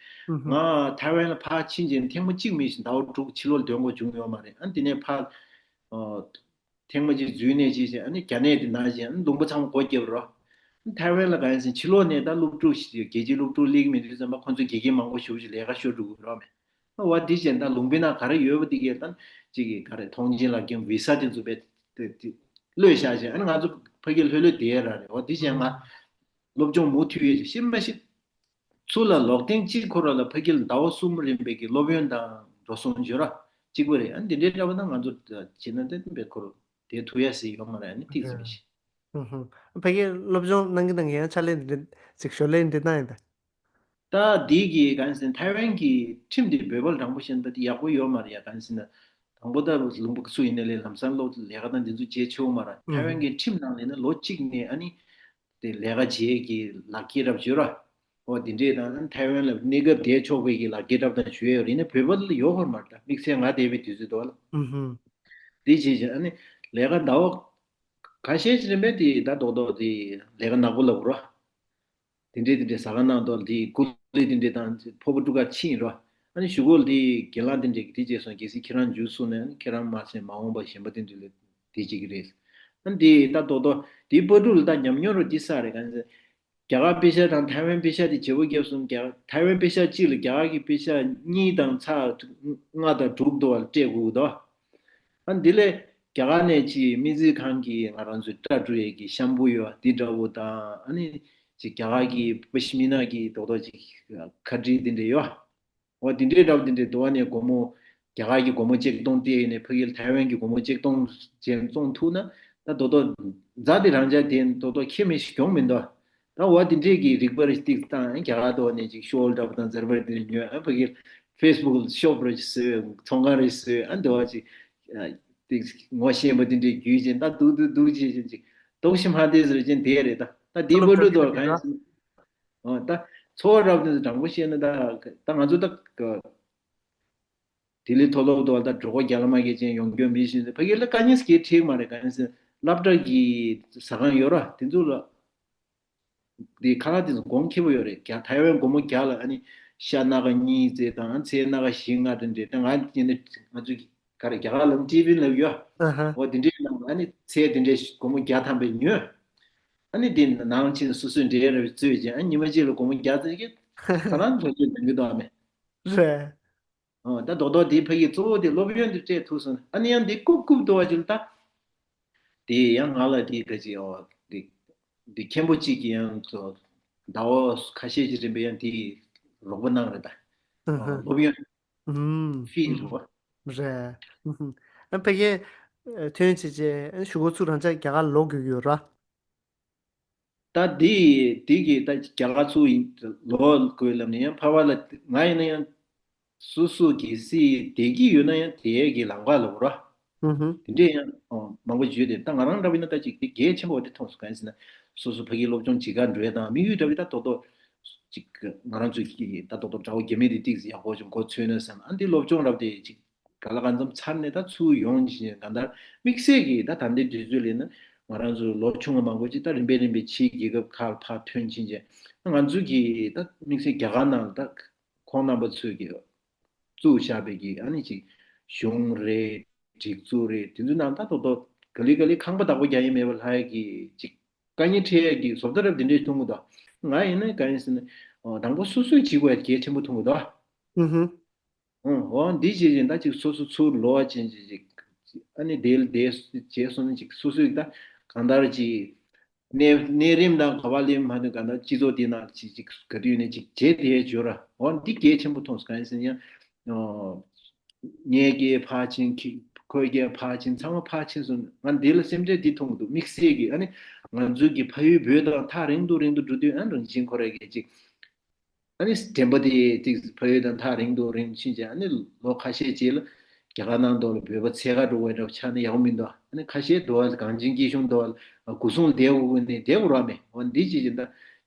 ཨུ་ཧུ། ང་ཐའེ་ཝན་ལ་ཕར་ཕྱིན་རྗེས་ཐེངས་མ་གཅིག་མིན་ཞིག་ཟླ་བ་དྲུག་ཕྱི་ལོགས་ལ་སྡོད་དགོས་བྱུང་ཡོད་མ་རེད། ཨ་ནི་དེ་ནས་ཕར་ཨ་ཐེངས་མ་གཅིག་འཛུལ་ནས་ཅིག་བྱས། ཨ་ནི་རྒྱ་ནད་དེ་ན་བཞིན་ཨ་ནི་ལུང་པ་ཚང་མ་སྒོ་བརྒྱབ་རོ། ཨ་ནི་ཐའེ་ཝན་ལ་གང་ཡིན་ཟེར་ན་ཕྱི་ལོགས་ནས་ད་སློབ་ཕྲུག་ཞིག་རྒྱལ་སྤྱིའི་སློབ་ཕྲུག་སླེབས་མི་འདུག་ཙམ་པ་ཁོང་ཚོ་དགེ་རྒན་མང་པོ་ཞེ་པོ་ཅིག་ལས་ཀ་ཤོར་འགྲོ་གི་རོ་མེད། ཨ་ཝ་འདི་བྱས་ད་ལུང་པའི་ནང་ག་རེ་ཡོད་པ་འདི་གས་ད་ཅིག་གི་ག་རེ་ཐོངས་མཆན་ལག་འཁྱེར་བི་ས་དེ་ཚོ་བས་དེ་དེ་གློད་བཞག་བྱས། ཨ་ནི་ང་ཚོ་ཕ་གིར་ལྷོད་ལྷོད་བསྡད་ཡ་ར་རེད། འོ་འདི་བྱས་ང་སློབ་སྦྱོང་མུ་མཐུད་ཡོད་ཅིག་ཤི་མ་ཤི། ཚུར་ལ་ལོག་ཐེངས་གཅིག་ཁོ་ར་ལ་ཕ་གིར་ཟླ་བ་གསུམ་རིམ་པས་ཀྱི་སློབ་ཡོན་དང་འགྲོ་སོང་བརྗོད་ར་གཅིག་པ་རེད། ཨ་ནི་འདི་འདྲའི་འདྲ་བ་ན་ང་ཚོ་བྱེད་ན་དེ་བས་ཁོ་ར་དེ་ཐུབ་ཡ་ཟིག་ཡོད་མ་རེད། ཨ་ནི་ཏིག་ཙམ་ཞིག་ཧུམ་ཧུམ། ཕ་གིར་སློབ་སྦྱོང་གནང་གི་གནང་གི་ཡང་ཕྱག་ལས་འདི་ཅིག་ཞོར་ལས་འདི་གནང་ཡིན་པས། ད་འདི་གི་གང་ཟེར་ན་ཐའེ་ཝན་གྱི་ཁྲིམས་འདི་བོད་པ་ལ་དྲང་པོ་བཤད་ན་ད་འདི་ཡག་པོ་ཡོད་མ་རེད་ཡ། གང་ཟེར་ན་དང་པོ་ད་ལུང་པ་སུ་ཡིན་ན་ལས་ལམ་སང་སློབ་ལས་ཀ་དང་འདི་ཚོ་བྱེད་ཆོག་མ་རེད། ཐའེ་ཝན་གྱི་ཁྲིམས་ནང་ལས་ན་ལོ་གཅིག་ནས་ཨ་ནི་དེ་ལས་ཀ་བྱེད་ཀྱི་ལག་འཁྱེར་རབ་བྱོས་ར། ཨོ་དེ་འདྲས་དང་ཐའེ་ཝན་ལ་གནས་སྐབས་བསྡད་ཆོག་པའི་གི་ལག་འཁྱེར་རབ་དང་ཞུ་ཡས་ཡོད་རེད་ན་བོད་པ་ལ་ཡོད་ཧོར་མ་རེད། ད་དམིགས་བསལ་ང་བསྡད་པའི་དུས་ཚོད་དོ་ལ། ཨུ་ཧུ། དེ་བྱས་ཀྱི་ཨ་ནི་ལས་ཀ་ཟླ་བ་ཁ་ཤས་ཀྱི་རིམ་པས་དེ་ད་རྡོག་རྡོག་དེ་ལས་ཀ་ནག་པོ་ལབ་རོ། དེ་འདྲས་དེ་འདྲས་ཟ་ཁང་ནང་དུ་དེ་ཀུ་ལི་དེ་འདྲས་དང་ཕོར་པ་དཀྲུག་ག་ཕྱིན་རོ། ཨ་ནི་གཞུག་གུ་ལ་དེ་རྒན་ལགས་དེ་འདྲས་ཀྱིས་དེ་བྱས་སོང་། གལ་སྲིད་ཁྱེད་རང་འཇུ་སོང་ན་ཨ་ནི་ཁྱེད་རང་མ་ཟད་མ་འོངས་པ་གཞན་པ་དེ་འདྲས་ལ་དེ་བྱེད་ཀྱི་རེད། ཨ་ནི་དེ་ད་རྡོག་རྡོག་དེ་པར་ཕྲུག་ལ་ད་ཉམས་མྱོང་རོ་དེ་ས་རེད། གང་ཟེར། རྒྱ་གར་པེ་ཤ་དང་ཐའེ་ཝན་པེ་ཤ་དེ་བརྗེ་པོ་བརྒྱབ་སོང་། རྒྱ་ཐའེ་ཝན་པེ་ཤ་གཅིག་ལ་རྒྱ་གར་གྱི་པེ་ཤ་གཉིས་དང་ཚེག་ལྔ་དང་དྲུག་འདུག་བ་སྤྲད་དགོས་འདུག་ཨ་འདི་ལས་རྒྱ་གར་ནས་ཅིག་སྨན་རྩིས་ཁང་གི་ང་རང་ཚོའི་སྐྲ་བྲུ་ཡས་ཀྱི་ཤམ་པུ་ཡོད་འདི་འདྲ་བོ་དང་། ཨ་ནི་ཅིག་རྒྱ་གར་གྱི་པ་ཤི་མི་ན་གྱི་རྡོག་རྡོག་ཅིག་ཁ་དྲི་འདི་འདྲ་ཡོད། འོ་དེ་འདྲའི་འདྲ་བོ་དེ་འདྲའི་འདུག་ཨ་ནི་སྒོར་མོ་རྒྱ་གར་གྱི་སྒོར་མོ་ཆིག་སྟོང་སྟེར་ཡིན་ནའི་ཕ་གིར་ཐའེ་ཝན་གྱི་སྒོར་མོ་ཆིག་སྟོང་ཅན་བཙོང་ཐུབ་ན་ད་རྡོག་རྡོག་རྫ་དེ་རང་འཇགས་དེ་རྡོག་རྡོག་ཁྱེད་མི་ཞིག་གྱོང་མི་འདུག་ད་འོ་དེ་འདྲའི་གི་རིག་པ་རེ་ཏིག་བཏང་རྒྱ་གར་དུ་ནས་ཅིག་ཤོལ་འདྲ་བོ་དང་ཛར་བར་དེ་ཉོས། ཨ་ཕ་གིར་ཕེ་སི་བུག་ལ་ཤོབ་རེ་བཟོས། ཚོང་ཁང་རེ་བཟོས། ཨ་འདི་བ་ཅིག་ཏིག་ངོ་ཤེས་པ་དེ་འདྲའི་རྒྱུས་ཅན་ད་འདུག་འདུག་འདུག་བྱེད་ཅན་ཅིག་དོགས་ཤིང་མ་བདེ་ཟེར་ཅན་དེ་རེད། ད་ད་དེའི་བར་དུ་དོ་གང་ཡིན། ཨ་ད་འཚོ་བ་རབ་དེ་དྲང་པོ་བཤད་ན་ད་ད་ང་ཚོ་ད་ལྡི་ལི་མཐོ་སློབ་དུ་བ་ད་གྲོད་ཁོག་རྒྱ་ལ་མ་གས་ཅན་ཡོང་རྒྱུ་མི་ཤེས་ཚེ་ཕ་གི་ལ་དཀའ་ངལ་སྐྱེ་ཁྲིག་མ་རེད། གང་ཡིན་ཟེར་སློབ་གྲྭ་གི་ཟ་ཁང་ཡོད་ར་དེ་ཚོ་ལ་དེ་ཁ་ལག་དེ་ཚོ་གོང་ཁེ་པོ་ཡོད་རེད། རྒྱ་ཐའེ་ཝན་སྒོར་མོ་བརྒྱ་ལ་ཨ་ནི་ཤ་སྣ་ཁ་གཉིས་ཙེ་དང་ཚལ་སྣ་ཁ་བཞི་ལྔ་དེ་འདྲས། ད་ང་ཡིན་ན་ང་ཚོ་གི་ག་རེ་རྒྱ་གར་ལ་ཊི་ཕིན་ལབ་ཡོད། ཨ་ཧ། འོ་དེ་འདྲས་ནང་ཨ་ནི་ཚལ་དེ་འདྲས་སྒོར་མོ་བརྒྱ་ཐམ་པའི་ཉོས། ཨ་ནི་དེ་ནང་ཕྱིན་སོ་སོའི་འབྲས་ར་བཙོས་ཀྱི་ཨ་ཉི་མ་གཅིག་ལ་སྒོར་མོ་བརྒྱ་ཙམ་གྱི་ད་རང་ཐོན་སྐྱེད་ལྡང་གི་འདུག་ཨ་མེ། རེད། ཨོ་ད་རྡོག་རྡོག་དེའི་ཕ་གི་གཙོ་བོ་དེ་སློབ་ཡོན་དེ་སྤྲད་ཐུབ་སོང་། ཨ་ནི་ཡང་འདི་རྐུབ་རྐུབ་འདུག་བ་ཅིག་ལ་ད། དེ་ཡང་ང་ལ་དེ་ག་ཅི་ཨོ་དེ་དེ་མཁན་པོ་གཅིག་གིས་ཡང་ཚོ་ཟླ་བ་ཁ་ཤས་ཀྱི་རིམ་པས་ཡང་དེ་རོགས་པ་གནང་རེད་ད། ཨ་ཧ། སློབ་ཡོན་ཧུམ་ཧུམ། ཧྥི་འདུག་བ། རེད། ཧུམ་ཧུམ། ཨ་ཕ་གི་ཐོན་བྱས་རྗེས་ཨ་གཞུག་གུ་ཚུར་རང་ཅག་རྒྱ་གར་ལོག་དགོས་ཀྱི་ཡོད་ར། ད་འདི་འདི་གི་ད་རྒྱ་གར་ཚུར་ཡིན་ལོག་དགོས་ལབ་ནས་ཡང་ཕ་བ་ལ་ང་ཡིན་ན་ཡང་སོ་སོ་གི་སྲིད་བསྡད་ཀྱི་ཡོད་ན་ཡང་དེའི་གི་ལམ་ཁ་ལ་འོ་ར། ཧུམ་ཧུམ། དེ་འདྲས་ཡང་ཨོ་མང་པོ་བརྗོད་དེ་ད་ང་རང་འདྲ་བ་ཡིན་ན་ད་ཅིག་དེ་གལ་ཆེན་པོ་དེ་མཐོང་སོང་། གང་ཡིན་ཟེར་ན་སོ་སོ་ཕ་གིའི་སློབ་སྦྱོང་བྱེད་གར་འགྲོ་ཡ་དང་དམིགས་ཡུལ་འདྲ་བ་ད་ཏོག་ཏོག་ཅིག་ང་རང་ཚོའི་གི་ད་ཏོག་ཏོག་དགྲ་བོ་རྒྱ་མི་དེ་ཏིག་ཙམ་ཡག་པོ་ཅིག་མགོ་ཚོས་ན་བསམ། ཨ་འདི་སློབ་སྦྱོང་རབ་དེ་ཅིག་ག་ལ་གང་འཚམ་ཚར་ནས་ད་ཚུར་ཡོང་བཞིན་གང་ལྟར་དམིགས་བསལ་གྱིས་ད་ད་ལྟའི་དུས་ཚོད་ལ་ན་ང་རང་ཚོ་ལོ་ཆུང་བ་མང་པོ་ཅིག་ད་རིམ་པས་རིམ་པས་ཕྱིའི་རྒྱལ་ཁབ་ཁག་ལ་ཕར་ཐོན་ཕྱིན་རྗེས་ང་ཚོ་གིས་ད་དམིགས་བསལ་རྒྱ་གར་ནང་ལ་ད་ཁོང་རྣམ་པ་ཚོས་ཀྱི་བཙུགས་བཞག་པའི་གི་ཨ་ནི་ཅིག་གཞུང་རེད། སྒྲིག་འཛུགས་རེད། དེ་ཚོའི་ནང་ད་ཏོག་ཏོག་ག་ལེ་ག་ལེ་ཁང་པ་བདག་པོ་རྒྱག་ཡས་མེད་པ་ལྷག་ཡས་ཀྱི་ཅིག་དཀའ་ངལ་འཕྲད་ཡས་ཀྱི་བཟོ་ལྟ་རབ་དེ་འདྲས་མཐོང་གི་འདུག་ང་ཡིན་ན་གང་ཡིན་ཟེར་ན་དང་པོ་སོ་སོས་བྱེད་དགོས་ཡ་གལ་ཆེན་པོ་མཐོང་གི་འདུག་ཧུམ་ཧུམ། ཨོ་འདི་བྱེད་བཞིན་ད་ཅིག་སོ་སོ་ཚུར་ལོག་པ་ཅན་ཅིག་ཅིག་ཨ་ནི་དེ་ལ་དེ་བྱས་སོང་ན་ཅིག་སོ་སོས་ད་གང་ལྟར་ཅིག་གནས་གནས་རིམ་དང་ག་བ་ལེན་མ་ཐོན་གང་ལྟར་སྤྱི་ཚོགས་དེ་ནང་ཅིག་ཅིག་ག་དུས་ནས་ཅིག་བྱེད་དེ་བརྗོད་ར། ཨོ་འདི་གལ་ཆེན་པོ་མཐོང་སོང་། གང་ཡིན་ཟེར་ན་ཡང་ཨོ་ངའི་སྐད་ཕར་ཕྱིན་ཁྱི་ཁོའི་སྐད་ཕར་ཕྱིན་ཚང་མ་ཕར་ཕྱིན་སོང་། ང་འདི་ལ་སེམས་ཁྲལ་འདི་མཐོང་གི་འདུག་དམིགས་བསལ་གྱི་ཨ་ནི་ང་ཚོའི་གི་ཕ་ཡུལ་བོད་དང་ཐག་རིང་དུ་རིང་དུ་འགྲོ་དུས་ཨ་རང་བཞིན་ཁོ་རང་གི་ཅིག་ཨ་ནི་དྲན་པ་དེ་ཏིག་ཕ་ཡུལ་དང་ཐག་རིང་དུ་རིང་ཕྱིན་ཅིག་ཨ་ནི་ལོ་ཁ་ཤས་རྗེས་ལ་ རྒྱ་གར་ནང་དུ་ལ་བོད་པ་འཚོལ་ག་འགྲོ་བའི་འདྲ་བ་ཆགས་ན་ཡག་པོ་མི་འདུག་ཨ་ནི་ཁ་ཤས་འགྲོ་བ་གངས་ཅན་སྐྱིད་གཤོངས་འགྲོ་བ་སྐུ་སྲུང་བསྡད་དགོས་ནས་བསྡད་དགོས་ར་མེད། འོ་འདི་ཅི་ཅི་ད་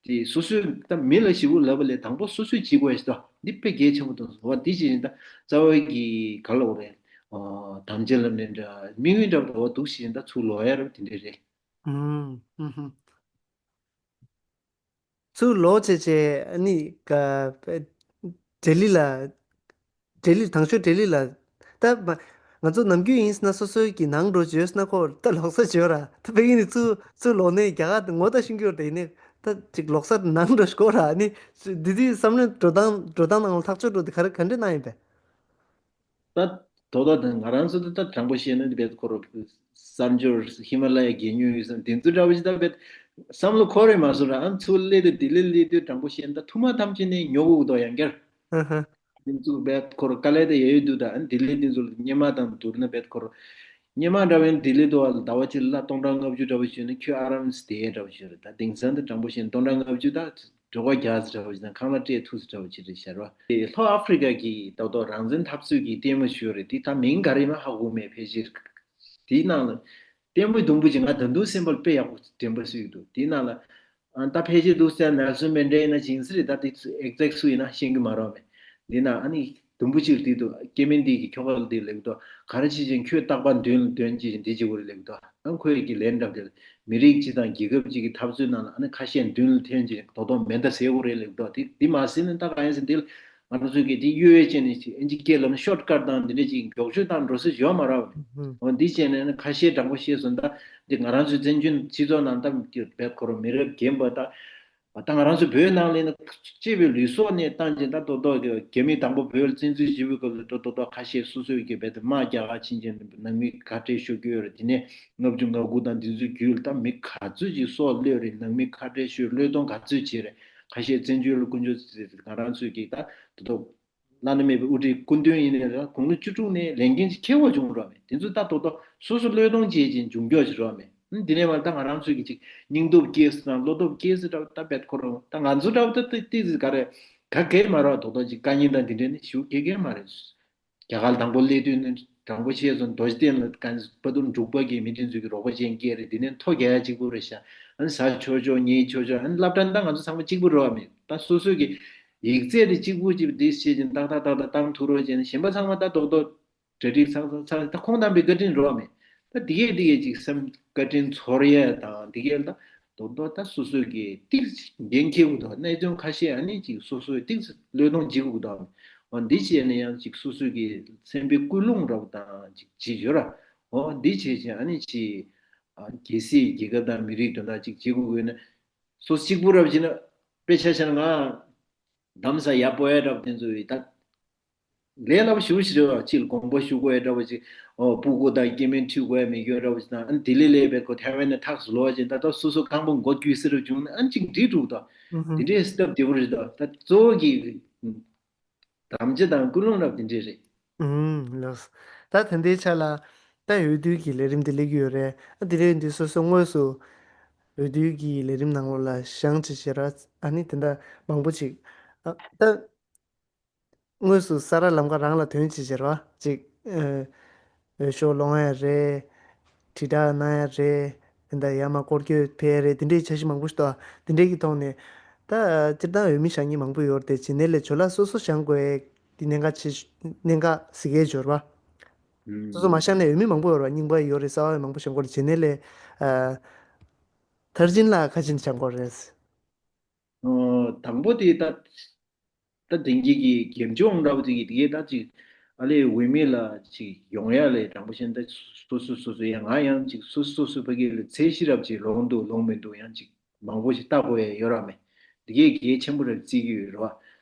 དེ་སོ་སོའི་ད་མི་ལ་ཞེ་པོ་ལབ་པ་ལས་དང་པོ་སོ་སོས་བྱེད་དགོས་ཞེས་ད་འདི་དཔེ་གལ་ཆེན་པོ་འདུག་འོ་འདི་ཅི་ཅི་ད་རྩ་བའི་གི་ག་ལ་འོ་རེད། དམ་བཅའ་ལབ་ནས་འདྲ་དམིགས་ཡུལ་འདྲ་བ་འོ་འདུག་ཞེས་ད་ཚུར་ལོག་ཡ་ར་དེ་འདྲས་རེད། ཨུམ་ཧུམ་ཧུམ། ཚུར་ལོག་བྱས་བྱས་ཨ་ནི་ག་ལྡི་ལི་ལ་ལྡི་ལི་དང་ཤོས་ལྡི་ལི་ལ་ད་མ་ང་ཚོ་ནམ་རྒྱུན་ཡིན་ཟེར་ན་སོ་སོའི་གི་ནང་འགྲོ་བྱོས་ཟེར་ན་ཁོ་ད་ལོག་ས་བྱོས་ར་ད་ཕ་གི་ནི་ཚུར་ཚུར་ལོག་ནས་རྒྱ་གར་དེ་ངོ་ད་ཤིང་གྱོར་དེ་ནི་ད་ཅིག་ལོག་ས་ནང་འགྲོ་ཤོག་ར་ནི་འདི་དུས་བསམ་བློའི་འགྲོ་སྟངས་འགྲོ་སྟངས་ནང་ལ་ཐག་གཅོད་འགྲོ་དེ་ག་རེ་ག་འདྲས་གནང་ཡིན་པས། ད་དོ་དོ་དང་ང་རང་ཚོ་ད་ད་དྲང་པོ་བཤད་ན་དེ་བས་ཁོ་རོ་གསར་འབྱོར་ཧི་མ་ལ་ཡ་རྒྱལ་ཉོ་ཡོད་སམ་དེ་ཚོ་འདྲ་བོ་ཞིག་ད་བས་བསམ་བློ་འཁོར་རེ་མ་སོང་ར་ཨ་ཚུར་སླེབས་དུས་དེ་ལས་སླེབས་དུས་དྲང་པོ་བཤད་ན་ད་ཐུག་མ་ཐམས་ཅད་ནས་ཉོ་དགོས་དོ་ཡང་སྐྱར། ཨ་ཧ། དེ་ཚོ་བས་ཁོ་རོ་དཀའ་ལས་དེ་ཡ་ཡོད་དུས་ད་ཨ་དེ་ལས་དེ་ཚོ་སྔོན་མ་དང་བསྡུར་ན་བས་ཁོ་རོ་སྔོན་མ་འདྲ་བས་དེ་ལས་དུ་བ་ཟླ་བ་གཅིག་ལ་སྟོང་ཕྲག་ལྔ་བཅུ་འདྲ་བོ་ཞིག་ཡོད་ན་ཁྱོད་ཨ་རམ་སི་དེ་ཡས་འདྲ་བོ་ཞིག་རེད། ད་དེང་སང་དེ་དྲང་པོ་བཤད་ན་སྟོང་ཕྲག་ལྔ་བཅུ་ད། འགྲོ་ཁ་རྒྱག་ཟེར་བ་ཞིག་དང་ཁང་གླ་སྤྲད་ཐུབ་ཟེར་བ་ཅིག་རེད་ཤར་བ། ལྷོ་ཨ་ཧྥི་རི་ཀ་གི་ད་ལྟ་རང་བཙན་འཐབ་རྩོད་ཀྱི་ལྟད་མོ་ཞུ་རེད་དེ་ད་མིང་ག་རེ་མ་ཧ་གོ་མེད་ཕལ་ཆེར། དེའི་ནང་ལ་ལྟད་མོའི་དུམ་བུ་ཅིག་ང་ད་དུང་སེམས་པ་ལ་དཔེ་ཡག་པོ་དྲན་པ་སུ་ཡིག་འདུག་དེའི་ནང་ལ་ཨ་ད་ཕལ་ཆེར་འདུག་ཟེར་ནེལ་སོན་མན་ཌེ་ལ་ཡིན་ན་ཇིང་སི་རེད་ད་དེ་ཨེག་ཛེག་སུ་ཡིན་ན་ཤེས་ཀྱི་མ་རེད་མེད། དེའི་ནང་ཨ་ནི་དུམ་བུ་ཅིག་དེ་འདུག་སྐྱེ་དམན་དེ་གི་ཁྱོ་ག་ལ་དེ་ལེགས་འདུག་ག་རེ་བྱེད་ཅིང་ཁྱོད་རྟག་པར་མདུན་ལ་འདོན་ཅིང་འདི་བྱེད་དགོས་རེད་ལེགས་འདུག་ཨ་ཁོས་ཀྱི་ལན་འདྲ་དེ་ལ། མི་རིགས་སྤྱི་དང་རྒྱལ་ཁབ་ཅིག་གི་འཐབ་རྩོད་ནང་ལ་ཨ་ནི་ཁ་ཤས་མདུན་ལ་ཐོན་ཅིང་རྡོག་རྡོག་མེ་མདའ་ཟེར་དགོས་རེད་ལབ་འདུག་དེ་འདི་མ་ཟེར་ནས་ད་གང་ཡིན་ཟེར་འདི་ལ་ང་རང་ཚོས་ཀྱི་དེ་གཡོ་ཡོད་ཅན་ནས་ཅིག་ཨིན་ཇི་སྐད་ལབ་ན་ཤོར་ཊི་ཀཊ་དང་འདི་འདྲས་ཅིག་མགྱོགས་ཤོས་དང་འགྲོ་ས་ཡོད་མ་རེད་བ། འོ་འདི་བྱས་ནས་ཨ་ནི་ཁ་ཤས་དྲང་པོ་བཤད་སོང་ད་འདི་ང་རང་ཚོའི་བཙན་བྱོལ་སྤྱི་ཚོགས་ནང་ད་བེད་ཁོ་རང་མི་རབས་རྒན་པ་ད་ད་ང་རང་ཚོ་བོད་ནང་ལ་ཡིན་ན་གཅེས་པའི་ལུས་སྲོག་ནས་བཏང་ཅིང་ད་རྡོག་རྡོག་གི་རྒྱ་མི་དང་པོ་བོད་ལ་བཙན་འཛུལ་བྱེད་པའི་སྐབས་ལ་རྡོག་རྡོག་རྡོག་ཁ་ཤས་སོ་སོའི་གི་བེད་དམག་རྒྱག་ག་ཕྱིན་ཅིང་ནང་མི་ཁ་བྲལ་ཤོར་གྱི་ཡོད་རེད། དེ་ནས་ལྔ་བཅུ་ང་དགུ་དང་འདི་ཚོའི་རྒྱུད་ལ་ད་མི་ག་ཚོད་ཅིག་སྲོག་བློས་རེད། ནང་མི་ཁ་བྲལ་ཤོར་བློས་གཏོང་ག་ཚོད་བྱས་རེད། ཁ་ཤས་བཙན་བྱོལ་ལ་དཀོན་མཆོག་ང་རང་ཚོའི་གི་ད་རྡོག་རྡོག་བླ་ན་མེད་པའི་དབུ་ཁྲིད་སྐུ་མདུན་ཡིན་ནའི་རེད། དགུང་ལོ་བཅུ་དྲུག་ནས་ལས་འགན་ཅིག་འཁྱེར་བ་བྱུང་རོགས་མེད། དེ་ཚོ་ད་རྡོག་རྡོག་སོ་སོ་བློས་གཏོང་བྱེད་ཅིང་འབྱུང་འགྱོག་ཅིག་རོགས་མེད། ཨ་འདི་ནས་མར་ད་ང་རང་ཚོའི་གི་ཅིག་སྙིང་སྟོབས་སྐྱེས་སུ་དང་བློ་སྟོབས་སྐྱེས་སུ་འདྲ་ད་བེད་ཁོ་རང་ད་ང་ཚོ་འདྲ་ད་ཏི་ཏི་ཟིག་ག་རེ་ག་གེ་མ་རོགས་རྡོག་རྡོག་ཅིག་དཀའ་ངལ་དང་འདི་འདྲས་ནི་ཞུ་གེ་གེ་མ་རེད། རྒྱ་གར་དང་པོ་སླེབས་དུས་ནི་དྲང་པོ་བཤད་སོང་རྡོ་རྗེ་གདན་ལ་ག་དཔའ་རྟུལ་འབྲུག་པ་གི་མི་དེ་ཚོའི་གི་རོགས་པ་ཅན་སྐྱེས་རེད། འདི་ནས་མཐོ་རྒྱ་ཡ་གཅིག་པུ་རེད་ཤག་ཨ་ནི་ཟ་ཆོག་ཆོག་ཉལ་ཆོག་ཆོག་ཨ་ནི་སློབ་གྲྭ་ནི་ད་ང་ཚོ་ཚང་མ་གཅིག་པུ་རེད་བ་མེད། ད་སོ་སོའི་གི་ཡིག་ཚད་དེ་གཅིག་པུ་གཅིག་པུ་དེ་བྱེད་ཅིང་ཏག་ཏག་ཏག་ཏག་བཏང་ཐུབ་རོགས་བྱས་ནས་གཞན་པ་ཚང་མ་ད་རྡོག་རྡོག་གྲ་སྒྲིག་ཚང་ཚང་ཚང་ད་ཁོང་རྣམ་པའི་བཀའ་དྲིན་རེད་བ་མེད། ད་དེ་གས་དེ་གས་ཅིག་སེམས་བཀའ་དྲིན་ཚོར་ཡས་དང་དེ་གས་ད་རྡོག་རྡོག་ད་སོ་སོའི་གི་ཏིག་འགན་འཁྱེར་དགོས་དང་གནད་དོན་ཁ་ཤས་ཨ་ནི་ཅིག་སོ་སོའི་ཏིག་བློས་གཏོང་བྱེད་དགོས་དང་འོ་འདི་བྱས་ནས་ཡང་ཅིག་སོ་སོའི་གི་སེམས་པའི་ཀུན་སློང་འདྲ་བོ་དང་ཅིག་བྱེད་ཡོད་ར། འོ་འདི་བྱས་ཅིང་ཨ་ནི་ཅིག་ཨ་གལ་སྲིད་རྒྱལ་ཁབ་དང་མི་རིགས་དོན་དག་ཅིག་བྱེད་དགོས་དགོས་ན་སོ་སོ་གཅིག་པུ་རབ་བྱས་ན་དཔེ་ཆ་བཞག་ན་ང་གདམ་ས་ཡག་པོ་ཡ་འདྲ་བོ་དེ་ཚོ་ཡི་ད། ལས་སླ་པོ་ཞེ་པོ་ཞིག་རེད་བ། ཅིག་ལ་དགོངས་པ་ཞུ་དགོས་ཡ་འདྲ་བོ་ཅིག་ཨོ་སྤུ་གུ་དང་སྐྱེ་དམན་ཁྲིད་དགོས་ཡ་མེད་རྒྱུ་འདྲ་བོ་ཅིག་དང་ཨ་ནི་ལྡི་ལི་ལས་པའི་ཁོ་ཐའེ་ཝན་ནས་ཐག་སུ་ལོག་ཅིག་ད་ལྟ་སོ་སོ་རྐང་པ་མགོ་རྒྱུས་སེ་རུ་བྱུང་ན་ཨ་ནི་ཅིག་འགྲིག་འགྲོ་གི་འདུག་ཨུ་ཧུ། དེ་འདྲའི་སྟབས་བདེ་པོ་རེད་འདུག་ད་གཙོ་བོ་གི་དམ་བཅའ་དང་ཀུན་སློང་འདྲ་བོ་དེ་འདྲས་རེད། ཨུ་ཧུ་ལགས། ད་ད་ལྟའི་ཆ་ལ་ད་འོས་བསྡུ་གི་ལས་རིམ་དེ་སླེབས་ཀྱི་ཡོད་རེད། ཨ་དེ་རིང་འདི་སོ་སོ་དངོས་སུ་འོས་བསྡུ་གི་ལས་རིམ་ནང་ལོགས་ལ་བཞེངས་བྱས་བྱས་ར་ཨ་ནི་དེ་འདྲ་མང་པོ་ཅིག་ཨ་ད། དངོས་སུ་ས་ར་ལམ་ཁ་རང་ལ་ཐོན་བྱས་བྱས་ར་ཅིག་ཨ་འོས་ཤོག་སློང་ཡ་རེད། དྲིལ་བསྒྲགས་གནང་ཡ་རེད། དེ་འདྲ་ཡར་མར་སྐོར་སྐྱོད་ཕེབས་ཡ་རེད། དེ་འདྲའི་འཆར་གཞི་མང་པོ་ཞིག་འདུག་དེ་འདྲའི་གི་ཐོག་ནས་ད་སྤྱིར་བཏང་འོས་མི་བཞེངས་མཁན་མང་པོ་ཡོད་རེད་དེ་བྱས་ནས་ལས་ཇོ་ལགས་སོ་སོ་བཞེངས་དགོས་ཡ་དེ་གནད་འགག་ཆེ་ཤོས་གནད་འགག་གཟིགས་ཡ་ཇོ་ར། སོ་སོ་མ་བཞེངས་ནས་འོས་མི་མང་པོ་ཡོད་ར་རྙིང་པ་ཡོད་རེད་གསར་པ་མང་པོ་བཞེངས་དགོས་རེད་བྱས་ནས་ལས་ཨ་མཐར་ཕྱིན་ལ་ག་ཅིག་བཞེངས་དགོས་རེད། ཨོ། དང་པོ་དེ་ད་ད་དེང་གི་གི་རྒྱབ་ལྗོངས་འདྲ་བོ་དེ་གི་དེ་གས་ད་ཅིག་ཨ་ལས་འོས་མི་ལ་ཅིག་ཡོང་ཡ་ལས་དྲང་པོ་བཤད་ན་ད་སོ་སོ་སོ་སོ་ཡང་ང་ཡང་ཅིག་སོ་སོ་སོ་སོ་ཕ་གི་ལ་ཚད་གཞི་རབ་ཅིག་ལོང་འདུག་ལོང་མི་འདུག་ཡང་ཅིག་མང་པོ་ཞིག་ལྟ་དགོས་ཡ་ཡོད་ར་མེད། དེ་གས་གལ་ཆེན་པོ་རབ་བརྩི་གི་ཡོད་རེད་བ།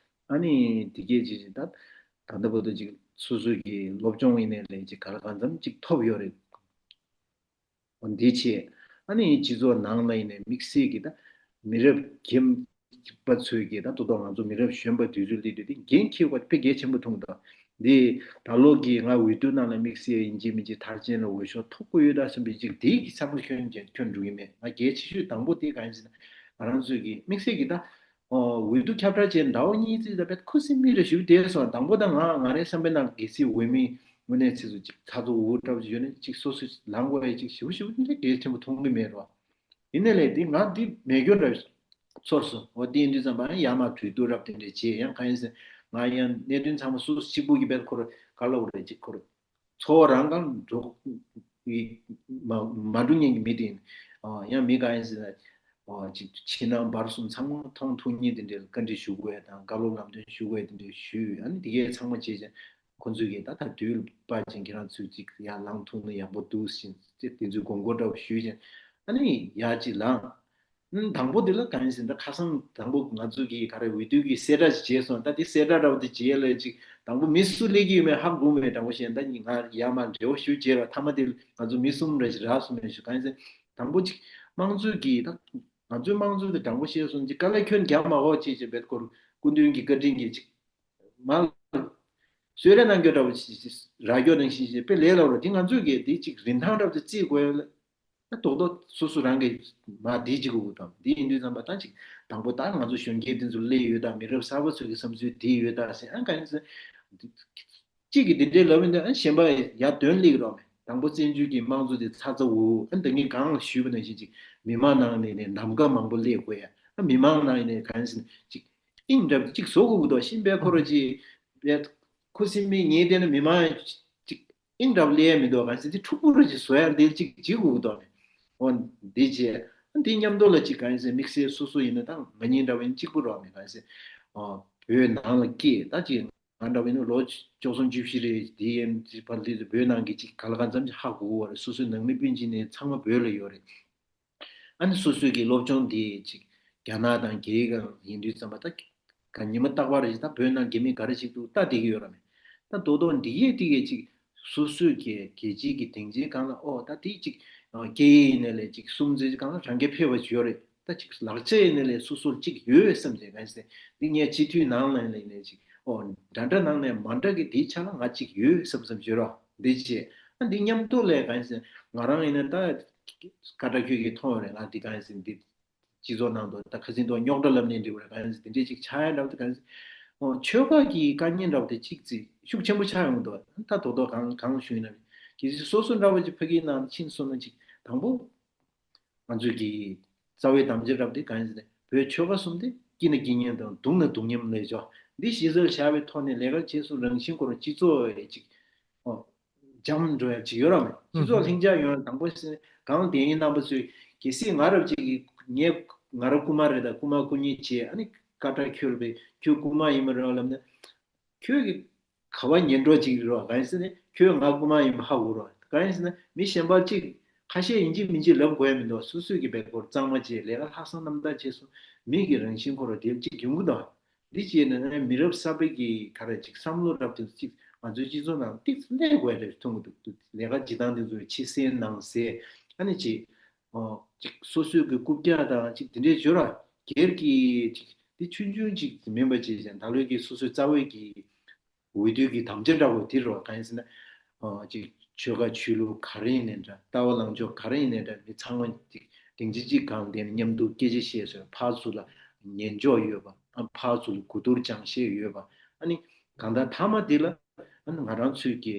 ཨ་ནི་དེ་གས་ཅིག་ཅིག་ད་ད་ལྟ་བར་དུ་ཅིག་སོ་སོ་གི་སློབ་སྦྱོང་ཡིན་ནའི་ལས་ཅིག་ག་ལ་གང་འཚམ་ཅིག་ཐོབ་ཡོད་རེད། འོ་འདི་བྱས། ཨ་ནི་སྤྱི་ཚོགས་ནང་ལ་ཡིན་ནའི་དམིགས་བསལ་གྱི་ད་མི་རབས་རྒན་པ་ཚོས་ཀྱི་ད་ད་ལྟ་ང་ཚོ་མི་རབས་གཞོན་པ་དུས་ཚོད་སླེབས་དུས་དེ་འགན་འཁྱེར་དགོས་དཔེ་གལ་ཆེན་པོ་མཐོང་གི་འདུག་འདི་ད་ལོ་གི་ང་འོས་བསྡུ་ནང་ལ་དམིགས་བསལ་ཡིན་གཅིག་མིན་གཅིག་མཐར་ཕྱིན་ལ་འོས་ཤོག་ཐོབ་ཀྱི་ཡོད་ད་བསམ་པའི་ཅིག་དེའི་གི་བསམ་བློ་ཁྱོན་ནས་ཁྱོན་འགྲོ་གི་མེད། ང་གལ་ཆེ་ཤོས་དང་པོ་དེ་གང་ཡིན་ཟེར་ན་ང་རང་ཚོས་ཀྱི་དམིགས་བསལ་གྱི་ད་འོས་བསྡུ་ཁྱབ་བསྒྲགས་བྱས་ཟླ་བ་གཉིས་ཙམ་ད་བས་ཁུ་སིམ་མེར་བཞུགས་བསྡད་སོང་། དང་པོ་ད་ང་ང་རའི་བསམ་པའི་ནང་གལ་སྲིད་འོས་མི་ དངོས་གནས་ཚིག་ཚུ་ཅིག་ཚ་ཚོ་འུར་འདྲ་བོ་ཅིག་ཡོད་ནས་ཅིག་སོ་སོས་ལངས་དགོས་ཡ་ཅིག་ཞེ་པོ་ཞེ་པོ་འདི་འདྲ་གལ་ཆེན་པོ་མཐོང་གི་མེད་རོ། ཡིན་ནའི་ལས་འདི་ང་འདི་མེད་རྒྱུ་འདྲ་ཚོར་སོང་། འོ་འདི་ཡིན་དུས་ཙམ་པ་ཡང་ཡར་མར་གྲོས་བསྡུར་རབ་དེ་འདྲ་བྱས། ཡང་གང་ཡིན་ཟེར་ང་ཡང་གནད་དོན་ཚང་མ་སོ་སོ་གཅིག་པུ་གི་བེད་ཁོ་ར་ག་ལ་འོ་རེ་ཅིག་ཁོ་ར་ཚོར་བ་རང་གང་འགྲོ་མ་མ་འགྲོ་ཉན་གི་མི་དེ་ཡིན། ཡང་མི་གང་ཡིན་ཟེར་ན་ཅིག་ཕྱི་ནང་བར་གསུམ་ཚང་མ་མཐོང་ཐུབ་ཉིན་དེ་འདྲའི་བཀའ་འདྲི་ཞུ་དགོས་དང་བཀའ་སློབ་ལམ་སྟོན་ཞུ་དགོས་དེ་འདྲའི་ཞུས། ཨ་ནི་དེ་གས་ཚང་མ་བྱས་ཙང་ཁོ་ཚོས་ཀྱིས་ད་ད་དུས་པ་ཅན་ཁྱེད་རང་ཚོས་ཅིག་ཡར་ལངས་ཐུབ་ན་ཡག་པོ་འདུག་ཟེར་དེ་ཚོའི་དགོངས་སྐོར་འདྲ་བོ་ཞུས་ཙང་ཨ་ནི་ཡར་ཅིག་ལངས། ཨ་ནི་དང་པོ་དེ་ལ་གང་ཡིན་ཟེར་ན་ད་ཁ་སང་དང་པོ་ང་ཚོ་གིས་ག་རེ་འོས་བསྡུ་གི་གསལ་བསྒྲགས་ཅིག་བྱས་སོང་། ད་དེ་གསལ་བསྒྲགས་འདྲ་བོ་དེ་བྱས་ལ་ཅིག་དང་པོ་མི་སུ་སླེབས་ཀྱི་ཡོད་མེད་ཧ་གོ་མེད། དྲང་པོ་བཤད་ན་ད་ང་ཡར་མར་འབྲེལ་བ་ཞུ་བྱས་ར་མཐའ་མ་དེ་ང་ཚོ་མི་གསུམ་རེ་ཞིག་རག་སོང་མེད་ཞུ། གང་ཡིན་ཟེར་དང་པོ་ཅིག་དམངས་གཙོ་གི་ད་ང་ཚོའི་དམངས་གཙོ་དེ་དྲང་པོ་བཤད་སོང་ཅིག་དཀའ་ལས་ཁྱོན་རྒྱག་མ་འོག་ཅེས་ཅེས་བེད་སྐོར་སྐུ་མདུན་གྱི་བཀའ་དྲིན་གྱིས་ཅིག་མ་གསོལ་རས་གནང་རྒྱུ་འདྲ་བོ་ཅིག་རག་རྒྱུ་ནང་བཞིན་ཅིག་དཔེ་ལས་སླ་བོ་རེད། དེ་ང་ཚོས་གི་དེ་ཅིག་རིན་ཐང་འདྲ་བོ་དེ་རྩིས་དགོས་ལ། ད་རྡོག་རྡོག་སོ་སོ་རང་གི་མ་བདེ་ཅིག་དགོས་དང་འདི་ཡིན་དུས་ཙམ་པ་ད་ཅིག་དང་པོ་ད་ང་ཚོ་གཞོན་སྐྱེས་དེ་ཚོ་སླེབས་ཡོད་ད་མི་རབས་གསར་པ་ཚོ་གི་བསམ་ཚུལ་བདེ་ཡོད་ད་ཟེར། ཨ་གང་ཡིན་ཟེར་གཅིག་གིས་འདི་འདྲའི་ལབ་ཡིན་ད་ཨ་གཞན་པ་ཡར་དོན་སླེབས་རོགས་མེད། དང་པོ་བཙན་བྱོལ་གྱི་དམངས་གཙོ་དེ་ཚ་ཚ་འུར་འུར་ཨ་ད་ངས་གང་ལ་ཞུས་པ་ནང་བཞིན་ཅིག་མི་མང་ནང་ནས་ནས་ནམ་མཁའ་མང་པོ་སླེབས་དགོས་ཡ། ཨ་མི་མང་ནང་ནས་གང་ཡིན་ཟེར་ན་ཅིག་དབྱིངས་འདྲ་ཅིག་བཟོ་དགོས་ཀྱི་འདུག་གཤིན་པའི་ཁོ་ར་ཅིག་ཁུ་སིམ་མེ་ངས་བལྟས་ན་མི་མང་ཅིག་ཨིན་འདྲ་བ་ལས་མི་འདུག་གང་ཟེར་དེ་འཁྲུག་པོ་ར་ཅིག་བཟོ་ཡ་འདི་ཅིག་བྱེད་དགོས་ཀྱི་འདུག་མེད། འོ་འདི་བྱས་འདི་མཉམ་དུ་ལ་ཅིག་གང་ཟེར་དམིགས་བསལ་སོ་སོ་ཡིན་ན་ད་ང་གཉིས་འདྲ་བ་ཡིན་གཅིག་པུ་རོགས་མེད་གང་ཟེར། ཨོ་བོད་ནང་ལ་སྐྱེས་ད་ཅིག་ང་འདྲ་བ་ཡིན་ན་ལོ་བཅུ་གསུམ་བཅུ་བཞི་རེད། འདི་ཡན་ཅིག་བར་འདི་བོད་ནང་གི་ཅིག་ག་ལ་གང་འཚམ་ཅིག་ཧ་གོ་གི་བ་རེད། སོ་སོའི་ནང་མི་སྤུན་མཆེད་ནས་ཚང་མ་བོད་ལ་ཡོད་རེད། ཨ་ནི་སོ་སོའི་གི་སློབ་སྦྱོང་དེ་ཅིག་རྒྱ་ནག་དང་རྒྱའི་སྒང་ཡིན་དུས་ཙམ་པ་ད་ག་ཉི་མ་རྟག་པར་རེ་ཞིག་ད་བོད་ནང་རྒྱ་མི་ག་རེ་ཞིག་འདུག་ལྟ་བསྡད་ཀྱི་ཡོད་ར་མེད། ད་རྡོག་རྡོག་འདི་གས་འདི་གས་ཅིག་སོ་སོའི་གི་རྒྱལ་སྤྱིའི་གི་སྡིངས་ཆའི་སྒང་ལ་ཨོ་ད་འདི་ཅིག་སྐད་ཡིག་ཡིན་ནའི་ལས་ཅིག་སུམ་རྩེན་སྒང་ལ་རང་རྒྱལ་ཕེབས་པ་ཅིག་ཡོད་རེད། ད་ཅིག་ལག་ཆ་ཡིན་ནའི་ལས་སོ་སོར་ཅིག་ཡོད་བསམ་བྱས་གང་ཟེར་འདི་ངས་སྤྱི་འཐུས་ནང་ལ་ཡིན་ནའི་ཅིག་ཨོ་འདྲ་འདྲ་ནང་ནས་མ་འདྲ་གི་འདིའི་ཆ་ལ་ང་ཅིག་ཡོད་བསམ་བསམ་བྱོས་རོགས་འདི་བྱས། ཨ་འདི་མཉམ་དུ་ལས་གང་ཟེར་ང་རང་ཡིན་ན་ད་ཀ་ཏྲ་ཁྱོད་ཀྱིས་མཐོང་ཡོད་རེད། ང་འདི་གང་ཟེར་འདི་སྤྱི་ཚོགས་ནང་དུ་ད་ཁ་སང་དུ་རྙོག་དྲ་ལབ་ནས་འདྲི་བ་རེད། གང་ཟེར་འདི་འདྲས་ཅིག་ཆགས་ཡ་འདྲ་བ་དེ་གང་ཟེར་ཨོ་ཆོལ་ཁ་གི་དཀའ་ངལ་འདྲ་བ་དེ་ཅིག་ཅིག་ཤུགས་ཆེན་པོ་ཆགས་ཡོང་གི་འདུག་ད་རྡོག་རྡོག་གང་གང་ཞུ་ཡིན་ན་གལ་སྲིད་སོ་སོ་འདྲ་བ་ཅིག་ཕ་གིའི་ནང་ཕྱིན་སོང་ན་ཅིག་དང་པོ། ང་ཚོས་ཀྱི་རྩ་བའི་དམ་བཅའ་རབ་དེ་གང་ཡིན་ཟེར་ན་བོད་ཆོལ་ཁ་གསུམ་དེ་སྐྱིད་ན་སྐྱིད་ཉམས་དང་སྡུག་ན་སྡུག་ཉམས་ལས་ཆོག་འདི་གཞི་རྩར་བཞག་པའི་ཐོག་ནས་ལས་ཀ་བྱེད་སུ་རང་བཞིན་སྐོར་སྤྱི་ཚོགས་ཡས་ཅིག་ཨོ་འཇམ་འགྲོ་ཡ་ཅིག་ཡོད་ར་མེད། སྤྱི་ཚོགས་ལྷིང་འཇགས་ཡོང་ཡ་དང་པོ་ཟེར་ན་གང་དེ་ཡིན་རྣམ་པ་ཚོས་གལ་སྲིད་ང་རབ་ཅིག་གིས་ངས་ང་ར་རྐུ་མ་རེད་ད་རྐུ་མ་རྐུ་ཉེས་བྱས་ཨ་ནི་ཀ་ཏྲ་ཁྱོད་རེད་ཁྱོད་རྐུ་མ་ཡིན་མ་རེད་ལབ་ན། ཁྱོད་ཀྱི་ག་བ་ཉན་འགྲོ་ཅིག་རོ་གང་ཡིན་ཟེར་ན་ཁྱོད་ང་རྐུ་མ་ཡིན་པ་ཧ་གོ་རོ་གང་ཡིན་ཟེར་ན་མི་གཞན་པ་ཅིག་ཁ་ཤས་ཡིན་གཅིག་མིན་གཅིག་ལབ་དགོས་ཡ་མི་འདུག་སོ་སོས་ཀྱི་བེད་སྐོར་གཙང་མ་བྱས་ལས་ཀ་ལྷག་བསམ་རྣམ་དག་བྱས་སོང་མི་གི་རང་བཞིན་ཁོ་ར་དེབ་ཅིག་ཡོང་གི་འདུག་འདི་བྱས་ན་མི་རབས་གསར་པའི་གི་ག་རེ་ཅིག་བསམ་བློ་རབ་དེ་ཅིག་ང་ཚོའི་སྤྱི་ཚོགས་ནང་ཏིག་ཙམ་གནས་དགོས་རེད་མཐོང་གི་འདུག་ལས་ཀ་བྱེད་སྟངས་དེ་ཚོ་ཕྱི་གསལ་ནང་གསལ་ཨ་ནི་ཅིག་ཅིག་སོ་སོའི་གི་རྐུབ་བཀྱག་དང་ཅིག་དེ་འདྲའི་བརྗོད་ར་སྒེར་གྱི་ཅིག་འདི་ཆུང་ཆུང་ཅིག་མིན་པ་བྱས་ཀྱང་ད་ལོའི་གི་སོ་སོའི་རྩ་བའི་གི་འོས་བསྡུ་གི་དམ་བཅའ་འདྲ་བོ་དེ་རོ་གང་ཡིན་ཟེར་ན། ཅིག་ཆོལ་ཁ་ཆོས་ལུགས་ག་རེ་ཡིན་ནའི་འདྲ་ལྟ་བ་ལངས་ཕྱོགས་ག་རེ་ཡིན་ནའི་འདྲ་མི་ཚང་མ་ཅིག་སྡིངས་ཆ་གཅིག་སྒང་བསྡད་ནས་མཉམ་དུ་སྐད་ཆ་བཤད་སོང་ཕར་ཚུར་ལ་ཉན་འཇོག་ཡོད་པ་ཨ་ཕར་ཚུར་ལ་གོ་བསྡུར་སྦྱང་ཤེས་ཡོད་པ་ཨ་ནི་གང་ལྟར་མཐའ་མ་དེ་ལ་ཨ་ནི་ང་རང་ཚོའི་གི་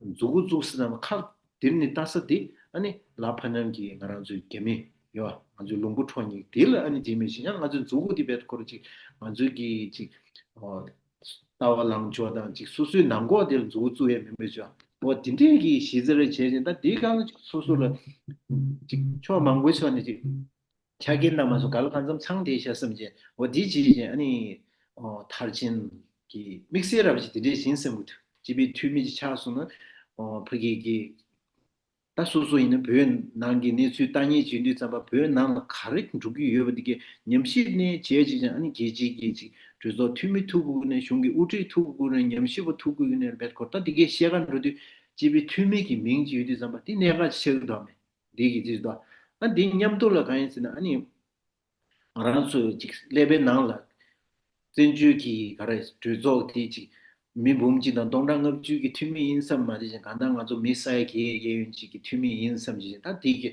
མཛུ་གུ་བཙུགས་ས་དང་ཁ་དེར་ནི་ལྟ་ས་དེ་ཨ་ནི་ལ་ཕ་ནམ་གྱི་ང་རང་ཚོའི་རྒྱ་མི་ཡོད་ང་ཚོའི་ལུང་པ་ཁྲོ་གཉིས་དེ་ལ་ཨ་ནི་རྗེས་མི་ཞིག་ཡང་ང་ཚོའི་མཛུ་གུ་དེ་བེད་ཁོ་ར་ཅིག་ང་ཚོའི་གི་ཅིག་ལྟ་བ་ལངས་ཕྱོགས་དང་ཅིག་སོ་སོའི་ནང་ཁོག་དེ་ལ་མཛུ་གུ་བཙུགས་ཡས་མིན་པའི་ཆོག་འོ་དེ་འདྲས་ཀྱི་གཞི་རྩ་རེ་བྱས་ཅིང་ད་དེའི་སྒང་ལ་ཅིག་སོ་སོ་ལ་ཅིག་ཕྱོགས་མང་པོའི་ཕྱོགས་ནས་ཅིག་ཆ་རྐྱེན་དང་མ་སོགས་ག་ལ་གང་འཚམ་ཚང་བསྡད་ཤག་བསམ་བྱས་འོ་དེ་བྱས་ཅིང་ཨ་ནི་མཐར་ཕྱིན་གྱི་དམིགས་བསལ་རབ་ཅིག་དེ་འདྲས་ཡིན་བསམ་གི་འདུག་སྤྱི་པའི་འཐུས་མི་ཅིག་ཆགས་སོང་ན་ཕ་གི་གི་ད་སོ་སོ་ཡིན་ན་བོད་ནང་གི་གནས་ཚུལ་ལྟ་ཉེས་བྱེད་དུས་ཙམ་པ་བོད་ནང་ལ་ག་རེ་འགྲོ་གི་ཡོད་པ་འདི་གའི་ཉམས་ཞིབ་ནས་བྱས་ཅིག་ཀྱང་ཨ་ནི་རྒྱལ་སྤྱིའི་གི་ཅིག་གྲོས་ཚོགས་འཐུས་མི་ཐུག་དགོས་ནས་གཞུང་གི་དབུ་ཁྲིད་ཐུག་དགོས་ནས་ཉམས་ཞིབ་པ་ཐུག་དགོས་ནས་རྦད་ཁོ་ད་འདི་གའི་བཤད་ག་འགྲོ་དུས་སྤྱི་པའི་འཐུས་མི་གི་མིང་ཅིག་ཡོད་དུས་ཙམ་པ་འདི་གནད་འགག་ཆགས་ཀྱི་འདུག་མེད་འདི་གི་ཅིག་འདུག་ཨ་འདི་མཉམ་དུ་ལ་གང་ཡིན་ཟེར་ན་ཨ་ནི། ང་རང་ཚོ་ཅིག་ཀླད་པའི་ནང་ལ་བཙན་བྱོལ་གྱི་ག་རེ་གྲོས་ཚོགས་དེ་ཅིག་མི་འབུམ་གཅིག་དང་སྟོང་ཕྲག་ལྔ་བཅུ་གི་འཐུས་མི་ཡིན་བསམ་མ་བྱས་ཅིག་གང་ལྟར་ང་ཚོ་མི་ས་ཡ་གི་གཡས་གཡོན་ཅིག་གི་འཐུས་མི་ཡིན་བསམ་བྱས་ཅིག་ད་དེ་གི་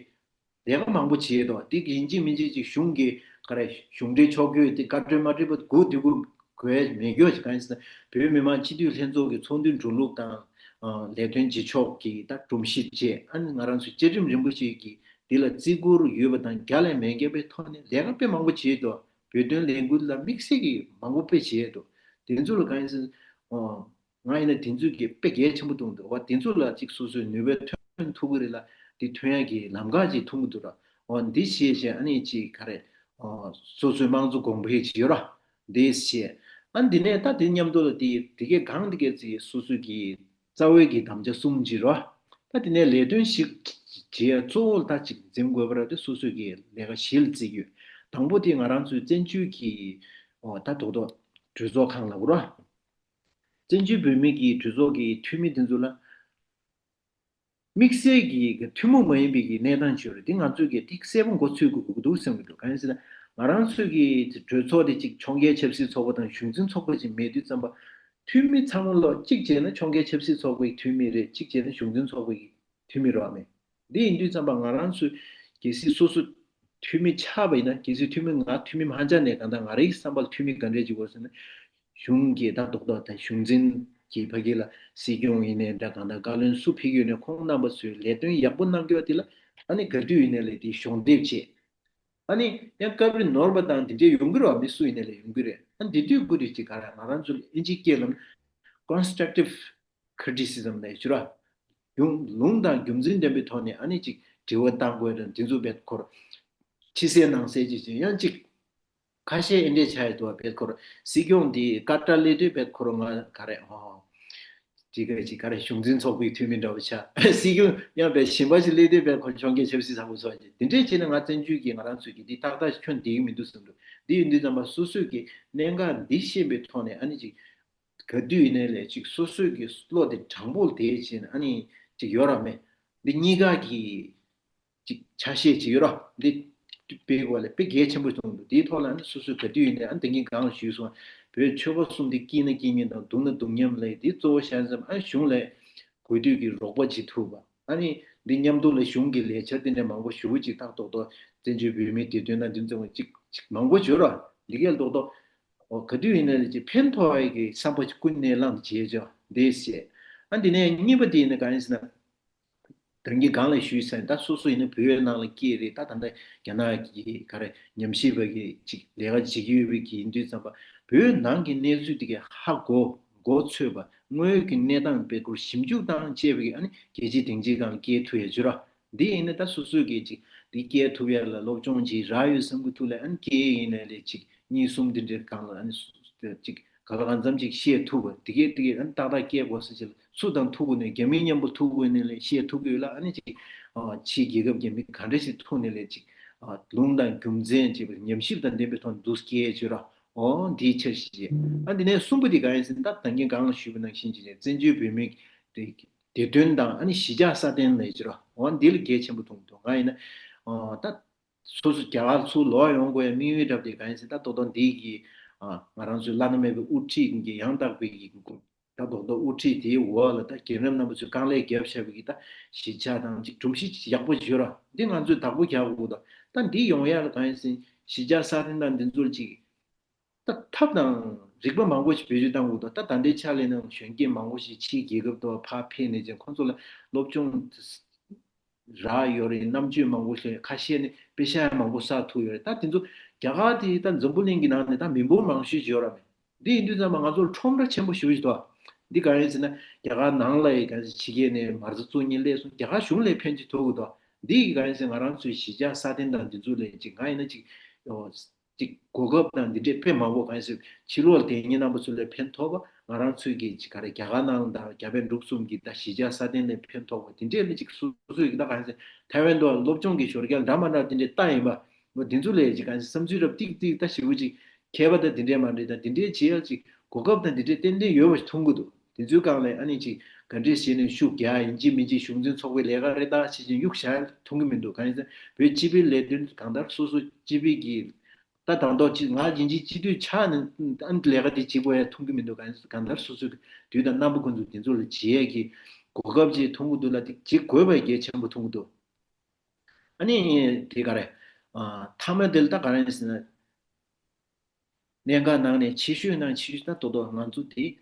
ལས་ཀ་མང་པོ་བྱས་འདུག་དེ་གི་ཡིན་གཅིག་མིན་གཅིག་ཅིག་གཞུང་གི་ག་རེ་གཞུང་འབྲེལ་ཕྱོགས་བསྐྱོད་དེ་བཀའ་འཁྲོལ་མ་འཁྲོལ་པ་སྒུག་སྡོད་དགོས་དགོས་མེད་རྒྱུ་ཅིག་གང་ཡིན་ཟེར་ན་བོད་མི་མང་སྤྱི་འཐུས་ལྷན་ཚོགས་ཀྱི་ཚོགས་འདུའི་འགྲོ་ལུགས་དང་ ལས་དོན་བྱེད་ཕྱོགས་ཀྱི་ད་སྒྲོམ་གཞི་བཅས། ཨ་ནི་ང་རང་ཚོའི་བཅའ་ཁྲིམས་རིན་པོ་ཆེ་གི་འདི་ལ་བརྩི་བཀུར་ཡོད་པ་དང་རྒྱ་ལས་མེད་མཁན་པའི་ཐོག་ནས་ལས་ཀ་དཔེ་མང་པོ་བྱས་འདུག་བོད་དོན་ལས་འགུལ་ལ་དམིགས་བསལ་གྱི་མང་པོ་དཔེ་བྱས་འདུག་དེ་ཚོ་ལ་གང་ཡིན་ཟེར་ན། ང་ཡིན་ན་དེ་ཚོ་གི་དཔེ་གལ་ཆེན་པོ་མཐོང་འདུག་བ། དེ་ཚོ་ལ་ཅིག་སོ་སོའི་ནུས་པ་ཐོན་ཐུབ་ཀྱི་རེད་ལ། དེ་ཐོན་ཡག་གི་ལམ་ཁ་ཅིག་མཐོང་གི་འདུག་ར། འོ་འདི་བྱས་བྱས་ཨ་ནི་ཅིག་ག་རེ། སོ་སོའི་དམངས་གཙོ་གོང་འཕེལ་བྱེད་ར། འདི་བྱས། ཨ་འདི་ནས་ད་དེ་མཉམ་དུ་ལ་དེ་དེ་གའི་གང་དེ་གའི་ཚེ་སོ་སོ་གི་རྩ་བའི་གི་དམ་བཅའ་གསུམ་ཅིག་ར། ད་དེ་ནས་ལས་དོན་ཞིག་བྱེད་ཡ་གཙོ་བོ་ལ་ད་ཅིག་འཛིན་དགོས་པ་ར། དེ་སོ་སོ་གི་ལས་ཀ་གཞི་ལ་བརྩི་གི་ཡོད། དང་པོ་དེ་ང་རང་ཚོའི་བཙན་བྱོལ་གྱི་འོ་ད་རྡོག་རྡོག་གྲོས་ཚོགས་ཁང་ལ་འོ་ར། བཙན་བྱོལ་བོད་མི་གི་གྲོས་ཚོགས་ཀྱི་འཐུས་མི་དེ་ཚོ་ལ། དམིགས་བསལ་གྱི་ཐུན་མོང་མ་ཡིན་པའི་གི་གནས་སྟངས་བྱུང་རེད། འདི་ང་ཚོས་ཀྱི་ཏིག་གསལ་པོ་མགོ་ཚོས་དགོས་ཀྱི་འདུག་བསམ་གྱི་འདུག་གང་ཡིན་ཟེར་ན། ང་རང་ཚོས་ཀྱི་གྲོས་ཚོགས་དེ་གཅིག་ཕྱོགས་འགལ་ཆབ་སྲིད་ཚོགས་པ་དང་གཞུང་འཛིན་ཚོགས་པ་ཅིག་མེད་དུས་ཙམ་པ། འཐུས་མི་ཚང་མ་ལོ་གཅིག་བྱས་ན་ཕྱོགས་འགལ་ཆབ་སྲིད་ཚོགས་པའི་འཐུས་མི་རེད། གཅིག་བྱས་ན་གཞུང་འཛིན་ཚོགས་པའི་འཐུས་མི་རེད་བ་མེད། འདི་ཡིན་དུས་ཙམ་པ་ང་རང་ཚོས་གལ་སྲིད་སོ་སོ་འཐུས་མི་ཆགས་པ་ཡིན་ན། གལ་སྲིད་འཐུས་མི་ང་འཐུས་མི་མ་ཆགས་ནས་གང་ལྟར་ང་རའི་བསམ་པར་འཐུས་མི་ག་འདྲས་ཅིག་དགོས་ཟེར་ན། གཞུང་གི་ད་རྡོག་རྡོག་དང་གཞུང་འཛིན་གྱི་ཕ་གི་ལ་སྲིད་སྐྱོང་ཡིན་ནའི་འདྲ། གང་ལྟར་བཀའ་བློན་སུ་ཕེབས་ཡོད་ནའི་ཁོང་རྣམ་པ་ཚོས་ལས་དོན་ཡག་པོ་གནང་རྒྱུ་དེ་ལ་ཨ་ནི་ག་དུས་ཡིན་ནའི་ལས་དེ་གཞོགས་འདེགས་བྱེད། ཨ་ནི་ཡང་སྐབས་རེ་ནོར་བ་དང་དེ་འདྲའི་ཡོང་གི་རེད་བ། མི་སུ་ཡིན་ནའི་ལས་ཡོང་གི་རེད། ཨ་ནི་དེ་དུས་ཀུ་རེ་ཅིག་ག་རེ་ང་རང་ཚོ་ཨིན་ཇིའི་སྐད་ལ་constructive criticism ལབ་ཡོད་ར། ཡང་ལུང་དང་རྒྱུ་མཚན་ལྡན་པའི་ཐོག་ནས་ཨ་ནི་ཅིག་དྲི་བ་བཏང་དགོས་དང་དེ་ཚོ་བེད་ཁོར་ཕྱི་གསལ་ནང་གསལ་ཅིག་བྱས། ཡང་ཅིག་ཁ་ཤས་ཨེ་འདྲས་ཆགས་ཡོད་འདུག་བ། བེད་ཁོར་སྲིད་སྐྱོང་འདི་ཀ་ཏྲ་སླེབས་དུས་བེད་ཁོར་ང་ག་རེ་ཨོ། ཅིག་ག་ཅིག་ག་རེ་གཞུང་འཛིན་ཚོགས་པའི་འཐུས་མི་འདྲ་བོ་ཆགས། སྲིད་སྐྱོང་ཡང་བེད་གཞན་པ་ཞིག་སླེབས་དུས་བེད་ཁོར་ཕྱོགས་འགལ་ཆབ་སྲིད་ཚོགས་པ་ཚོགས་ཀྱི་དེ་འདྲས་བྱས་ན་ང་བཙན་བྱོལ་གྱི་ང་རང་ཚོས་ཀྱི་འདི་ཏག་ཏག་ཁྱོན་བསྡད་ཀྱི་མི་འདུག་བསམ་འདུག་འདི་ཡིན་དུས་ཙམ་པ་སོ་སོས་ཀྱི་གནད་འགག་འདི་ཤེས་པའི་ཐོག་ནས་ཨ་ནི་ཅིག་ག་དུས་ཡིན་ནའི་ལས་ཅིག་སོ་སོའི་གི་བློ་དེ་དྲང་པོ་དེ་བྱས་ན་ཨ་ནི་ཅིག་ཡོད་ར་མེད། འདི་གཉིས་ཀ་གི་ཅིག་ཆ་ཤས་ཅིག་ཡོད་ར། འདི་དཔེ་བ་ལས་དཔེ་གལ་ཆེན་པོ་མཐོང་འདུག་དེའི་ཐོག་ལ་ཨ་ནི་སོ་སོའི་ག་དུས་ཡིན་ནའི་ཨ་ནི་ད་གིན་གང་ཞུས་སོང་། བོད་ཆོལ་ཁ་གསུམ་དེ་སྐྱིད་ན་སྐྱིད་མིན་དང་སྡུག་ན་སྡུག་མཉམ་ལས་དེ་གཙོ་བོ་བཤད་ཙམ་ཨ་གཞུང་ལས་དགོས་དུས་ཀྱི་རོགས་པ་བྱེད་ཐུབ་པ། ཨ་ནི་འདི་མཉམ་དུ་ལ་གཞུང་གི་ལས་འཆར་དེ་འདྲ་མང་པོ་ཞེ་པོ་ཅིག་ཏག་ཏག་ཏག་བཙན་བྱོལ་བོད་མིའི་བདེ་དོན་ན་འདི་ཚོ་ཅིག་ཅིག་མང་པོ་བྱོས་ར། འདི་གས་ཏག་ཏག་ཨོ་ག་དུས་ཡིན་ནའི་ཅིག་ཕན་ཐོགས་ཡ་གི་བསམ་པ་ཅིག་ཀུན་ནས་བླངས་བྱས་ཅོ་འདི་བྱས། ཨ་འདི་ནས་གཉིས་པ་དེ་ཡིན་ན་གང་ཡིན་ཟེར་ན། ད་གིན་གང་ལ་ཞུས་ཟེར་ན་ད་སོ་སོ་ཡིན་ན་བོད་ནང་ལ་སྐྱེས་རེད། ད་ད་ལྟ་རྒྱ་ནག་གི་ག་རེ་ཉམས་ཞིབ་པ་གི་ཅིག་ལས་ཀ་བྱེད་ཀྱི་ཡོད་པའི་གི་ཡིན་དུས་ཙམ་པ་བོད་ནང་གི་གནས་ཚུལ་དེ་གས་ཧ་གོ་མགོ་ཚོས་པ། དངོས་ཀྱི་གནས་སྟངས་དཔེ་སྐོར་ཞིབ་འཇུག་དང་བཅས་པའི་ཨ་ནི་རྒྱལ་སྤྱིའི་སྡིངས་ཆའི་སྒང་སྐྱེལ་ཐུབ་ཡ་བྱོས་ར། འདི་ཡིན་ན་ད་སོ་སོའི་གི་ཅིག་འདི་སྐྱེལ་ཐུབ་ཡ་ལ་སློབ་སྦྱོང་ཅིག་རག་ཡོད་བསམ་གི་ཐུག་ལ་ཨ་ནི་སྐྱེལ་ཡིན་ན་ལས་ཅིག་གཉིས་གསུམ་འདི་འདྲའི་སྒང་ལ་ཨ་ནི་ཅིག་ག་ལ་གང་འཚམ་ཅིག་ཤེས་ཐུབ་པ་འདི་གས་འདི་གས་ཨ་ནི་ཏག་ཏག་སྐྱེལ་དགོས་ས་ཅིག་ལ་སུ་དང་ཐུག་དགོས་ནས་རྒྱ་མི་མཉམ་པོ་ཐུག་དགོས་ནས་ལས་ཤེས་ཐུབ་ཀྱི་ཡོད་ལ་ཨ་ནི་ཅིག་ཕྱིའི་རྒྱལ་ཁབ་ཀྱི་མི་ག་འདྲ་ཞིག་ཐུག་ནས་ལས་ཅིག་ལུང་དང་རྒྱུ་མཚན་ཅིག་ཉམས་ཞིབ་དང་ལྡན་པའི་ཐོག་ནས་འདུག་སྐྱེལ་བྱོས་ར། འོ་འདིའི་འཆར་གཞི་བྱས། ཨ་འདི་ནས་གསུམ་པ་དེ་གང་ཡིན་ཟེར་ན་ད་ད་གིན་གང་ལ་ཞུས་པ་ནང་བཞིན་བྱས་ནས་བཙན་བྱོལ་བོད་མིའི་དེ་བདེ་དོན་དང་ཨ་ནི་གཞིས་ཆགས་སྲ་བརྟན་ལས་བྱེད་རོགས་འོ་འདི་ལ་གལ་ཆེན་པོ་མཐོང་འདུག་ང་ཡིན་ན་ཨ་ད་སོ་སོ་རྒྱ་གར་ཚུར་ལོག་ཡོང་དགོས་ཡ་དམིགས་ཡུལ་འདྲ་པོ་དེ་གང་ཡིན་ཟེར་ན་ད་ཏོག་ཏོག་འདི་གི་ཨ་ང་རང་ཚོའི་བླ་ན་མེད་པའི་དབུ་ཁྲིད་ཀྱི་ཡང་དག་པའི་གི་ད་ཏོག་ཏོག་དབུ་ཁྲིད་དེའི་འོག་ལ་ད་རྒན་རབས་རྣམ་པ་ཚོས་རྐང་ལས་བརྒྱབ་བཞག་པའི་གི་ད་གཞིས་ཆགས་དང་ཅིག་སྒྲོམ་གཞི་ཡག་པོ་ཡོད་ར། འདི་ང་ཚོས་བདག་པོ་རྒྱག་དགོས་ད། ད་འདི་ཡོང་ཡ་ལ་གང་ཡིན་ཟེར་ན་གཞིས་ཆགས་སྲ་བརྟན་དང་འདི་ཚོར་ཅིག་ད་ཐབས་དང་རིག་པ་མང་པོ་ཞིག་བེད་སྤྱོད་བཏང་དགོས་འདུག་ད་ད་ལྟའི་ཆ་ལས་ན་གཞོན་སྐྱེས་མང་པོ་ཞིག་ཕྱིའི་རྒྱལ་ཁབ་ཏུ་ཕར་ཕེབས་ནས་ཅིག་ཁོང་ཚོ་ལ་སློབ་སྦྱོང་རག་ཡོད་རེད། རྣམ་དཔྱོད་མང་པོ་ཞིག་ཁ་ཤས་ནས་དཔེ་ཆ་ཡང་མང་པོ་བསགས་ཐུབ་ཡོད་རེད། ད་དེ་ཚོ་རྒྱ་གར་དེ་ད་འཛམ་བུ་གླིང་གི་ནང་ནས་ད་མི་འབོར་མང་ཤོས་ཅིག་ཡོད་ར་མེད། འདི་ཡིན་དུས་ཙམ་པ་ང་ཚོར་ཁྲོམ་ར་ཆེན་པོ་ཞེ་པོ་ཞིག་འདུག་འདི་གང་ཡིན་ཟེར་ན་རྒྱ་གར་ནང་ལ་ཡི་གང་ཡིན་ཟེར་ཕྱི་རྒྱལ་ནས་མ་རྩ་བཙུགས་མཁན་སླེབས་སོང་། རྒྱ་གར་གཞུང་ལ་ཕན་ཅིག་ཐོགས་ཀྱི་འདུག་འདི་ཡི་གང་ཡིན་ཟེར་ང་རང་ཚོའི་གཞིས་ཆགས་སྲ་བརྟན་དང་འདི་ཚོ་ལ་ཅིག་ང་ཡིན་ན་ཅིག་ཅིག་གོ་སྐབས་དང་འདི་འདྲས་དཔེ་མང་པོ་གང་ཡིན་ཟེར་ཕྱི་ལོགས་ལ་དེ་ཉིད་རྣམ་པ་ཚོ་ལ་ཕན་ཐོགས་པ། ང་རང་ཚོའི་གི་ཅིག་ག་རེ་རྒྱ་གར་ནང་ལ་དང་རྒྱ་བལ་འབྲུག་གསུམ་གི་ད་གཞིས་ཆགས་སྲ་བརྟན་ལ་ཕན་ཐོགས་པ་དེ་འདྲས་ལ་ཅིག་སོ་སོའི་གི་ད་གང་ཡིན་ཟེར་ཐའེ་ཝན་དུ་སློབ་སྦྱོང་གི་ཞོར་རྒྱག་འདྲ་མ་འདྲ་དེ་འདྲས་ལྟ་ཡིན་པ། འོ་དེ་ཚོ་ལས་ཅིག་གང་ཡིན་བསམ་ཚུལ་རབ་ཏིག་ཏིག་ད་ཞེ་པོ་ཅིག་མཁས་པ་ད་དེ་འདྲས་མ་འདྲས་ད་དེ་འདྲས་བྱེད་ཡ་ཅིག་གོ་སྐབས་ད་དེ་འདྲས་ཏན་ཏན་ཡོད་པ་ཞིག་མཐོང་གི་འདུག་དེ་ཚོའི་སྒང་ལས་ཨ་ནི་ཅིག་ག་འདྲས་བྱས་ནས་ཤུགས་རྒྱག་ཡིན་གཅིག་མིན་གཅིག་གཞུང་འཛིན་ཚོགས་པའི་ལས་ཀ་རེད་ད་ཞེས་ཅིག་གཡུག་བཞག་མཐོང་གི་མི་འདུག་གང་ཡིན་ཟེར་བོད་སྤྱི་པའི་ལས་དོན་གང་ལྟར་སོ་སོ་སྤྱི་པའི་གི་ད་དང་ཐོག་ཅིག་ང་ཡིན་གཅིག་སྤྱི་འཐུས་ཆགས་ནས་ཨ་ནི་ལས་ཀ་དེ་བྱེད་དགོས་ཡ་མཐོང་གི་མི་འདུག་གང་ཡིན་ཟེར་གང་ལྟར་སོ་སོའི་དུས་དང་རྣམ་པ་ཀུན་ཏུ་དེ་ཚོ་ལ་བྱེད་ཡ་གི་གོ་སྐབས་ཅིག་མཐོང་གི་འདུག་ལ་དེ་བྱེད་དགོས་པ་གལ་ཆེན་པོ་མཐོང་གི་འདུག་ཨ་ནི་དེ་ག་རེ། ཨ་མཐའ་མ་དེ་ལ་ད་ག་རེ་ཡིན་ཟེར་ན། གནད་འགག་ནང་ནས་ཆེ་ཤོས་ནང་ཆེ་ཤོས་ད་དོ་དོ་ང་ཚོ་དེ་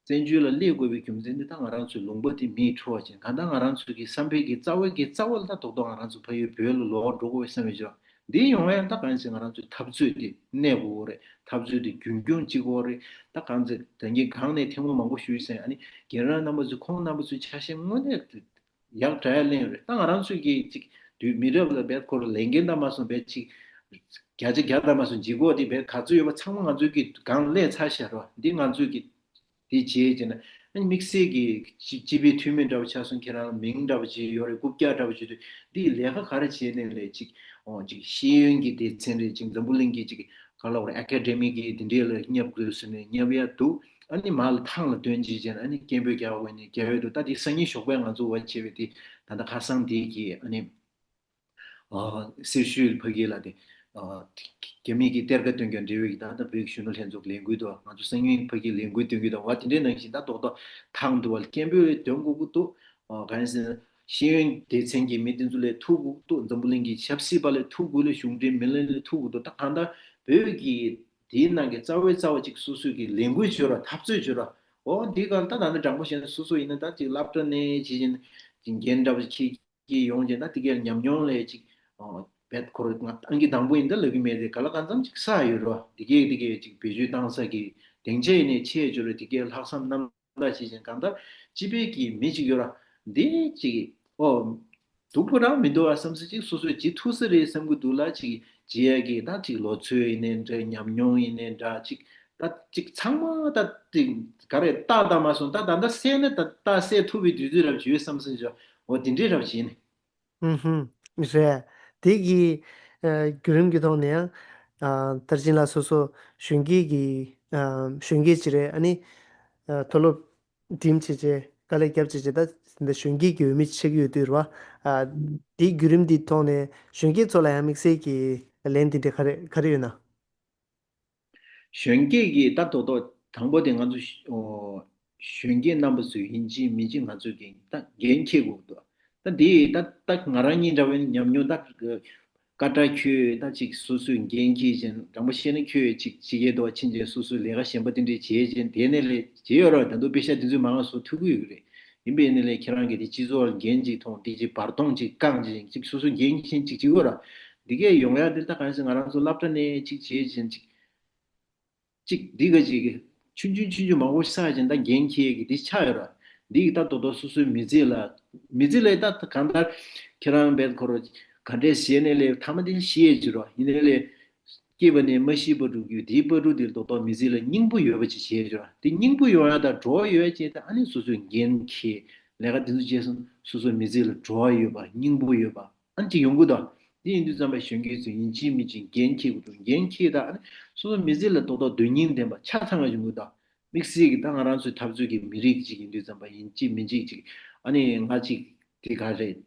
བཙན་བྱོལ་ལ་སླེབས་དགོས་པའི་རྒྱུ་མཚན་འདི་ད་ང་རང་ཚོའི་ལུང་པ་འདི་མིས་འཕྲོག་བ་ཅན་གང་ལྟར་ང་རང་ཚོ་གི་བསམ་པའི་གི་རྩ་བའི་གི་རྩ་བ་ལ་ད་རྡོག་རྡོག་ང་རང་ཚོ་ཕ་ཡུལ་བོད་ལ་ལོག་འགྲོ་དགོས་པའི་བསམ་ཡོད་ཅོག་འདི་ཡོང་ཡང་ད་གང་ཞིག་ང་རང་ཚོའི་འཐབ་རྩོད་འདི་གནས་དགོས་རེད། འཐབ་རྩོད་འདི་རྒྱུན་སྐྱོང་བྱེད་དགོས་རེད། ད་གང་ཚེ་ད་གིན་གང་ནས་ཐེངས་མ་མང་པོ་ཞུས་ཟིན། ཨ་ནི་རྒན་རང་རྣམ་པ་ཚོས་ཁོང་རྣམ་པ་ཚོའི་ཆ་ཤས་དངོས་གནས་ཡག་དྲག་ཡ་ལེན་རེད། ད་ང་རང་ཚོས་ཀྱི་ཅིག་དུས་མི་རབས་ལ་བེད་ཁོ་ར་ལས་འགན་དང་མ་སོང་བེད་ཅིག་བརྒྱ་ཆ་བརྒྱ་དང་མ་སོང་ལྗིད་ཁོག་དེ་བེད་ག་ཚོད་ཡོད་པ་ཚང་མ་ང་ཚོས་ཀྱི་སྒང་ལས་ཚར་ཤག་རོ། འདི་ང་ཚོས་ཀྱི་དེ་བྱས་ཀྱི་ན་ཨ་ནི་དམིགས་བསལ་གྱི་སྤྱི་སྤྱི་པའི་འཐུས་མི་འདྲ་བ་ཆགས་སོང་། ཁྱེད་རང་མིང་འདྲ་བ་ཅིག་ཡོད་རེད། རྐུབ་བཀྱག་འདྲ་བ་ཅིག་འདུག་འདི་ལས་ཀ་ག་རེ་བྱས་ནས་ལས་ཅིག་ཨོ་ཅིག་ཤེས་ཡོན་གྱི་སྡེ་ཚན་རེད། ཅིག་འཛམ་བུ་གླིང་གི་ཅིག་ག་ལ་བར་ཨ་ཀ་ཌེ་མི་གི་དེ་འདྲའི་ལ་བསྙབ་དགོས་ཟེར་ནས་བསྙབ་ཡ་འདུག་ཨ་ནི་མ་ལ་ཐང་ལ་སྟོན་ཅིག་བྱས་ན་ཨ་ནི་སྐད་འབོད་རྒྱག་དགོས་ནས་རྒྱག་ཡོད་འདུག་ད་དེ་སང་ཉིན་ཞོགས་པའི་ང་ཚོ་བ་བྱས་པའི་དེ་ད་ལྟ་ཁ་སང་དེ་གི་ཨ་ནི་ཨ་སེར་ཤུལ་ཕ་གི་ལ་དེ་ཨ་རྒྱ་མི་གི་གཏེར་ཁ་སྟོན་རྒྱུ་འབྲེལ་བའི་གི་ད་ལྟ་བོད་ཀྱི་གཞོན་ནུ་ལྷན་ཚོགས་ལས་འགུལ་དུ་ང་ཚོ་སང་ཉིན་ཕ་གི་ལས་འགུལ་སྟོན་གི་འདུག་བ་དེ་འདྲའི་ནང་བཞིན་ད་རྡོག་རྡོག་ཐང་དུ་བ་ལ་སྐད་འབོད་སྟོན་དགོས་ཀྱི་འདུག་ཨ་གང་ཡིན་ཟེར་ན་ཤེས་ཡོན་སྡེ་ཚན་གྱི་མི་དེ་ཚོ་ལས་ཐུག་དགོས་འདུག་འཛམ་བུ་གླིང་གི་ཆབ་སྲིད་པ་ལས་ཐུག་དགོས་ལས་གཞུང་འབྲེལ་མི་ལས་ལས་ཐུག་དགོས་འདུག་ད་གང་ལྟར་བོད་ཀྱི་དེའི་ནང་གི་རྩ་བའི་རྩ་བ་གཅིག་སོ་སོའི་གི་ལས་འགུལ་བྱོས་ར་འཐབ་རྩོད་བྱོས་ར། འོ་འདི་གང་ལྟར་ད་ནི་དྲང་པོ་བཤད་ན་སོ་སོ་ཡིན་ན་ད་ཅིག་སློབ་གྲྭ་ནས་ཇི་བཞིན་ཅིག་འགན་འདྲ་བ་ཅིག་ཁྱེར་གྱི་ཡོང་བྱས་ད་དེ་གའི་ཉམས་མྱོང་ལས་ཅིག་བེད་ཁོ་ར་ང་ཏང་གི་དང་པོ་ཡིན་ད་ལབ་ཀྱི་མེད་དེ་ག་ལ་གང་འཚམ་ཅིག་བསགས་ཡོད་ར། དེ་གའི་དེ་གའི་ཅིག་བེད་སྤྱོད་བཏང་ས་གི་སྡིངས་ཆ་ཡིན་ནས་ཆེ་བྱོས་ར། དེ་གའི་ལྷག་བསམ་རྣམ། ལ་ཞེས་བཞིན་གང་ལྟར་སྤྱི་པའི་གི་མི་ཅིག་ཡོད་ར། འདི་ཅིག་ཨོ། སྡུག་པོ་རང་མི་འདུག་ཨ་བསམ་ཚུལ་ཅིག་སོ་སོས་བྱེད་ཐུབ་ས་རེད་བསམ་གི་འདུག་ལ་ཅིག་བྱེད་ཡ་གི་ད་ཅིག་ལོ་ཚོད་ཡིན་ནའི་འདྲ་ཉམས་མྱོང་ཡིན་ནའི་འདྲ་ཅིག་ད་ཅིག་ཚང་མ་ད་ཅིག་ག་རེ་ཏག་ཏག་མ་སོང་ད་ད་ད་སད་ནས་ད་ད་སད་ཐུབ་པའི་དུས་ཚོད་རབ་ཅིག་ཡོད་བསམ་སོང་ཅིག་ཨོ་དེ་འདྲའི་རབ་ཅིག་ཡིན། ཧུམ་ཧུམ། རེད། དེ་གི་ཨ་བརྒྱུད་རིམ་གྱི་ཐོག་ནས་ཡང་ཨ་མཐར་ཕྱིན་ལ་སོ་སོ་གཞོན་སྐྱེས་ཀྱི་ཨ་གཞོན་སྐྱེས་ཅིག་རེད། ཨ་ནི་ཨ་མཐོ་སློབ་འགྲིམ་བྱས་བྱས་དཀའ་ལས་བརྒྱབ་བྱས་བྱས་ད་འདི་གཞོན་སྐྱེས་ཀྱི་འོས་མི་ཆགས་ཀྱི་ཡོད་དུས་རེད་བ། ཨ་དེའི་བརྒྱུད་རིམ་འདི་ཐོག་ནས་གཞོན་སྐྱེས་ཚོ་ལ་ཡང་དམིགས་བསལ་གྱི་ལན་འདི་འདྲ་ག་རེ་ག་རེ་ཡོད་ན། གཞོན་སྐྱེས་ཀྱི་ད་དོ་དོ་དང་པོ་དེ་ང་ཚོ་ཨོ་གཞོན་སྐྱེས་རྣམ་པ་ཚོས་ཡིན་གཅིག་མིན་གཅིག་ང་ཚོས་ཀྱི་ད་འགན་འཁྱེར་དགོས་འདུག་ད་འདི་ད་ད་ང་རང་གཉིས་འདྲ་བའི་ཉམས་མྱོང་ད་ཀ་ཏྲ་ཁྱོད་ད་ཅིག་སོ་སོའི་འགན་འཁྱེར་བཞིན་དྲང་པོ་བཤད་ན་ཁྱོད་ཅིག་ཕྱི་རྒྱལ་དུ་ཕྱིན་བྱས་སོ་སོའི་ལས་ཀ་གཞན་པ་དེ་འདྲས་བྱས་བཞིན་དེ་ནས་ལས་བྱས་ཡོད་ར། ད་དུང་པེ་ཤ་དེ་ཚོའི་མང་ང་སོ་ཐུག་གི་ཡོད་ཀྱི་རེད། ཡིན་པས་ནི་ལས་ཁྱེད་རང་གིས་དེ་སྤྱི་ཚོགས་ལ་འགན་ཅིག་མཐོང་དེ་ཅིག་བར་སྟོང་ཅིག་བསྐང་ཅིག་ཅིག་སོ་སོའི་འགན་འཁྱེར་ཅིག་བྱེད་དགོས་ར། འདི་གས་ཡོང་ཡ་དེ་ད་གང་ཞིག་ང་རང་ཚོ་སློབ་གྲྭ་ནས་ཅིག་བྱས་བཞིན་ཅིག་ཅིག་འདི་ག་ཅིག་ཆུང་ཆུང་ཆུང་ཆུང་མང་པོ་བསགས་ཅིང་ད་འགན་འཁྱེར་གི་འདི་ཆགས་ཡོད་ར། འདི་གི་ད་དོ་དོ་སོ་སོའི་མི་ཚེ་ལ་མི་ཚེ་ལ་ད་གང་ལྟར་ཁྱེད་རང་བེད་ཁོ་ར་ག་འདྲས་ཟེར་ནས་ལས་ཐ་མ་དེ་ཤི་ཡས་ཅིག་ར་ཡིན་ནས་ལས་སྐྱེས་པ་ནས་མ་ཤི་བར་དུ་རྒྱུ་དེའི་བར་དུ་དེ་དོ་དོ་མི་ཚེ་ལ་སྙིང་པོ་ཡོད་པ་ཅིག་བྱས་ཅིག་ར། དེ་སྙིང་པོ་ཡོང་ཡ་ད་བྲོ་བ་ཡོད་ཅེས་ད་ཨ་ནི་སོ་སོའི་འགན་འཁྱེར་ལས་ཀ་དེ་ཚོ་བྱས་སོང་སོ་སོའི་མི་ཚེ་ལ་བྲོ་བ་ཡོད་པ་སྙིང་པོ་ཡོད་པ། ཨ་ནི་ཅིག་ཡོང་གི་འདུག་དེ་ཡིན་དུས་ཙམ་པ་གཞོན་སྐྱེས་ཚོས་ཡིན་གཅིག་མིན་གཅིག་འགན་འཁྱེར་དགོས་འདུག་འགན་འཁྱེར་དང་ཨ་ནི་སོ་སོ་མི་ཚེ་ལ་རྡོག་རྡོག་དོན་སྙིང་ལྡན་པ་ཆ་ཚང་བ་ཡོང་གི་འདུག་དམིགས་བསལ་གྱི་ད་ང་རང་ཚོའི་འཐབ་རྩོད་ཀྱི་མི་རིགས་ཅིག་ཡིན་དུས་ཙམ་པ་ཡིན་གཅིག་མིན་གཅིག་ཅིག་ཨ་ནི་ང་ཅིག་དེ་ག་རེད།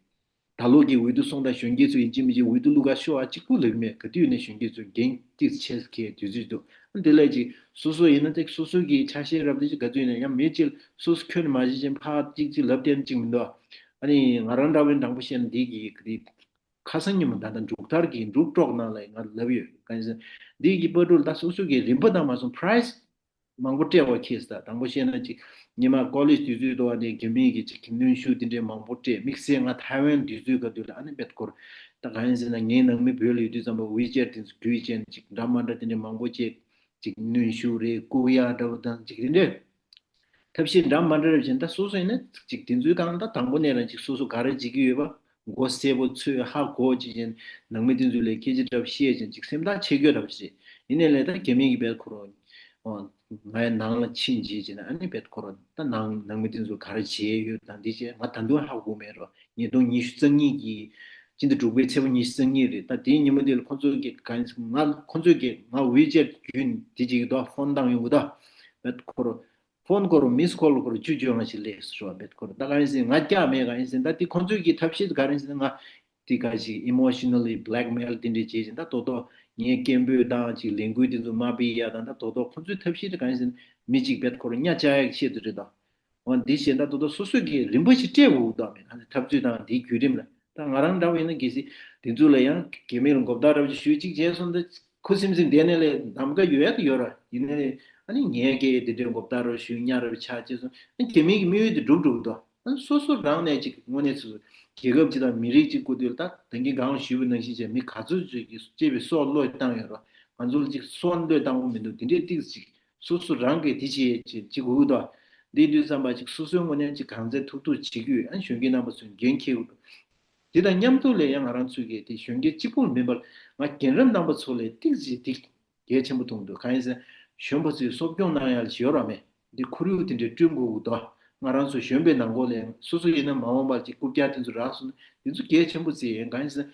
ད་ལོ་གི་འོས་བསྡུ་སོང་ད་གཞོན་སྐྱེས་ཚོ་ཡིན་གཅིག་མིན་གཅིག་འོས་བསྡུ་བླུག་ག་ཤོག་ཨ་གཅིག་པུ་ལབ་མེད། ག་དུས་ནས་གཞོན་སྐྱེས་ཚོ་འགན་ཏིག་ཆེ་ཁེ་དུས་ཚོད་འདུག་ཨ་ནི་དེ་ལས་ཅིག་སོ་སོ་ཡིན་ན་ཏིག་སོ་སོ་གི་ཆ་ཤས་རབ་དེ་ཅིག་ག་དུས་ནས་ཡང་མེད་ཅིག་སོ་སོ་ཁྱོན་མ་བྱེད་ཅིང་ཕར་གཅིག་ཅིག་ལབ་བསྡད་ཅིག་མི་འདུག་ཨ་ནི་ང་རང་འདྲ་བའི་དྲང་པོ་བཤད་ན་འདི་གི་ག་དུས། ཁ་སང་ཉིན་མོ་ད་ལྟ་འབྲུག་ཐར་གྱི་འབྲུག་གྲོགས་ནང་ལ་ང་ལབ་ཡོད། གང་ཡིན་ཟེར་ན་འདི་གི་པར་འབྲུ་ལ་ད་སོ་སོ་གི་རིན་པ་དང་མ་སོང་པ་རའི་སི་མང་པོ་སྤྲད་པ་ཁེལ་སོང་། དང་པོ་བཤད་ན་ཅིག་ཉི་མ་ཀོ་ལེཇ་དུས་ཚོད་དུ་བ་ནས་རྒྱ་མིའི་གི་ཅིག་གི་གནོན་ཤུགས་དེ་འདྲའི་མང་པོ་སྤྲད། དམིགས་བསལ་ང་ཐའེ་ཝན་དུས་ཚོད་ག་དུས་ལ་ཨ་ནི་བེད་ཁོར་ད་གང་ཡིན་ཟེར་ན་ངའི་ནང་མི་བོད་ལ་ཡོད་དུས་ཙམ་པ་ཝི་ཅེཊ་དེ་ཚོ་བརྒྱུད་བྱས་ནས་ཅིག་འདྲ་མ་འདྲ་དེ་འདྲའི་མང་པོ་བྱས་ཅིག་གནོན་ཤུགས་རེད་བསྐུར་ཡག་འདྲ་བོ་དང་ཅིག་དེ་འདྲའི། ཐབས་ཤེས་འདྲ་མ་འདྲ་རེ་བྱས་ད་སོ་སོ་ཡིན་ན་ཅིག་དེ་ཚོའི་སྒང་ད་དང་པོ་ནས་རང་ཅིག་སོ་སོ་ག་རེ་བྱེད་ཀྱི་ཡོད་པ་མགོ་གསལ་པོ་ཚོས་ཧ་གོ་བྱེད་ཅིང་ནང་མི་དེ་ཚོ་ལས་སྐད་ཆ་འདྲ་བཤད་ཅིང་ཅིག་སེམས་ཐག་ཆད་རྒྱུ་འདྲ་བོ་བྱེད། ཡིན་ནའི་ལས་ད་རྒྱ་མི་གི་བེད་ཁོ་རང་ང་ཡི་ནང་ལ་ཕྱིན་བྱེད་ཅིག་ན་ཨ་ནི་བེད་ཁོ་རང་ད་ནང་ནང་མི་དེ་ཚོ་ག་རེ་བྱས་ཡོད་དང་འདི་བྱས་ང་ད་དུང་ཧ་གོ་མེད་རོ། ཉིས་སྟོང་ཉི་ཤུ་རྩ་གཉིས་ཀྱི་སྤྱི་ཟླ་དྲུག་པའི་ཚེས་པ་ཉི་ཤུ་རྩ་གཉིས་རེད། ད་དེའི་ཉིན་མོ་དེ་ལ་ཁོ་ཚོ་གི་ག་ང་ཁོ་ཚོ་གི་ང་ཝི་ཅེཊ་བརྒྱུད་དེ་བྱེད་ཀྱི་འདུག་ཕོན་བཏང་ཡོང་གི་འདུག་བེད་ཁོ་རང་ཕོན་ཁོ་རང་མིས་ཁོལ་ཁོ་རང་བཅུ་བཅོ་ལྔ་ཞིག་སླེབས་སོང་བ་བེད་ཁོ་རང་ད་ག་རེ་ཟེར་ང་སྐྱག་མེད་ག་ཡིན་ཟེར་ད་དེ་ཁོ་ཚོས་ཀྱི་ཐབས་ཤེས་ག་རེ་ཟེར་ང་དེ་ག་ཞིག་ཨི་མོ་ཤི་ནལ་ལི་བྷི་ལེག་མེལ་དེ་འདྲས་བྱེད་བཞིན་ད་དོ་དོ་ངའི་སྐད་འབོད་དང་ཅིག་ལས་འགུལ་དེ་ཚོ་མ་སྤེལ་ཡ་དང་ད་དོ་དོ་ཁོ་ཚོའི་ཐབས་ཤེས་དེ་ག་རེ་ཟེར་མི་གཅིག་བེད་ཁོ་རང་གཉའ་བཅག་ཡ་གི་ཆེད་དུ་རེད་ད། འོ་འདི་བྱས་ད་དོ་དོ་སོ་སོས་ཀྱི་རིན་པོ་ཆེ་སྤྲད་འོ་དོ་མེད་ང་ཚོ་འཐབ་རྩོད་དང་འདིའི་བརྒྱུད་རིམ་ལ་ད་ང་རང་འདྲ་བ་ཡིན་ན་གལ་སྲིད་དེ་ཚོ་ལ་ཡང་རྒྱ་མི་ལ་མགོ་བཏགས་འདྲ་བ་ཞིག་ཞུས་གཅིག་བྱས་སོང་ད་ཁུ་སིམ་སིམ་བསྡད་ནས་ལས་གདམ་ག་ཡོད་ཡ་ད་ཡོད་ར་ཡིན་ནའི་ ཨ་ནི་ངའི་སྐད་དེ་འདྲའི་མགོ་བཏགས་རོགས་ཞུ་གཉའ་རབ་ཆགས་ཅེས་སོང་། ཨ་ནི་རྒྱ་མི་གི་དམིགས་ཡུལ་དེ་འགྲུབ་འགྲོ་གི་འདུག་ཨ་ནི་སོ་སོ་རང་ནས་ཅིག་དངོས་གནས་སོ་སོ་རྒྱལ་ཁབ་ཅིག་དང་མི་རིགས་ཅིག་སྐུ་དུས་ལ་ད་ད་གིན་གང་ཞུས་པ་ནང་བཞིན་བྱས་མི་ག་ཚོད་ཅིག་གིས་གཅེས་པའི་སྲོག་བློས་བཏང་ཡོད་རོགས། ང་ཚོ་ལ་ཅིག་སྲོག་བློས་བཏང་གི་མི་འདུག་དེ་འདྲའི་ཏིག་ཅིག་སོ་སོ་རང་གིས་དེ་བྱེད་ཅིག་ཅིག་དགོས་ཀྱི་འདུག་དེ་དུས་ཙམ་པ་ཅིག་སོ་སོའི་ངོས་ནས་ཅིག་གང་ཚད་ཐུབ་ཐུབ་བྱེད་ཀྱི་ཡོད། ཨ་ནི་གཞོན་སྐྱེས་རྣམ་པ་ཚོས་འགན་འཁྱེར་དགོས་འདུག་དེ་དང་མཉམ་དུ་ལས་ཡང་ང་རང་ཚོས་ཀྱིས་དེ་གཞོན་སྐྱེས་གཅིག་པུར་མིན་པར་ང་རྒན་རབས་རྣམ་པ་ཚོ་ལས་ཏིག་ཙམ་དེ་གལ་ཆེན་པོ་མཐོང་འདུག་གང་ཡིན་ཟེར་ན་གཞོན་པ་ཚོས་གསོ་སྐྱོང་གནང་ཡག་ལ་ཞོར་ར་མེད་འདི་ཁོར་ཡུག་དེ་འདྲའི་བསྐྲུན་དགོས་ཀྱི་འདུག་ང་རང་ཚོ་གཞོན་པའི་ནང་ཁོག་ལས་སོ་སོ་ཡིན་ན་མ་འོངས་པར་ཅིག་རྐུབ་བཀྱག་དེ་ཚོ་རག་སོང་ན་དེ་ཚོ་གལ་ཆེན་པོ་བརྩི་ཡིན། གང་ཡིན་ཟེར་ན་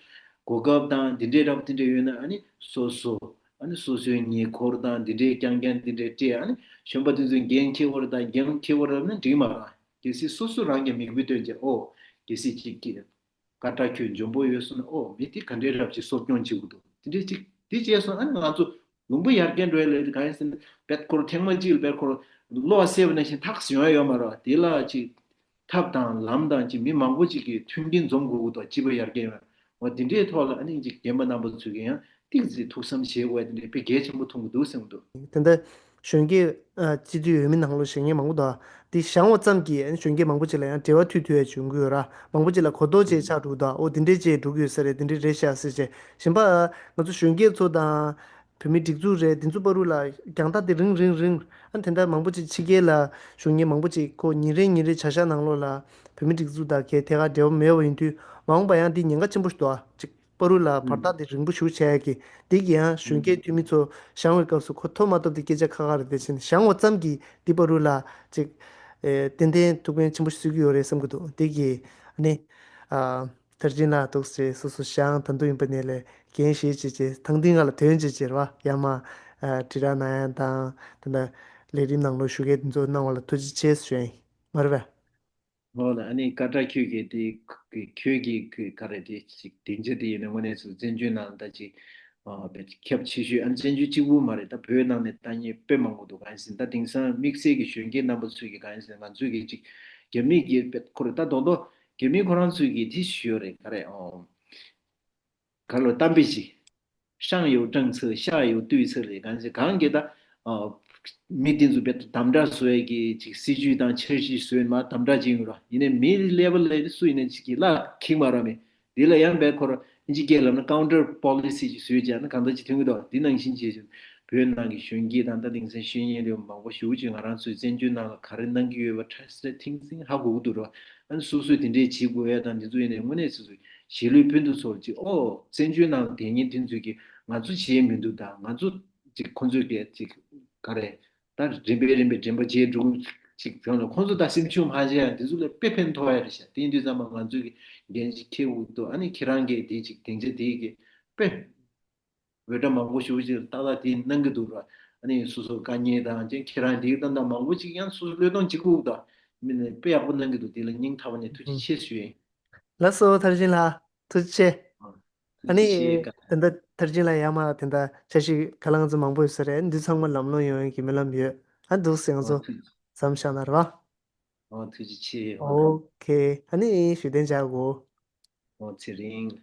གོ་སྐབས་དང་འདི་འདྲའི་རབ་དེ་འདྲ་ཡོད་ན་ཨ་ནི་སོ་སོ་ཨ་ནི་སོ་སོའི་ཉེ་འཁོར་དང་འདི་འདྲའི་རྐྱང་རྐྱང་འདི་འདྲའི་སྤྲད། ཨ་ནི་གཞོན་པ་དེ་ཚོས་འགན་འཁྱེར་བར་དང་འགན་འཁྱེར་བར་ན་འགྲིག་མ་རེད། གལ་སྲིད་སོ་སོ་རང་གི་མིག་དཔེ་སྟོན་བྱས་ཨོ་གལ་སྲིད་ཅིག་གིས་སྐད་གྲགས་ཁྱོད་འཇོན་པོ་ཡོད་སོང་ན་ཨོ་མི་དེ་ག་འདྲའི་རབ་ཅིག་གསོ་སྐྱོང་བྱེད་དགོས་འདུག་དེ་འདྲའི་ཅིག་དེ་བྱས་སོང་ཨ་ནི་ང་ཚོ་ལུང་པ་ཡར་རྒྱས་འགྲོ་ཡ་ལས་གང་ཡིན་ཟེར་ན་བེད་ཁོར་ཐེངས་མ་གཅིག་ལ་བེད་ཁོར་གློག་བསད་པ་ནང་བཞིན་ཐག་ཡོང་ཡ་ཡོད་མ་རེད། དེ་ལ་ཅིག་ཐབས་དང་ལམ་དང་ཅིག་མི་མང་པོ་ཅིག་གིས་མཐུན་རྐྱེན་འཛོམས་དགོས་ཀྱི་འདུག་སྤྱི་པ་ཡར་རྒྱས་ཡོང་ཡ། འོ་དེ་འདྲའི་ཐོག་ལ་ཨ་ནི་ཅིག་རྒན་པ་རྣམ་པ་ཚོས་ཀྱིས་ཡང་ཏིག་ཙམ་ཐུགས་བསམ་བཞེས་དགོས་ཡ་དེ་འདྲའི་དཔེ་གལ་ཆེན་པོ་མཐོང་གི་འདུག་གསུངས་འདུག་དེ་འདྲ་གཞོན་སྐྱེས་ཨ་སྤྱི་འཐུས་འོས་མི་ནང་ལོགས་བཞེངས་མཁན་མང་པོ་འདུག་དེ་བཞེངས་པ་ཙམ་གྱིས་ཨ་ནི་གཞོན་སྐྱེས་མང་པོ་ཅིག་ལ་ཡང་འབྲེལ་བ་མཐུད་ཐུབ་ཡ་བྱུང་གི་ཡོད་ར། མང་པོ་ཅིག་ལ་གོ་རྟོགས་ཅིག་ཆགས་འགྲོ་གི་འདུག་འོ་དེ་འདྲས་ཅིག་འགྲོ་གི་ཡོད་ས་རེད། དེ་འདྲས་རེད་ཤག་ཟེར་བྱས་གཞན་པ་ང་ཚོ་གཞོན་སྐྱེས་ཚོ་དང་བོད་མི་སྒྲིག་འཛུགས་རེད། དེ་ཚོ་བར་དུ་ལ་རྒྱང་ཐག་དེ་རིང་རིང་རིང་ཨ་ནི་དེ་འདྲ་མང་པོ་ཅིག་ཕྱི་རྒྱལ་ལ་བཞུགས་མཁན་མང་པོ་ཅིག་ཁོ་ཉིན་རེ་ཉིན་རེ་བྱ་གཞག་ནང་ལོགས་ལ་བོད་མི་སྒྲིག་འཛུགས་དང་གའི་ཐད་ཀར་འབྲེལ་བ་མེད་པ་ཡིན་དུས་མ་འོངས་པ་ཡང་འདི་ཉེན་ཁ་ཆེན་པོ་ཞིག་འདུག་ཨ། ཅིག་བར་དུ་ལ་བར་ཐག་དེ་རིང་པོ་ཞིག་བྱས་ཀྱི་འདི་གི་ཡང་གཞོན་སྐྱེས་འཐུས་མི་ཚོ་བཞེངས་པའི་སྐབས་སུ་ཁོ་ཐོབ་མ་ཐོབ་དེ་སྐད་ཆ་ཁག་ཁག་རེད། དེ་བཞིན་བཞེངས་པ་ཙམ་གྱིས་འདི་བར་དུ་ལ་ཅིག་ཨེ་ཏན་ཏན་ཐུགས་ཕན་ཆེན་པོ་ཞིག་གསོས་ཀྱི་ཡོད་རེད་བསམ་གྱི་འདུག་འདི་གི་ཨ་ནི་ཨ། མཐར་ཕྱིན་ལ་འདུག་སེ་སོ་སོ་ཞང་ད་དུང་ཡིན་པ་ནས་ལས་འགན་བཞེས་བྱས་བྱས་ཐང་ཐིང་ང་ལ་དོན་བྱས་བྱས་ར་བ་ཡ་མ་དྲི་ར་ན་ཡང་དང་དེ་འདྲ་ལས་རིམ་ནང་ལོགས་ཞུ་མཁན་དེ་ཚོ་གནང་བ་ལ་ཐུགས་རྗེ་ཆེ་ཞུ་ཡིན་མ་རེད་པས། ཨོ་ལ་ཨ་ནི་ཀ་ཏྲ་ཁྱོད་ཀྱིས་དེ་ཁྱོད་ཀྱིས་ག་རེ་དེ་ཅིག་སྡིངས་ཆ་དེ་ཡིན་ན་དངོས་གནས་སུ་བཙན་བྱོལ་ནང་ད་ཅིག་ཁྱབ་ཆེ་ཤོས་ཨ་ནི་བཙན་བྱོལ་གཅིག་པུ་མ་རེད། ད་བོད་ནང་ནས་ལྟ་མཁན་དཔེ་མང་པོ་འདུག་གང་ཡིན་ཟེར་ན་ད་དེང་སང་དམིགས་བསལ་གྱི་གཞོན་སྐྱེས་རྣམ་པ་ཚོས་ཀྱི་གང་ཡིན་ཟེར་ན་ང་ཚོས་ཀྱི་ཅིག་རྒྱ་མིས་ཀྱི་དཔེ་ཁོ་རེ་ད་རྡོག་རྡོག་རྒྱ་མི་ཁོ་རང་ཚོས་ཀྱིས་དེ་ཞུས་ཡོད་རེད། ག་རེ་ཨོ། ག་ལོ་གཏམ་དཔེ་ཅིག 上有政策，下有对策 རེད། གང་ཟེར་གང་གི་ད་མི་དེ་ཚོ་བེད་དམ་དྲག་བཟོ་ཡས་ཀྱི་ཅིག་སྲིད་ཇུས་དང་འཆར་གཞི་བཟོས་མ་དམ་དྲག་ཅིག་ཡོད་ར། ཡིན་ནའི་མི་ལེ་བལ་ལ་སུ་ཡིན་ནའི་ཅིག་གི་ལ་ཁེངས་མ་ར་མེད། དེ་ལ་ཡང་བེད་ཁོ་ར་ཨིན་ཇི་སྐད་ལབ་ན་counter policy ཅིག་བཟོས་བྱས་ན་གང་ལྟར་ཅིག་ཐོན་གི་འདུག་དེ་ནང་བཞིན་བྱས་བྱས་བོད་ནང་གི་གཞོན་སྐྱེས་དང་ད་དེང་སང་ཤེས་ཡོན་ལས་མང་པོ་ཞེ་པོ་ཅིག་ང་རང་ཚོའི་བཙན་བྱོལ་ནང་ལ་ག་རེ་གནང་གི་ཡོད་པ་ཁྲ་ཁྲ་ཐིང་ཐིང་ཧ་གོ་གི་འདུག་ར། ཨ་ནི་སོ་སོས་དེ་འདྲས་བྱེད་དགོས་ཡ་དང་འདི་ཚོ་ཡིན་ནའི་དངོས་གནས་སོ་སོའི་གཞིས་ལུས་སྤུན་ཟླ་ཚོར་ཅིག་ཨོ་བཙན་བྱོལ་ནང་ལ་བསྡད་མཁན་དེ་ཚོས་ཀྱིས་ང་ཚོ་བྱས་མི་འདུག་ད་ང་ཚོ་ཅིག་ཁོང་ཚོས་ཀྱིས་ཅིག་ག་རེ་ད་རིམ་པས་རིམ་པས་འདྲེན་པ་བྱས་འགྲོ་ཅིག་བྱུང་ལ་ཁོང་ཚོ་ད་སེམས་ཤུགས་མ་བྱས་ཡ་འདི་ཚོ་ལ་དཔེ་ཕན་ཐོགས་ཡ་རེད་ཤག་དེ་ཡིན་དུས་ཙམ་པ་ང་ཚོས་ཀྱི་འགན་ཅིག་འཁྱེར་དགོས་འདུག་ཨ་ནི་ཁྱེད་རང་གིས་དེ་ཅིག་སྡིངས་ཆ་དེ་གི་དཔེ། འོས་སྒྲ་མང་པོ་ཞེ་པོ་ཅིག་ཏག་ཏག་དེ་གནང་གི་འདུག་ར། ཨ་ནི་སོ་སོ་དཀའ་ངལ་དང་ཅན་ཁྱེད་རང་འདིའི་ཏག་ཏག་མང་པོ་ཅིག་ཡང་སོ་སོ་བློས་གཏོང་བྱེད་དགོས་འདུག་མི་ནི་དཔེ་ཡག་པོ་གནང་གི་འདུག་དེ་ལ་སྙིང་ཐག་པ་ནས་ཐུགས་རྗེ་ཆེ་ཞུ་ཡིན། ལགས་སོ་མཐར་ཕྱིན་ལགས་ཐུགས་རྗེ་ཆེ། ཨ་ཨ་ཐུགས་རྗེ་ཆེ། ནི་ད་ལྟ་མཐར་ཕྱིན་ལ་ཡ་མ་དེ་འདྲ་འཆར་གཞི་ག་ལ་ང་ཚོ་མང་པོ་ཡོད་ས་རེད། འདི་ཚང་མ་ལམ་ལྷོང་ཡོང་ཡོང་གི་སྨོན་ལམ་ཡོད། ཨ་འདུག་སེ་ང་ཨོ་ཚོ་ཐུགས་མཚམས་བཞག་ན་ར་བ། ཨོ་ཐུགས་རྗེ་ཆེ། ཨོ་ཨོ་ཁེ་ཨ་ནི་ཞུ་གཏན་འཇགས་གོ་ཨོ་ཚེ་རིང་།